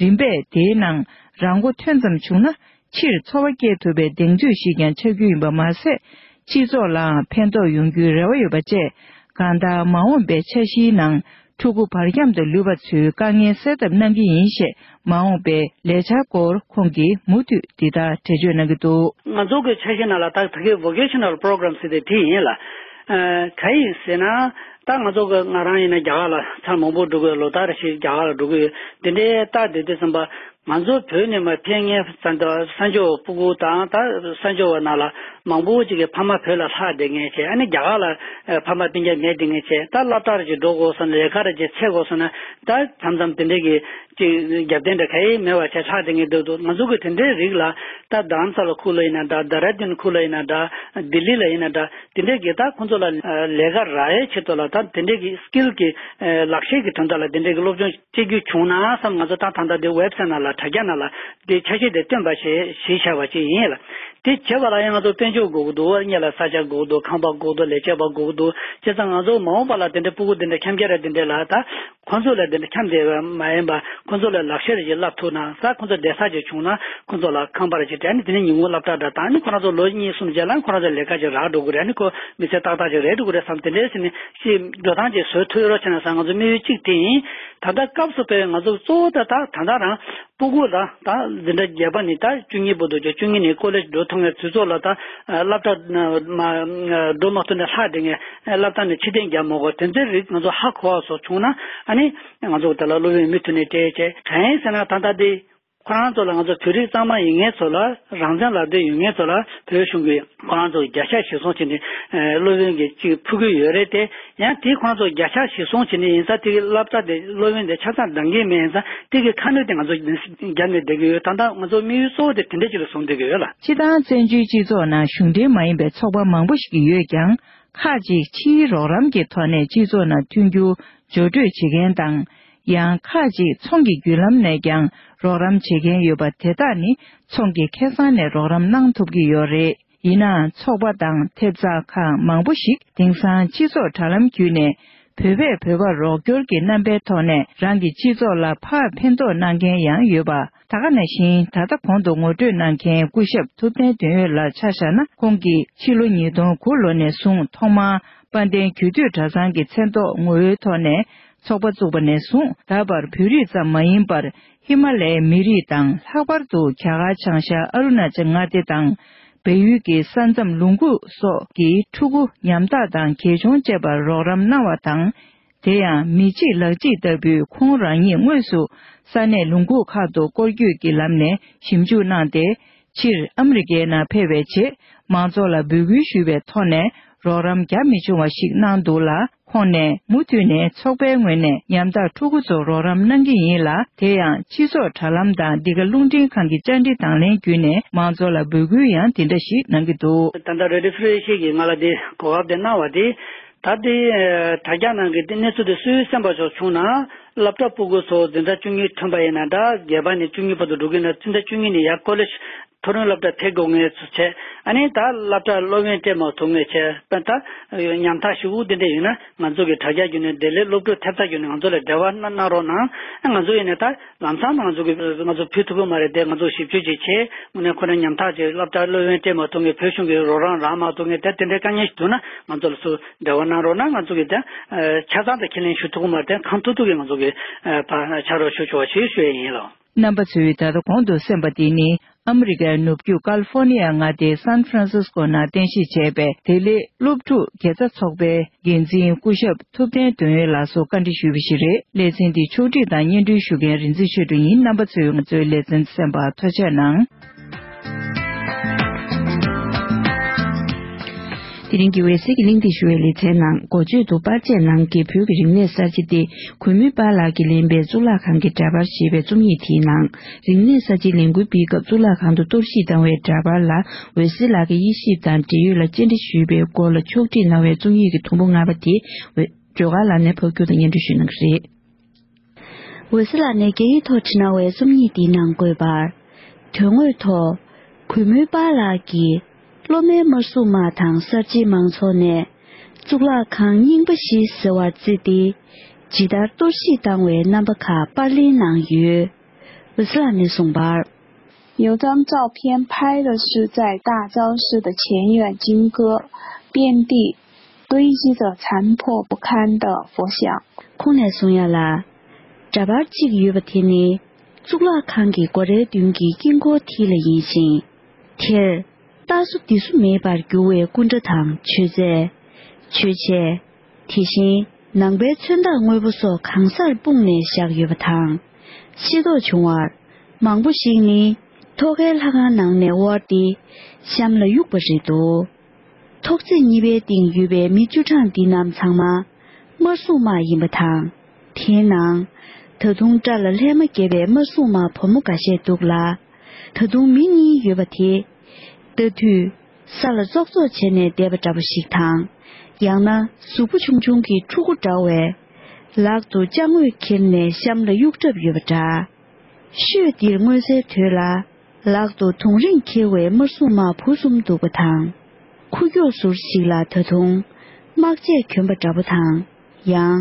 རིམ་པས་དེའི་ནང་རང་མགོ་ཐོན་ཙམ་བྱུང་ན། ཕྱིར་འཚོ་བ་སྐྱེལ་ཐུབ་པའི་གདེང་ཚོད་ཞིག་ཀྱང་ཆགས་རྒྱུ་ཡིན་པ་མ་ཟད། སྤྱི་ཚོགས་ལའང་ཕན་ཐོགས་ཡོང་རྒྱུའི་རེ་བ་ཡོད་པ་བཅས། གང་ལྟར་མ་འོངས་པའི་འཆར་གཞིའི་ནང་ཕྲུ་གུ་བར་ཁྱམས་དུ་ལུས་པ་ཚོའི་དཀའ་ངལ་སེལ་ཐབས་གནང་གི་ཡིན་ཞེས། མ་འོངས་པའི་ལས་འཆར་སྐོར་ཁོང་གིས་མུ་མཐུད་འདི་ལྟར་འགྲེལ་བརྗོད་གནང་གི་འདུག། ང་ཚོ་གི་འཆར་གཞི་ནང་ལ་ད་ད་གི་Vocational Program ཟེར་དེ་དེ་ཡིན་ལ། ཨ་ག་ཡིན་ཟེར་ན། ད་ང་ཚོ་གི་ང་རང་ཡིན་ན་རྒྱ་གར་ལ་ཚར་མང་པོ་འགྲོ་གི་ཡོད། ལོ་ལྟར་རེ་བཞིན་རྒྱ་གར་ལ་འགྲོ་གི་ཡོད། དེ་འདྲའི་ལྟ་བསྡད་དུས་ཙམ་པ། ང་ཚོ་བོད་ནས་མར་ཕེབས་མཁན་ས་འབྱོར་བ་ཕྲུ་གུ་དང་། ད་ས་འབྱོར་བ་ནང་ལ་མང་པོ་ཅིག་གི་ཕ་མ་བོད་ལ་ལྷག་བསྡད་མཁན་བྱས། ཨ་ནི་རྒྱ་གར་ལ་ཕ་མ་སྤུན་ཀྱག་མེད་བསྡད་མཁན་བྱས། ད་སློབ་གྲྭ་རེ་ཅིག་འགྲོ་དགོས་སོང་ན། ལས་ཀ་རེ་ཅིག་འཚོལ་དགོས་སོང་ན། ད་མཚམས་མཚམས་དེ་འདྲའི་གི་ཅིག་རྒྱབ་རྟེན་འདྲ་ག་ཡེ་མེད་པ་བྱས་ལྷག་བསྡད་མཁན་འདུག་འདུག། ང་ཚོ་གི་དེ་འདྲའི་རིགས་ལ། ད་རྡ་རམ་ས་ལ་ཁུལ་ལ་ཡིན་ན་འདྲ། རྡེ་ར་ལྡུན་ཁུལ་ལ་ཡིན་ན་འདྲ། ལྡི་ལི་ལ་ཡིན་ན་འདྲ། དེ་འདྲའི་གི་ད་ཁོང་ཚོ་ལ་ལས་ཀ་རག་ཡའི་ཆེད་དུ་ལ། ད་དེ་འདྲའི་གི་སི་ཀིལ་གི་ལག་ཤེས་ཀྱི་དོན་དག་ལ་དེ་འདྲའི་གི་སློབ་སྦྱོང་སྤྲད་རྒྱུ་བྱུང་ན་བསམ། ང་ཚོ་ད་ད་ལྟ་དེ་ཝེབ་སའིཊ་ནང་ལ་དྲ་རྒྱ་ནང་ལ་དེ་འཆར་གཞི་དེ་བཏོན་པ་ཞིག་གཞི་བཞག་པ་ཅིག་ཡིན་ལ། དེ་བྱེད་པ་ལ་ཡང་ང་ཚོ་དཔལ་འབྱོར་དགོས་ཀྱི་འདུག། གཉེར་ལ་ས་ཆ་དགོས་ཀྱི་འདུག། ཁང་པ་དགོས་ཀྱི་འདུག། ལས་བྱེད་པ་དགོས་ཀྱི་འདུག། བྱས་ཙང་ང་ཚོ་མ་འོངས་པ་ལ་དེ་འདྲའི་ཕྲུ་གུ་དེ་འདྲ་འཁྱམ་རྒྱ་ར་དེ་འདྲ་ལ། ད་ཁོང་ཚོ་ལ་དེ་འདྲ་འཁྱམ་བསྡད་པ་མ་ཡིན་པ། ཁོང་ཚོ་ལ་ལག་ཤེས་རེ་ཞིག་བསླབ་ཐུབ་ན། ད་ཁོང་ཚོ་བསྡད་ས་ཅིག་བྱུང་ན། ཁོང་ཚོ་ལ་ཁང་པ་རེ་ཞིག་སྤྲད་ནས། དེ་ནས་ཉིན་གུང་སློབ་གྲྭ་འདྲ་བཏང་ནས། ཁོ་རང་ཚོ་ལོ་གཉིས་གསུམ་རྗེས་ལ་ཁོ་རང་ཚོ་ལས་ཀ་ཅིག་རག་འགྲོ་གི་རེད། ཨ་ནི་ཁོ་མི་ཚེ་ཏག་ཏག་ཅིག་རེད་འགྲོ་གི་རེད་བསམ། དེ་འདྲའི་ཟེར་ནས་ཅིག་འགྲོ་སྟངས་ཅིག་བཟོ་ཐུབ་ཡོད་རོགས་བྱས་ན་བསམ། ང་ཚོ་དམིགས་ཡུལ་གཅིག་དེ་ཡིན། ད་ལྟ་སྐབས་སུ་བབས་པའི་ང་ཚོ་གཙོ་བོ་ད་ད་ད་ལྟ་རང་ཕྲུ་གུ་ལ། ད་འཛིན་གྲྭ་བརྒྱད་པ་ནས་ད་བཅུ་གཉིས་བར་དུ། བཅུ་གཉིས་ནས་ཀོ་ལེཇ་འགྲོ་ཐུབ་མཁན་དུས་ཚོད་ལ། ད་སློབ་གྲྭ་མ་འགྲོ་མ་ཐུབ་ནས་ལྷག་བསྡད་མཁན། སློབ་གྲྭ་ནས་ཕྱིར་འཐེན་རྒྱག་མ་དགོས། དེ་ཚོའི་རིགས་ང་ཚོ་ཧ་གོ་བ་སོགས་བྱུང་ན། ཨ་ནི་ང་ཚོ་དེ་ལ་སློབ་ཡོན་མུ་མཐུད་ནས་སྤྲད་བྱས། གང་ཡིན་ཟེར་ན་ད་ལྟ་དེ། ཁོ་རང་ཚོ་ལ་ང་ཚོ་བོད་རིགས་གཙང་མ་ཡིན་མཁན་ཚོ་ལ་རང་བཙན་ལབ་འདོད་ཡོད་མཁན་ཚོ་ལ་བོད་གཞུང་གིས་ཁོ་རང་ཚོ་བརྒྱ་ཆ་གཞིར་བཟུང་བྱས་ནས་ཨ་སློབ་ཡོན་གྱི་ཅིག་ཕུལ་གྱི་ཡོད་རེད་དེ། ཡང་དེ་ཁོ་རང་ཚོ་བརྒྱ་ཆ་གཞིར་བཟུང་བྱས་ནས་ཡིན་ཙང་དེ་གི་སློབ་གྲྭ་དེ་སློབ་ཡོན་དེ་ཆ་ཚང་འདང་གི་མེད་ཡིན་ཙང་དེ་གི་ཁ་གནོན་དེ་ང་ཚོ་བརྒྱབ་ནས་བསྡད་ཀྱི་ཡོད། ད་ལྟ་ང་ཚོ་དམིགས་ཡུལ་གཙོ་བོ་དེ་དེ་འདྲ་ཅིག་ལ་བཟུང་བསྡད་ཀྱི་ཡོད་ལ། སྤྱིར་བཏང་བཙན་བྱོལ་སྤྱི་ཚོགས་ནང་གཞུང་འབྲེལ་མ་ཡིན་པའི་ཚོགས་པ་མང་པོ་ཞིག་ཡོད་ཀྱང་། ཁག་ཅིག་ཕྱིའི་རོགས་རམ་གྱི་ཐོག་ནས་སྤྱི་ཚོགས་ནང་མཐུན་འགྱུར་སྦྱོར་སྤྲོད་བྱེད་མཁན་དང་། ཡང་ཁག་ཅིག་ཚོང་གི་བརྒྱུད་ལམ་ནས་ཀྱང་རོགས་རམ་བྱེད་མཁན་ཡོད་པ་དེ་དག་ནི་ཚོང་གི་ཁེ་བཟང་ནས་རོགས་རམ་གནང་ཐུབ་ཀྱི་ཡོད་རེད། ཡིན་ནའང་ཚོགས་པ་དང་ཐེབས་རྩ་ཁག་མང་པོ་ཞིག་དེང་སང་སྤྱི་ཚོགས་དྲ་ལམ་བརྒྱུད་ནས་བོད་པས་བོད་པར་རོགས་སྐྱོར་གྱི་རྣམ་པའི་ཐོག་ནས་རང་གི་སྤྱི་ཚོགས་ལ་ཕར་ཕན་ཐོགས་གནང་མཁན་ཡང་ཡོད་པ། ད་ག་ནང་བཞིན་ད་ལྟ་གོང་དུ་ངོ་སྤྲོད་གནང་མཁན་སྐུ་ཞབས་ཐུབ་བསྟན་དོན་ཡོད་ལགས་ཆ་བཞག་ན། ཁོང་གིས་ཕྱི་ལོ་ཉིས་སྟོང་དགུ་ལོ་ནས་བཟུང་ཐོག་མར་དཔལ་ལྡན་རྒྱུད་སྟོད་གྲྭ་ཚང་གི་མཚན་ཐོག་ངོ་བོའི་ཐོག་ནས་ཚོགས་པ་བཙུགས་པ་ནས་བཟུང་ད་བར་བོད་རིགས་ཙམ་མ་ཡིན་པར་ཧི་མ་ལའི་མི་རིགས་དང་ལྷག་པར་དུ་རྒྱ་གར་བྱང་ཤར་ཨ་རུ་ན་ཅལ་མངའ་སྡེ་དང་བལ་ཡུལ་གྱི་ས་མཚམས་ལུང་ཁུག་སོགས་ཀྱི་ཕྲུ་གུ་ཉམ་ཐག་དང་གལ་ཆུང་བཅས་པར་རོགས་རམ་གནང་བ་དང་། དེ་ཡང་མི་གཅིག་ལག་གཅིག་ལྟ་བུའི་ཁོང་རང་ཉིད་དངོས་སུ་ས་གནས་ལུང་ཁུག་ཁག་ཏུ་སྐོར་སྐྱོད་ཀྱི་ལམ་ནས་ཞིབ་འཇུག་གནང་སྟེ། ཕྱིར་ཨ་མི་རི་ཀའི་ནང་ཕེབས་པའི་རྗེས་མང་ཚོགས་ལ་འབོད་སྐུལ་ཞུས་པའི་ཐོག་ནས་རོགས་རམ་རྒྱ་མི་ཆུང་བ་ཞིག་གནང་འདུག་ལ། ཁོང་ནས་མུ་མཐུད་ནས་ཚོགས་པའི་ངོས་ནས་ཉམ་ཐག་ཕྲུ་གུ་ཚོར་རོགས་རམ་གནང་གི་ཡིན་ལ། དེ་ཡང་སྤྱི་ཚོགས་དྲ་ལམ་དང་འདི་ག་རླུང་འཕྲིན་ཁང་གི་བཅར་འདྲི་དང་ལེན་བརྒྱུད་ནས་མང་ཚོགས་ལ་འབོད་སྐུལ་ཡང་དེ་འདྲ་ཞིག་གནང་གི་འདུག་ད་ལྟ་རེ་ཌི་ཨོ་ཧྥི་རེན་ཤི་གིས་ང་ལ་དེ་གོ་སྐབས་དེ་གནང་བ་དེ། ད་ལྟའི་ཨ་དྲ་རྒྱ་ནང་གི་དེ་གནས་ཚུལ་དེ་སུའི་སེམས་པ་ཕྱོགས་བྱུང་ན། སློབ་གྲྭ་ཕྲུ་གུ་ཚོ་འཛིན་གྲྭ་བཅུ་གཉིས་ཐོན་པ་ཡིན་ན་འདྲ། བརྒྱད་པ་ནས་བཅུ་གཉིས་བར་དུ་འགྲོ་གི་ཡིན་ན་འཛིན་གྲྭ་བཅུ་གཉིས་ནས་ཡར་ཀོ་ལེཇ་མཐོ་རིམ་སློབ་གྲྭ་ཕེབས་དགོས་ངེས་ཚུལ་བྱས། ཨ་ནི་ད་སློབ་གྲྭ་སློབ་ཡོན་སྤྲད་མ་ཐུབ་ངེས་བྱས་པ་ད་ཉམ་ཐག་ཞུ་དགོས་དེ་འདྲ་ཡིན་ན་ང་ཚོ་གི་དྲ་རྒྱ་བརྒྱུད་ནས་བདེ་ལེགས་སློབ་ཕྲུག་ཐེབས་རྩ་བརྒྱུད་ནས་ང་ཚོ་ལ་འབྲེལ་བ་གནང་གནང་རོགས་གནང་། ཨ་ང་ཚོ་ཡིན་ནས་ད་ལམ་སང་ང་ཚོ་གི་ང་ཚོ་ཕུལ་ཐུབ་ཀྱི་མ་རེད་དེ། ང་ཚོ་ཞིབ་དཔྱོད་ཅིག་བྱས་དངོས་གནས་ཁོ་རང་ཉམ་ཐག་ཅིག་སློབ་གྲྭ་སློབ་ཡོན་སྤྲད་མ་ཐུབ་ངེས། བོད་གཞུང་གི་རོགས་རམ་རག་མ་ཐུབ་ངེས་དེ་དེ་འདྲའི་དཀའ་ངལ་ཞིག་འདུག་ན་ང་ཚོ་ལ་སུ་འབྲེལ་བ་གནང་རོགས་གནང་། ང་ཚོ་གི་དེ་ཆ་ཚང་དུ་ཁས་ལེན་ཞུ་ཐུབ་ཀྱི་མ་རེད་དེ། གང་ཐུབ་ཐུབ་ཀྱིས་ང་ཚོ་གི་ཕར་ཕྱག་རོགས་ཞུ་ཆོག་པ་ཞིག་ཞུ་ཡས་ཡིན་ལགས། རྣམ་པ་ཚོས་ད་ལྟ་གོང་དུ་གསན་པ་འདི་ནི་ཨ་མི་རི་ཀའི་ནུབ་རྒྱུད་ཀ་ལི་ཧྥོར་ནི་ཡ་མངའ་སྡེའི་སན་ཧྥ་རན་སིས་ཀོ་ནང་རྟེན་གཞི་བྱས་པའི་བདེ་ལེགས་སློབ་ཕྲུག་དགེ་རྩ་ཚོགས་པའི་འགན་འཛིན་སྐུ་ཞབས་ཐུབ་བསྟན་དོན་ཡོད་ལགས་སུ་བཀའ་འདྲི་ཞུས་པ་ཞིག་རེད། ལེ་ཚན་འདི་ཕྱོགས་སྒྲིག་དང་སྙན་སྒྲོན་ཞུ་མཁན་རིག་འཛིན་ཆོས་སྒྲོན་ཡིན། རྣམ་པ་ཚོས་ང་ཚོའི་ལེ་ཚན་གསན་པར་ཐུགས་རྗེ་ཆེ་གནང་། དེ་རིང་གི་འོད་ཟེར་གྱི་གླེང་སྟེགས་ཞུ་བའི་ལེ་ཚན་ནང་འགོ་བརྗོད་དུ་པར་ཆས་ནང་གི་བོད་ཀྱི་རིག་གནས་གསར་བརྗེ་སྟེ། གུས་མོའི་པཱ་ལགས་ཀྱིས་ལེན་པའི་གཙུག་ལག་ཁང་གི་འདྲ་པར་ཞེས་པའི་རྩོམ་ཡིག་དེའི་ནང་། རིག་གནས་གསར་བརྗེའི་ལས་འགུལ་སྤེལ་སྐབས་གཙུག་ལག་ཁང་དུ་གཏོར་བཤིག་བཏང་བའི་འདྲ་པར་ལ་འོད་ཟེར་ལགས་ཀྱིས་དབྱེ་ཞིབ་དང་འབྲེལ་ཡོད་ལ་བཅར་འདྲི་ཞུས་པའི་སྐོར་ལ་ཕྱོགས་སྒྲིག་གནང་བའི་རྩོམ་ཡིག་གི་དུམ་བུ་ལྔ་པ་དེ་འོད་སྒྲོལ་དཀར་ལགས་ནས་ཕབ་སྒྱུར་དང་སྙན་སྒྲོན་ཞུ་གནང་གི་རེད། འོད་ཟེར་ལགས་ནས་རྒྱ་ཡིག་ཐོག་བྲིས་གནང་བའི་རྩོམ་ཡིག་འདིའི་ནང་འཁོད་པར། དོན་དངོས་ཐོག་གུས་མོའི་པཱ་ལགས་ཀྱིས་སློབ་མའི་དམར་སྲུང་དམག་དང་གསར་བརྗེའི་མང་ཚོགས་ནས་གཙུག་ལག་ཁང་རྙིང་པ་བཞི་ཟེར་བར་བརྩིས་ཏེ། ཇི་ལྟར་གཏོར་བཤིག་བཏང་བའི་རྣམ་པ་ཁག་པར་ལེན་གནང་ཡོད། འོད་ཟེར་ལགས་ནས་གསུངས་པར། 有张照片拍的是在大昭寺的前院金阁，遍地堆积着残破不堪的佛像。 ཁོང་ནས་གསུང་ཡ་ལ། འདྲ་པར་གཅིག་ཡོད་པ་དེ་ནི། གཙུག་ལག་ཁང་གི་སྒོ་རའི་མདུན་གྱི་དཀྱིལ་འཁོར་མཐིལ་ལ་ཡིན་ཞིང་། དེར། རྟ་སོ་འདི་སོ་མེད་པར་གྱུར་བའི་སྐུ་འདྲ་དང་མཆོད་རྫས། མཆོད་ཆས། དེ་བཞིན་ནང་པའི་མཚོན་རྟགས་དངོས་པོ་སོགས་གང་སར་སྤུངས་ནས་བཞག་ཡོད་པ་དང་། ཤེས་རྟོགས་བྱུང་བར། མང་པོ་ཞིག་ནི་ཐོག་ཁའི་ལྷ་ཁང་ནང་ནས་དབོར་ཏེ་གཤམ་ལ་གཡུགས་པ་རེད་འདུག་ཐོག་བརྩེགས་གཉིས་པའི་སྟེང་ཡོད་པའི་མི་བཅུ་གྲངས་འདི་རྣམས་ཚང་མ་དམར་སྲུང་དམག་ཡིན་པ་དང་། དེའི་ནང་ད་དུང་སྐྲ་ལ་ལྷས་མ་བརྒྱབ་པའི་དམར་སྲུང་དམག་བུ་མོ་འགའ་ཤས་འདུག་ལ། ད་དུང་མི་གཉིས་ཡོད་པ་དེ། ལྟ་དུས། ས་ལ་ཙོག་ཙོག་བྱས་ནས་བསྡད་པ་འདྲ་པོ་ཞིག་དང་། ཡང་ན་གཟུགས་པོ་ཆུང་ཆུང་གི་ཕྲུ་གུ་འདྲ་བས། ལག་ཏུ་ལྕགས་དངོས་འཁྱེར་ནས་གཤམ་ལ་གཡུག་གྲབས་ཡོད་པ་འདྲ། ཤོད་འདིར་མངོན་གསལ་དོད་ལ། ལག་ཏུ་དུང་རིང་འཁྱེར་བའི་དམར་སྲུང་དམག་བུ་གསུམ་འདུག་པ་དང་། ཁུ་ཀྱོག་ཟུར་ཞིག་ལ་ད་དུང་། དམག་ཆས་གྱོན་པ་འདྲ་པོ་དང་། ཡང་།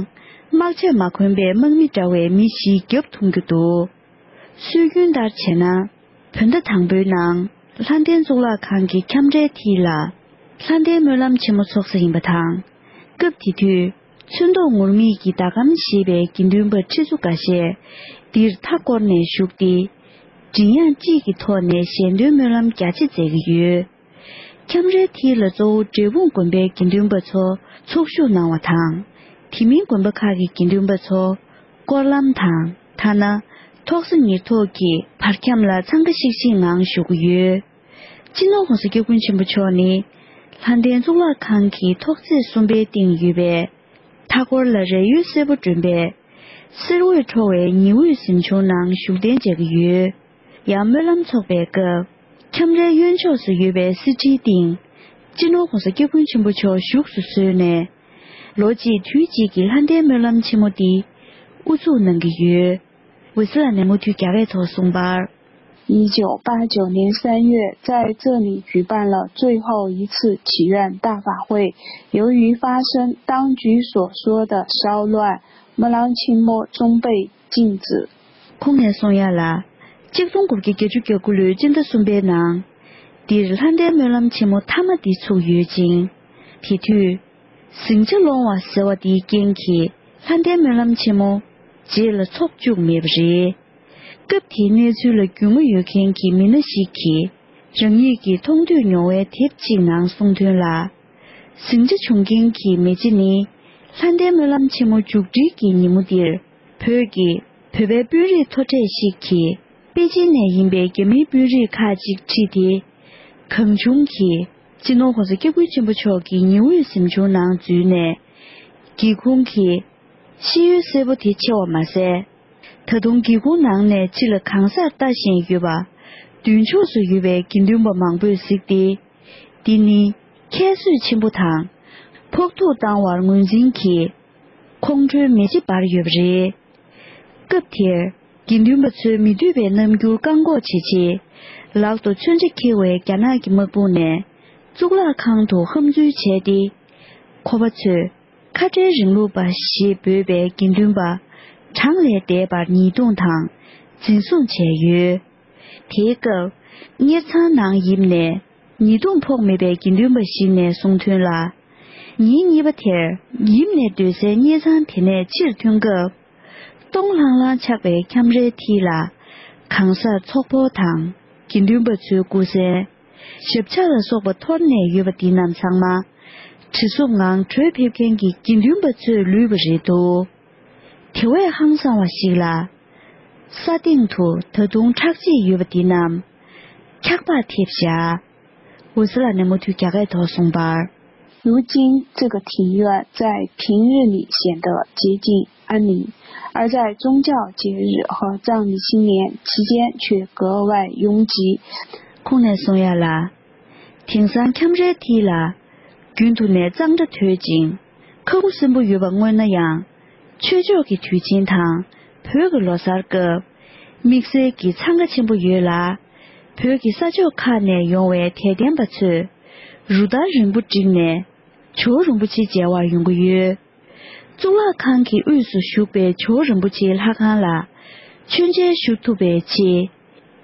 དམག་ཆས་མ་གོན་པའི་དམག་མི་འདྲ་བའི་མི་བཞིས་རྒྱབ་མཐོང་རྒྱུ་འདུག་སྲོལ་རྒྱུན་ལྟར་བྱས་ན། བོད་ཟླ་དང་པོའི་ནང་ལྷ་ལྡན་གཙུག་ལག་ཁང་གི་ཁྱམས་རའི་མཐིལ་ལ། ལྷ་ལྡན་སྨོན་ལམ་ཆེན་མོ་ཚོགས་ས་ཡིན་པ་དང་། སྐབས་དེ་དུས་ཚོན་མདོག་ངུར་སྨྲིག་གི་ཟླ་གམ་ཞེས་པའི་དགེ་འདུན་པ་ཁྲི་ཚོ་འགའ་ཤས་འདིར་མཐའ་བསྐོར་ནས་བཞུགས་ཏེ། མགྲིན་དབྱངས་གཅིག་གི་ཐོག་ནས་ཞལ་འདོན་སྨོན་ལམ་རྒྱ་ཆེ་མཛད་ཀྱི་ཡོད། ཁྱམས་རའི་མཐིལ་ལ་གཙོ་བོ་འབྲས་སྤུངས་དགོན་པའི་དགེ་འདུན་པ་ཚོ་ཚོགས་ཞུགས་གནང་བ་དང་། དེ་མིན་དགོན་པ་ཁག་གི་དགེ་འདུན་པ་ཚོ་སྐོར་ལམ་དང་ཐ་ན་ ཐོག་ས་ཉེར་ཐོག་གི་བར་ཁྱམས་ལ་འཚང་ཁ་ཤིག་ཤིག་ངང་བཞུགས་ཀྱི་ཡོད། སྤྱི་ནོར་༸གོང་ས་༸སྐྱབས་མགོན་ཆེན་པོ་མཆོག་ནི་ལྷ་ལྡན་གཙུག་ལག་ཁང་གི་ཐོག་བརྩེགས་གསུམ་པའི་སྟེང་ཡོད་པའི་མཐའ་འཁོར་ལ་རས་ཡོལ་སེར་པོ་སྒྲོན་པའི་གསེར་འོད་འཕྲོ་བའི་ཉི་འོད་གཟིམ་ཆུང་ནང་བཞུགས་གདན་འཇགས་ཀྱི་ཡོད། ཡང་སྨོན་ལམ་འཚོགས་པའི་སྐབས་ཁྱམས་རའི་གཡོན་ཕྱོགས་སུ་ཡོད་པའི་གསེར་ཁྲིའི་སྟེང་སྤྱི་ནོར་༸གོང་ས་༸སྐྱབས་མགོན་ཆེན་པོ་མཆོག་བཞུགས་སུ་གསོལ་ནས། ལོ་གཅིག་དུས་གཅིག་གི་ལྷ་ལྡན་སྨོན་ལམ་ཆེན་མོ་འདི་དབུ་འཛུགས་གནང་གི་ཡོད། འོད་ཟེར་ལགས་ནས་མུ་མཐུད་རྒྱ་སྐད་ཐོག་གསུངས་པར། 一九八九年三月，在这里举办了最后一次祈愿大法会。由于发生当局所说的骚乱，木兰清末终被禁止。 ཁོང་ནས་གསུང་ཡ་ལ། ཆིག་སྟོང་དགུ་བརྒྱ་བརྒྱད་ཅུ་གྱ་དགུ་ལོའི་སྤྱི་ཟླ་གསུམ་པའི་ནང་། འདིར་ལྷ་ལྡན་སྨོན་ལམ་ཆེན་མོ་མཐའ་མ་འདི་ཚུགས་ཡོད་ཅིང་། དེ་དུས། ཟིང་ཆ་སློང་བ་ཟེར་བ་འདིའི་རྐྱེན་གྱིས་ལྷ་ལྡན་སྨོན་ལམ་ཆེན་མོ་རྗེས་ལ་འཚོགས་བཅུག་མེད་པ་རེད། སྐབས་དེའི་གནས་ཚུལ་ལ་རྒྱུས་མངའ་ཡོད་མཁན་གྱི་མི་སྣ་ཞིག་གིས་རང་ཉིད་ཀྱིས་མཐོང་ཐོས་མྱོང་བའི་དེབ་ཅིག་ནང་གསུངས་དོན་ལ། ཟིང་ཆ་བྱུང་རྐྱེན་གྱི་མེ་ལྕེ་ནི་ལྷ་ལྡན་སྨོན་ལམ་ཆེན་མོ་མཇུག་སྒྲིལ་གྱི་ཉིན་མོ་འདིར་བོད་ཀྱི་བོད་པའི་དཔོན་རིགས་མཐོ་གྲས་ཤིག་གིས་པེ་ཅིན་ནས་ཡིན་པའི་རྒྱ་མིའི་དཔོན་རིགས་ཁག་ཅིག་ཁྲིད་དེ། གང་བྱུང་གིས་སྤྱི་ནོར་༸གོང་ས་༸སྐྱབས་མགོན་ཆེན་པོ་མཆོག་གི་ཉི་འོད་གཟིམ་ཆུང་ནང་འཛུལ་ནས། སྒེའུ་ཁུང་གི་ཤེལ་ཡོལ་སེར་པོ་དེ་ཕྱེ་བ་མ་ཟད། ད་དུང་སྒེའུ་ཁུང་ནང་ནས་ཕྱི་ལ་གང་སར་ལྟ་བཞིན་ཡོད་པ། མདུན་ཕྱོགས་སུ་ཡོད་པའི་དགེ་འདུན་པ་མང་པོས་གཟིགས་ཏེ། འདི་ནི་ཁྱད་གསོད་ཆེན་པོ་དང་། ཕོག་ཐུག་བཏང་བར་ངོས་འཛིན་གྱིས། ཁོང་ཁྲོའི་མེ་ལྕེ་འབར་ཡོད་པ་རེད། སྐབས་དེར། དགེ་འདུན་པ་ཚོའི་མི་འདོད་པའི་རྣམ་འགྱུར་བཀག་འགོག་བྱེད་ཆེད། ལག་ཏུ་མཚོན་ཆ་འཁྱེར་བའི་རྒྱ་ནག་གི་དམག་དཔུང་ནས། གཙུག་ལག་ཁང་དུ་འཁམ་འཛུལ་བྱས་ཏེ། ཁོ་པ་ཚོས། ཁ་བྲལ་རིང་ལུགས་པ་ཞེས་འབོད་པའི་དགེ་འདུན་པ་གྲངས་ལས་འདས་པར་ཉེས་རྡུང་དང་འཛིན་བཟུང་བྱས་ཡོད། དེའི་སྐབས་གཉེར་ཚང་ནང་ཡིབ་ནས་ཉེས་རྡུང་ཕོག་མེད་པའི་དགེ་འདུན་པ་ཞིག་ནས་གསུངས་དོན་ལ། ཉིན་གཉིས་པ་དེར་ཡིབ་ནས་སྡོད་སའི་གཉེར་ཚང་དེ་ནས་ཕྱིར་ཐོན་སྐབས། སྟོང་ལྷང་ལྷང་ཆགས་པའི་ཁྱམས་རའི་མཐིལ་ལ་གང་སར་ཚོགས་ཕོར་དང་དགེ་འདུན་པ་ཚོའི་སྐུ་གཟན། ཞབས་ཆ་ལ་སོགས་པ་འཐོར་ནས་ཡོད་པ་འདི་རྣམས་ཚང་མ་བྲེལ་འཚུབ་ངང་བྲོས་ཕེབས་མཁན་གྱི་དགེ་འདུན་པ་ཚོས་ལུས་པ་རེད་འདུག་དེ་བས་ཧང་སང་བ་ཞིག་ལ། ས་སྟེང་དུ་ད་དུང་ཁྲག་ཕྱིས་ཡོད་པ་འདི་རྣམས་འཁྱག་པག་ཐེབས་བཞག་འོད་ཟེར་ལགས་ནས་མུ་མཐུད་རྒྱ་སྐད་ཐོག་གསུངས་པར། 如今这个庭院在平日里显得洁净安宁，而在宗教节日和藏历新年期间却格外拥挤。 ཁོང་ནས་གསུང་ཡ་ལ། དེང་སང་ཁྱམས་རའི་མཐིལ་ལ། རྒྱུན་དུ་ནས་གཙང་སྦྲ་དོད་ཅིང་། ཁ་ཁུ་སིམ་པོ་ཡོད་པ་མངོན་ན་ཡང་། ཆོས་ཕྱོགས་ཀྱི་དུས་ཆེན་དང་། བོད་ཀྱི་ལོ་གསར་སྐབས། དམིགས་བསལ་གྱི་འཚང་ཁ་ཆེན་པོ་ཡོད་ལ། བོད་ཀྱི་ས་ཕྱོགས་ཁག་ནས་ཡོང་བའི་དད་ལྡན་པ་ཚོས། རུ་སྟར་རིང་པོ་བསྒྲིགས་ནས། ཇོ་བོ་རིན་པོ་ཆེ་མཇལ་བར་ཡོང་གི་ཡོད། གཙུག་ལག་ཁང་གི་དབུས་སུ་བཞུགས་པའི་ཇོ་བོ་རིན་པོ་ཆེའི་ལྷ་ཁང་ལ། མཆོད་མཇལ་ཞུ་ཐུབ་པའི་ཆེད།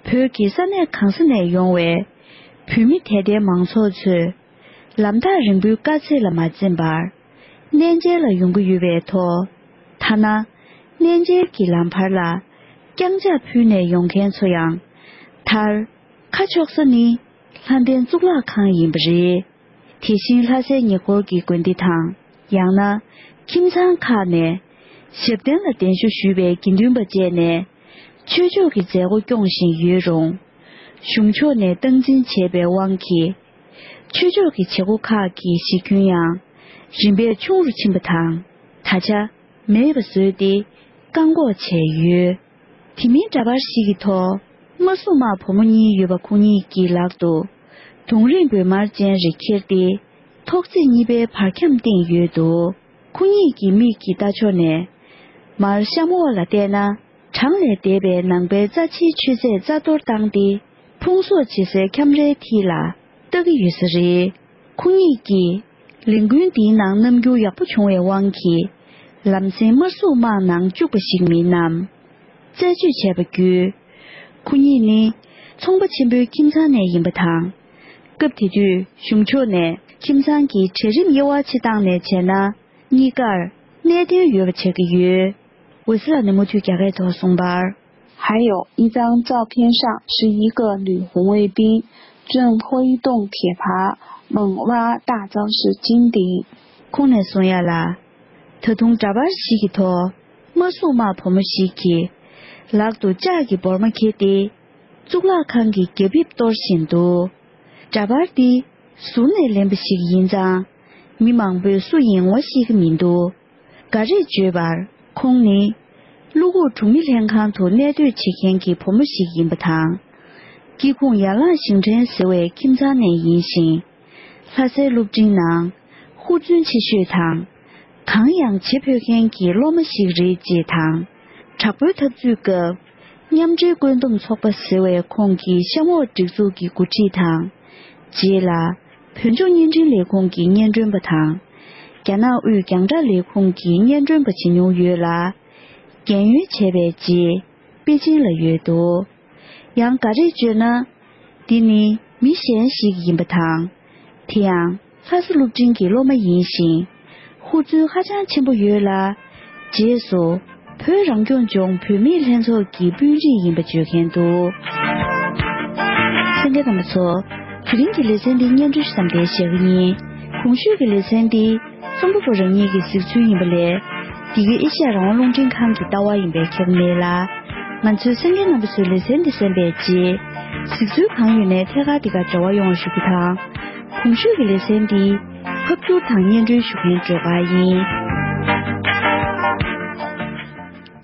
བོད་ཀྱི་ས་གནས་གང་ས་ནས་ཡོང་བའི་བོད་མི་དད་ལྡན་མང་ཚོགས་ཚོས་ལམ་ཐག་རིང་པོའི་དཀའ་ཚེགས་ལ་མ་འཛེམས་པར་གནས་མཇལ་ལ་ཡོང་གི་ཡོད་པའི་ཐོག་ཐ་ན་གནས་མཇལ་གྱི་ལམ་བར་ལ་རྐྱང་ཕྱག་ཕུལ་ནས་ཡོང་མཁན་ཚོ་ཡང་མཐར་ཁ་ཕྱོགས་ས་ནི་ལྷ་ལྡན་གཙུག་ལག་ཁང་ཡིན་པ་རེད། དེ་བཞིན་ལྷ་སའི་ཉེ་འཁོར་གྱི་དགོན་སྡེ་དང་། ཡང་ན་ཁྱིམ་ཚང་ཁག་ནས་ཞབས་བརྟན་ལ་གདན་ཞུ་ཞུས་པའི་དགེ་འདུན་པ་བཅས་ནས་ཆོས་ཕྱོགས་ཀྱི་མཛད་སྒོ་སྐྱོང་བཞིན་ཡོད་རུང་། གཞུང་ཕྱོགས་ནས་སྟངས་འཛིན་བྱས་པའི་དབང་གིས། ཆོས་ཕྱོགས་ཀྱི་བྱེད་སྒོ་ཁག་གི་གཞི་ཁྱོན་ཡང་རིམ་པས་ཆུང་རུ་ཕྱིན་པ་དང་། ད་ཆ་མེད་པ་བཟོས་ཏེ་བཀག་འགོག་བྱས་ཡོད། དེ་མིན་འདྲ་པར་ཞིག་གི་ཐོག་དམར་སྲུང་དམག་བུ་མོ་གཉིས་ཡོད་པ་ཁོ་གཉིས་ཀྱི་ལག་ཏུ་དུང་རིང་པོའི་དམར་ཅན་རེ་འཁྱེར་ཏེ་ཐོག་བརྩེགས་གཉིས་པའི་བར་ཁྱམས་སྟེང་ཡོད་འདུག་ཁོ་གཉིས་ཀྱི་མིག་གི་ལྟ་ཕྱོགས་ནས་མར་གཤམ་འོག་ལ་བལྟས་ན་གྲངས་ལས་འདས་པའི་ནང་པའི་རྩ་ཆེའི་མཆོད་རྫས་རྩ་གཏོར་བཏང་སྟེ་ཕུང་གསོག་བྱེད་སའི་ཁྱམས་རའི་མཐིལ་ལ་ལྟ་གི་ཡོད་ས་རེད། ཁོ་གཉིས་ཀྱིས་ལས་འགུལ་འདིའི་ནང་རྣམ་འགྱུར་ཡག་པོ་བྱུང་བའི་དབང་གིས་ལམ་སེང་དམར་སྲུང་དམག་ནང་བཅུག་པ་ཞིག་མིན་ནམ། རྩད་གཅོད་བྱས་པ་བརྒྱུད། ཁོ་གཉིས་ནི་ཚོང་པ་ཆེན་པོའི་ཁྱིམ་ཚང་ནས་ཡིན་པ་དང་། སྐབས་དེ་དུས་གཞུང་ཕྱོགས་ནས་ཁྱིམ་ཚང་གི་གྲལ་རིམ་དབྱེ་བ་ཕྱེ་སྟངས་ནས་བྱས་ན། གཉིས་ཀར་གནད་དོན་ཡོད་པ་ཆགས་ཀྱི་ཡོད། འོད་ཟེར་ལགས་ནས་མུ་མཐུད་རྒྱ་སྐད་ཐོག་གསུངས་པར། 还有一张照片上是一个女红卫兵正挥动铁耙猛挖大昭寺金顶。 ཁོང་ནས་གསུང་ཡ་ལ། ད་དུང་འདྲ་པར་ཞིག་གི་ཐོག་དམར་སྲུང་དམག་བུ་མོ་ཞིག་གིས་ ལག་ཏུ་ལྕགས་ཀྱི་འབོར་མ་འཁྱེར་ཏེ། གཙུག་ལག་ཁང་གི་རྒྱ་ཕིབས་གཏོར་བཞིན་འདུག་འདྲ་པར་འདི་ཟུར་ནས་ལེན་པ་ཞིག་ཡིན་ཙང་། མི་མང་པོས་སུ་ཡིན་ངོ་ཤེས་ཀྱི་མི་འདུག་འགའ་རེས་བརྗོད་པར་ཁོང་ནི། བློ་འགུག་གྲོང་མི་ལྷན་ཁང་དུ་གནས་སྡོད་བྱེད་མཁན་གྱི་བུ་མོ་ཞིག་ཡིན་པ་དང་། སྐྱེ་ཁུངས་ཡན་ལག་ཞིང་བྲན་ཟེར་བའི་ཁྱིམ་ཚང་ནས་ཡིན་ཞིང་། ལྷ་སའི་སློབ་འབྲིང་ནང་ཧུར་བརྩོན་ཆེ་ཤོས་དང་། གང་ཡང་བྱེད་ཕོད་མཁན་གྱི་སློབ་མ་ཞིག་རེད་ཅེས་དང་། དྲག་པོའི་འཐབ་རྩོད་སྐབས། མཉམ་འབྲེལ་བཀོད་འདོམས་ཚོགས་པ་ཟེར་བའི་ཁོངས་ཀྱི་གཤམ་འོག་སྒྲིག་འཛུགས་ཀྱི་འགོ་ཁྲིད་དང་། རྗེས་ལ། བོད་ལྗོངས་བརྙན་འཕྲིན་ལས་ཁུངས་ཀྱི་སྙན་སྒྲོན་པ་དང་། རྒྱ་ནག་དབུས་རྒྱང་བསྒྲགས་ལས་ཁུངས་ཀྱི་སྙན་སྒྲོན་པ་བྱེད་མྱོང་ཡོད་ལ། རྒན་ཡོལ་བྱས་པའི་རྗེས། པེ་ཅིན་ལ་ཡོད་འདུག་ཡང་འགའ་རེས་བརྗོད་ན། འདི་ནི་མི་གཞན་ཞིག་ཡིན་པ་དང་། དེ་ཡང་ལྷ་ས་སློབ་འབྲིང་གི་སློབ་མ་ཡིན་ཞིང་། ཧུར་བརྩོན་ཧ་ཅང་ཆེན་པོ་ཡོད་ལ། རྗེས་སུ་བོད་རང་སྐྱོང་ལྗོངས་བུད་མེད་ལྷན་ཚོགས་ཀྱི་དཔོན་རིགས་ཡིན་པ་བརྗོད་མཁན་འདུག་གསན་མཁན་རྣམ་པ་ཚོ། དེ་རིང་གི་ལེ་ཚན་འདི་སྙན་སྒྲོན་ཞུ་མཚམས་དེར་བཞག་གི་ཡིན། གོང་ཞུས་ཀྱི་ལེ་ཚན་འདི། རྩོམ་པ་པོ་རང་ཉིད་ཀྱི་གཟིགས་ཚུལ་ཡིན་པ་ལས། འདི་གའི་ཨེ་ཤ་ཡ་རང་དབང་རླུང་འཕྲིན་ཁང་གི་ལྟ་བ་ཡིན་པས་ཁྱབ་མེད་ལ། ང་ཚོའི་གསན་མཁན་རྣམ་པ་ཚོའི་ལེ་ཚན་འདི་གསན་པའི་རྗེས། གཟིགས་ཚུལ་གང་ཡོད་ནས་ཐད་ཀར་འདི་གར་འབྲེལ་བ་ཡོང་བ་ཞུ་རྒྱུ་དང་། གོང་ཞུས་ཀྱི་ལེ་ཚན་འདི། ཕབ་སྒྱུར་དང་སྙན་སྒྲོན་ཞུ་མཁན་སྒྲོལ་དཀར་ཡིན།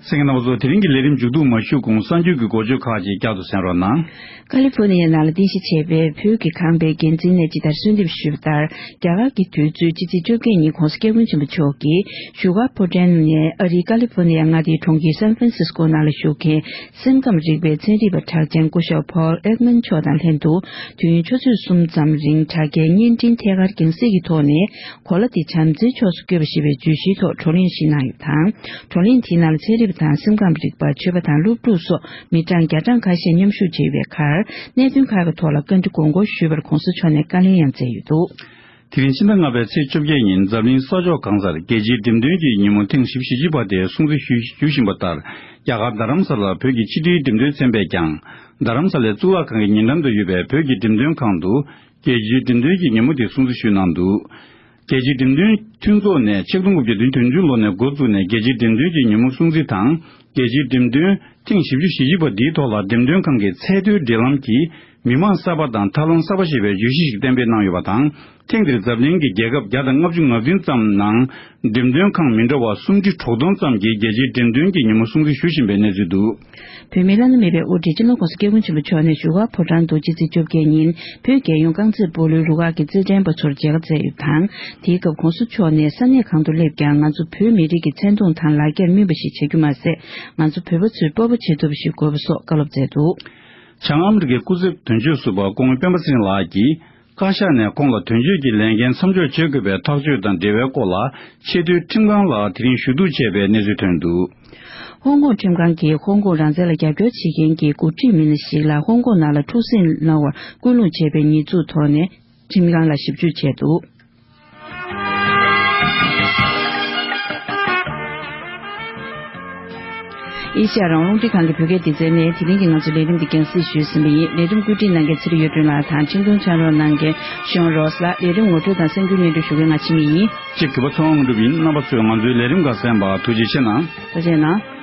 གསན་མཁན་རྣམ་པ་ཚོ། དེ་རིང་གི་ལས་རིམ་མཇུག་བསྡུ་མ་ཞུས་གོང་གསར་འགྱུར་གྱི་འགོ་བརྗོད་ཁག་ཅིག་བསྐྱར་དུ་གསན་རོགས་གནང་། ཀ་ལི་ཧྥོར་ནི་ཡ་ནང་ལ་རྟེན་གཞི་བྱས་པའི་བོད་ཀྱི་ཁང་པའི་འགན་འཛིན་ནས་ཇི་ལྟར་གསོལ་འདེབས་ཞུས་པ་ལྟར། རྒྱ་གར་གྱི་དུས་ཚོད་ཕྱི་ཚེས་བཅོ་བརྒྱད་ཉིན་༧གོང་ས་སྐྱབས་མགོན་ཆེན་པོ་མཆོག་གིས་བཞུགས་སྒར་ཕོར་ཌེན་ནས་ཨ་རིའི་ཀ་ལི་ཧྥོར་ནི་ཡ་མངའ་སྡེའི་གྲོང་ཁྱེར་སན་ཧྥ་རན་སིས་ཀོ་ནང་ལ་བཞུགས་མཁན་སེམས་ཁམས་རིག་པའི་ཚན་རིག་པ་གྲགས་ཅན་སྐུ་ཞབས་ཕོལ་ཨེག་མན་མཆོག་དང་ལྷན་དུ། དུས་ཡུན་ཆུ་ཚོད་གསུམ་ཙམ་རིང་དྲ་རྒྱའི་བརྙན་འཕྲིན་ཐད་ཀར་རྒྱང་སྲིང་གི་ཐོག་ནས་གོ་ལ་དེ་བྱམས་བརྩེའི་ཕྱོགས་སུ་བསྐྱོད་པ་ཞེས་པའི་བརྗོད་གཞིའི་ཐོག་བགྲོ་གླེང་ཞིག་གནང་ཡོད་པ་དང་། བགྲོ་གླེང་དེའི་ནང་ལ་ཚན་རིག་པ་དང་སེམས་ཁམས་རིག་པ། ཆོས་པ་དང་སློབ་ཕྲུག་སོགས་མི་གྲངས་བརྒྱ་གྲངས་ཁ་ཤས་མཉམ་ཞུགས་བྱས་ཡོད་པའི་ཁར། གནད་དོན་ཁག་གི་ཐོག་ལ་བཀའ་འདྲི་དགོངས་སྐོར་ཞུས་པར་གོང་ས་མཆོག་ནས་བཀའ་ལན་ཡང་སྩལ་ཡོད་འདུག་དེ་རིང་ཕྱི་ཟླ་ལྔ་པའི་ཚེས་བཅོ་བརྒྱད་ཉིན་འཛམ་གླིང་ས་ཕྱོགས་གང་སར་རྒྱལ་སྤྱིའི་འགྲེམས་སྟོན་གྱི་ཉིན་མོ་ཐེངས་བཞི་བཅུ་ཞེ་གཅིག་པ་དེ་སྲུང་བརྩི་ཞུ་ཞུ་བཞིན་པ་ལྟར། རྒྱ་གར་རྡ་རམ་ས་ལར་བོད་ཀྱི་ཕྱི་དྲིལ་འགྲེམས་སྟོན་ཚན་པས་ཀྱང་། རྡ་རམ་ས་ལའི་གཙུག་ལག་ཁང་གི་ཉེ་འགྲམ་དུ་ཡོད་པའི་བོད་ཀྱི་འགྲེམས་སྟོན་ཁང་དུ། རྒྱལ་སྤྱིའི་འགྲེམས་སྟོན་གྱི་ཉིན་མོ་དེ་སྲུང་བརྩི་ཞུས་གནང་འདུག་རྒྱལ་སྤྱིའི་འགྲེམས་སྟོན་མཐུན་ཚོགས་ནས་ཆིག་སྟོང་དགུ་བརྒྱ་བདུན་ཅུ་དོན་བདུན་ལོ་ནས་འགོ་བཙུགས་ནས་རྒྱལ་སྤྱིའི་འགྲེམས་སྟོན་གྱི་ཉིན་མོ་སྲུང་བརྩི་དང་། རྒྱལ་སྤྱིའི་འགྲེམས་སྟོན་ཐེངས་བཞི་བཅུ་ཞེ་གཅིག་པ་འདིའི་ཐོག་ལ་འགྲེམས་སྟོན་ཁང་གི་ཚད་མཐོའི་སྒྲིག་ལམ་གྱིས་མི་མང་གསར་པ་དང་ཐབས་ལམ་གསར་པ་ཞེས་པའི་བརྗོད་གཞི་ཞིག་གཏན་འབེབས་གནང་ཡོད་པ་དང་། ཐེངས་འདིར་འཛམ་གླིང་གི་རྒྱལ་ཁབ་བརྒྱ་དང་ལྔ་བཅུ་ང་བདུན་ཙམ་ནང་འགྲེམས་སྟོན་ཁང་མི་འདྲ་བ་སུམ་ཁྲི་དྲུག་སྟོང་ཙམ་གྱིས་རྒྱལ་སྤྱིའི་འགྲེམས་སྟོན་གྱི་ཉིན་མོ་སྲུང་བརྩི་ཞུ་བཞིན་པའི་གནས་ཚུལ་འདུག་བོད་མིའི་བླ་ན་མེད་པའི་དབུ་ཁྲིད་སྤྱི་ནོར་༧གོང་ས་༧སྐྱབས་མགོན་ཆེན་པོ་མཆོག་ནས་བཞུགས་སྒར་ཕོ་བྲང་དུ་ཕྱི་ཚེས་བཅོ་བརྒྱད་ཉིན་བོད་རྒྱལ་ཡོངས་རྐང་རྩེད་སྤོ་ལོའི་རུ་ཁག་གི་རྩེད་འགྲན་པ་ཚོར་མཇལ་ཁ་བསྩལ་ཡོད་པ་དང་། དེའི་སྐབས་༧གོང་ས་མཆོག་ནས་ས་གནས་གང་དུ་སླེབས་ཀྱང་ང་ཚོ་བོད་མི་རིགས་ཀྱི་མཚན་མཐོང་དང་ལ་རྒྱར་སྨིན་པ་ཞིག་བྱ་རྒྱུ་མ་ཟད། ང་ཚོ་བོད་པ་ཚོས་སྤོབས་པ་བྱེད་ཐུབ་པ་ཞིག་དགོས་པ་སོགས་བཀའ་སློབ་སྩལ་འདུག་བྱང་ཨ་མི་རི་ཀའི་སྐུ་ཚབ་དོན་གཅོད་ཟུར་པ་སྐུ་ངོ་སྤེན་པ་ཚེ་རིང་ལགས་ཀྱིས། བཀའ་ཤག་ནས་ཁོང་ལ་དོན་གཅོད་ཀྱི་ལས་འགན་མཚམས་འཇོག་བྱེད་དགོས་པའི་ཐག་གཅོད་དང་འབྲེལ་བའི་སྐོར་ལ་ཆེས་མཐོའི་ཁྲིམས་ཁང་ལ་དེ་རིང་ཞུ་གཏུག་བྱས་པའི་གནས་ཚུལ་ཐོན་འདུག་ཧོང་ཀོང་ཁྲིམས་ཁང་གིས་ཧོང་ཀོང་རང་བཙན་ལ་རྒྱབ་སྐྱོར་བྱེད་མཁན་གྱི་འགོ་ཁྲིད་མི་སྣ་ཞིག་ལ་ཧོང་ཀོང་ནང་ལ་འཁྲུག་ཟིང་གནང་བར་སྐུལ་སློང་བྱས་པའི་ཉེས་འཛུགས་ཐོག་ནས་ཁྲིམས་ཁང་ལ་ཞིབ་འཇུག་བྱས་འདུག་ཨེ་ཤ་ཡ་རང་དབང་རླུང་འཕྲིན་ཁང་གི་བོད་སྐད་སྡེ་ཚན་ནས་དེ་རིང་གི་ང་ཚོའི་ལས་རིམ་འདི་རྒྱང་སྲིང་ཞུས་ཟིན་པ་ཡིན། ལས་རིམ་བཀོད་སྒྲིག་གནང་མཁན་ཚེ་རིང་གཡུ་སྒྲོན་ལགས་དང་ཁྲིམས་དོན་ཕྱག་རོགས་གནང་མཁན་གཞོན་རོས་ལགས། ལས་རིམ་ངོ་སྤྲོད་དང་གསར་འགྱུར་སྙན་སྒྲོན་ཞུ་མཁན་ང་འཆི་མེད་ཡིན། གཅིག་གུས་པ་ཚེ་དབང་དངོས་གྲུབ་ཡིན། རྣམ་པ་ཚོས་ང་ཚོའི་ལས་རིམ་ཁག་གསན་པར་ཐུགས་རྗེ་ཆེ་གནང་། ཐུགས་རྗེ་གནང་།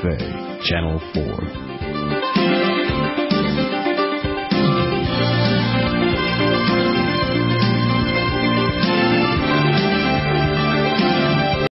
Cafe, Channel four.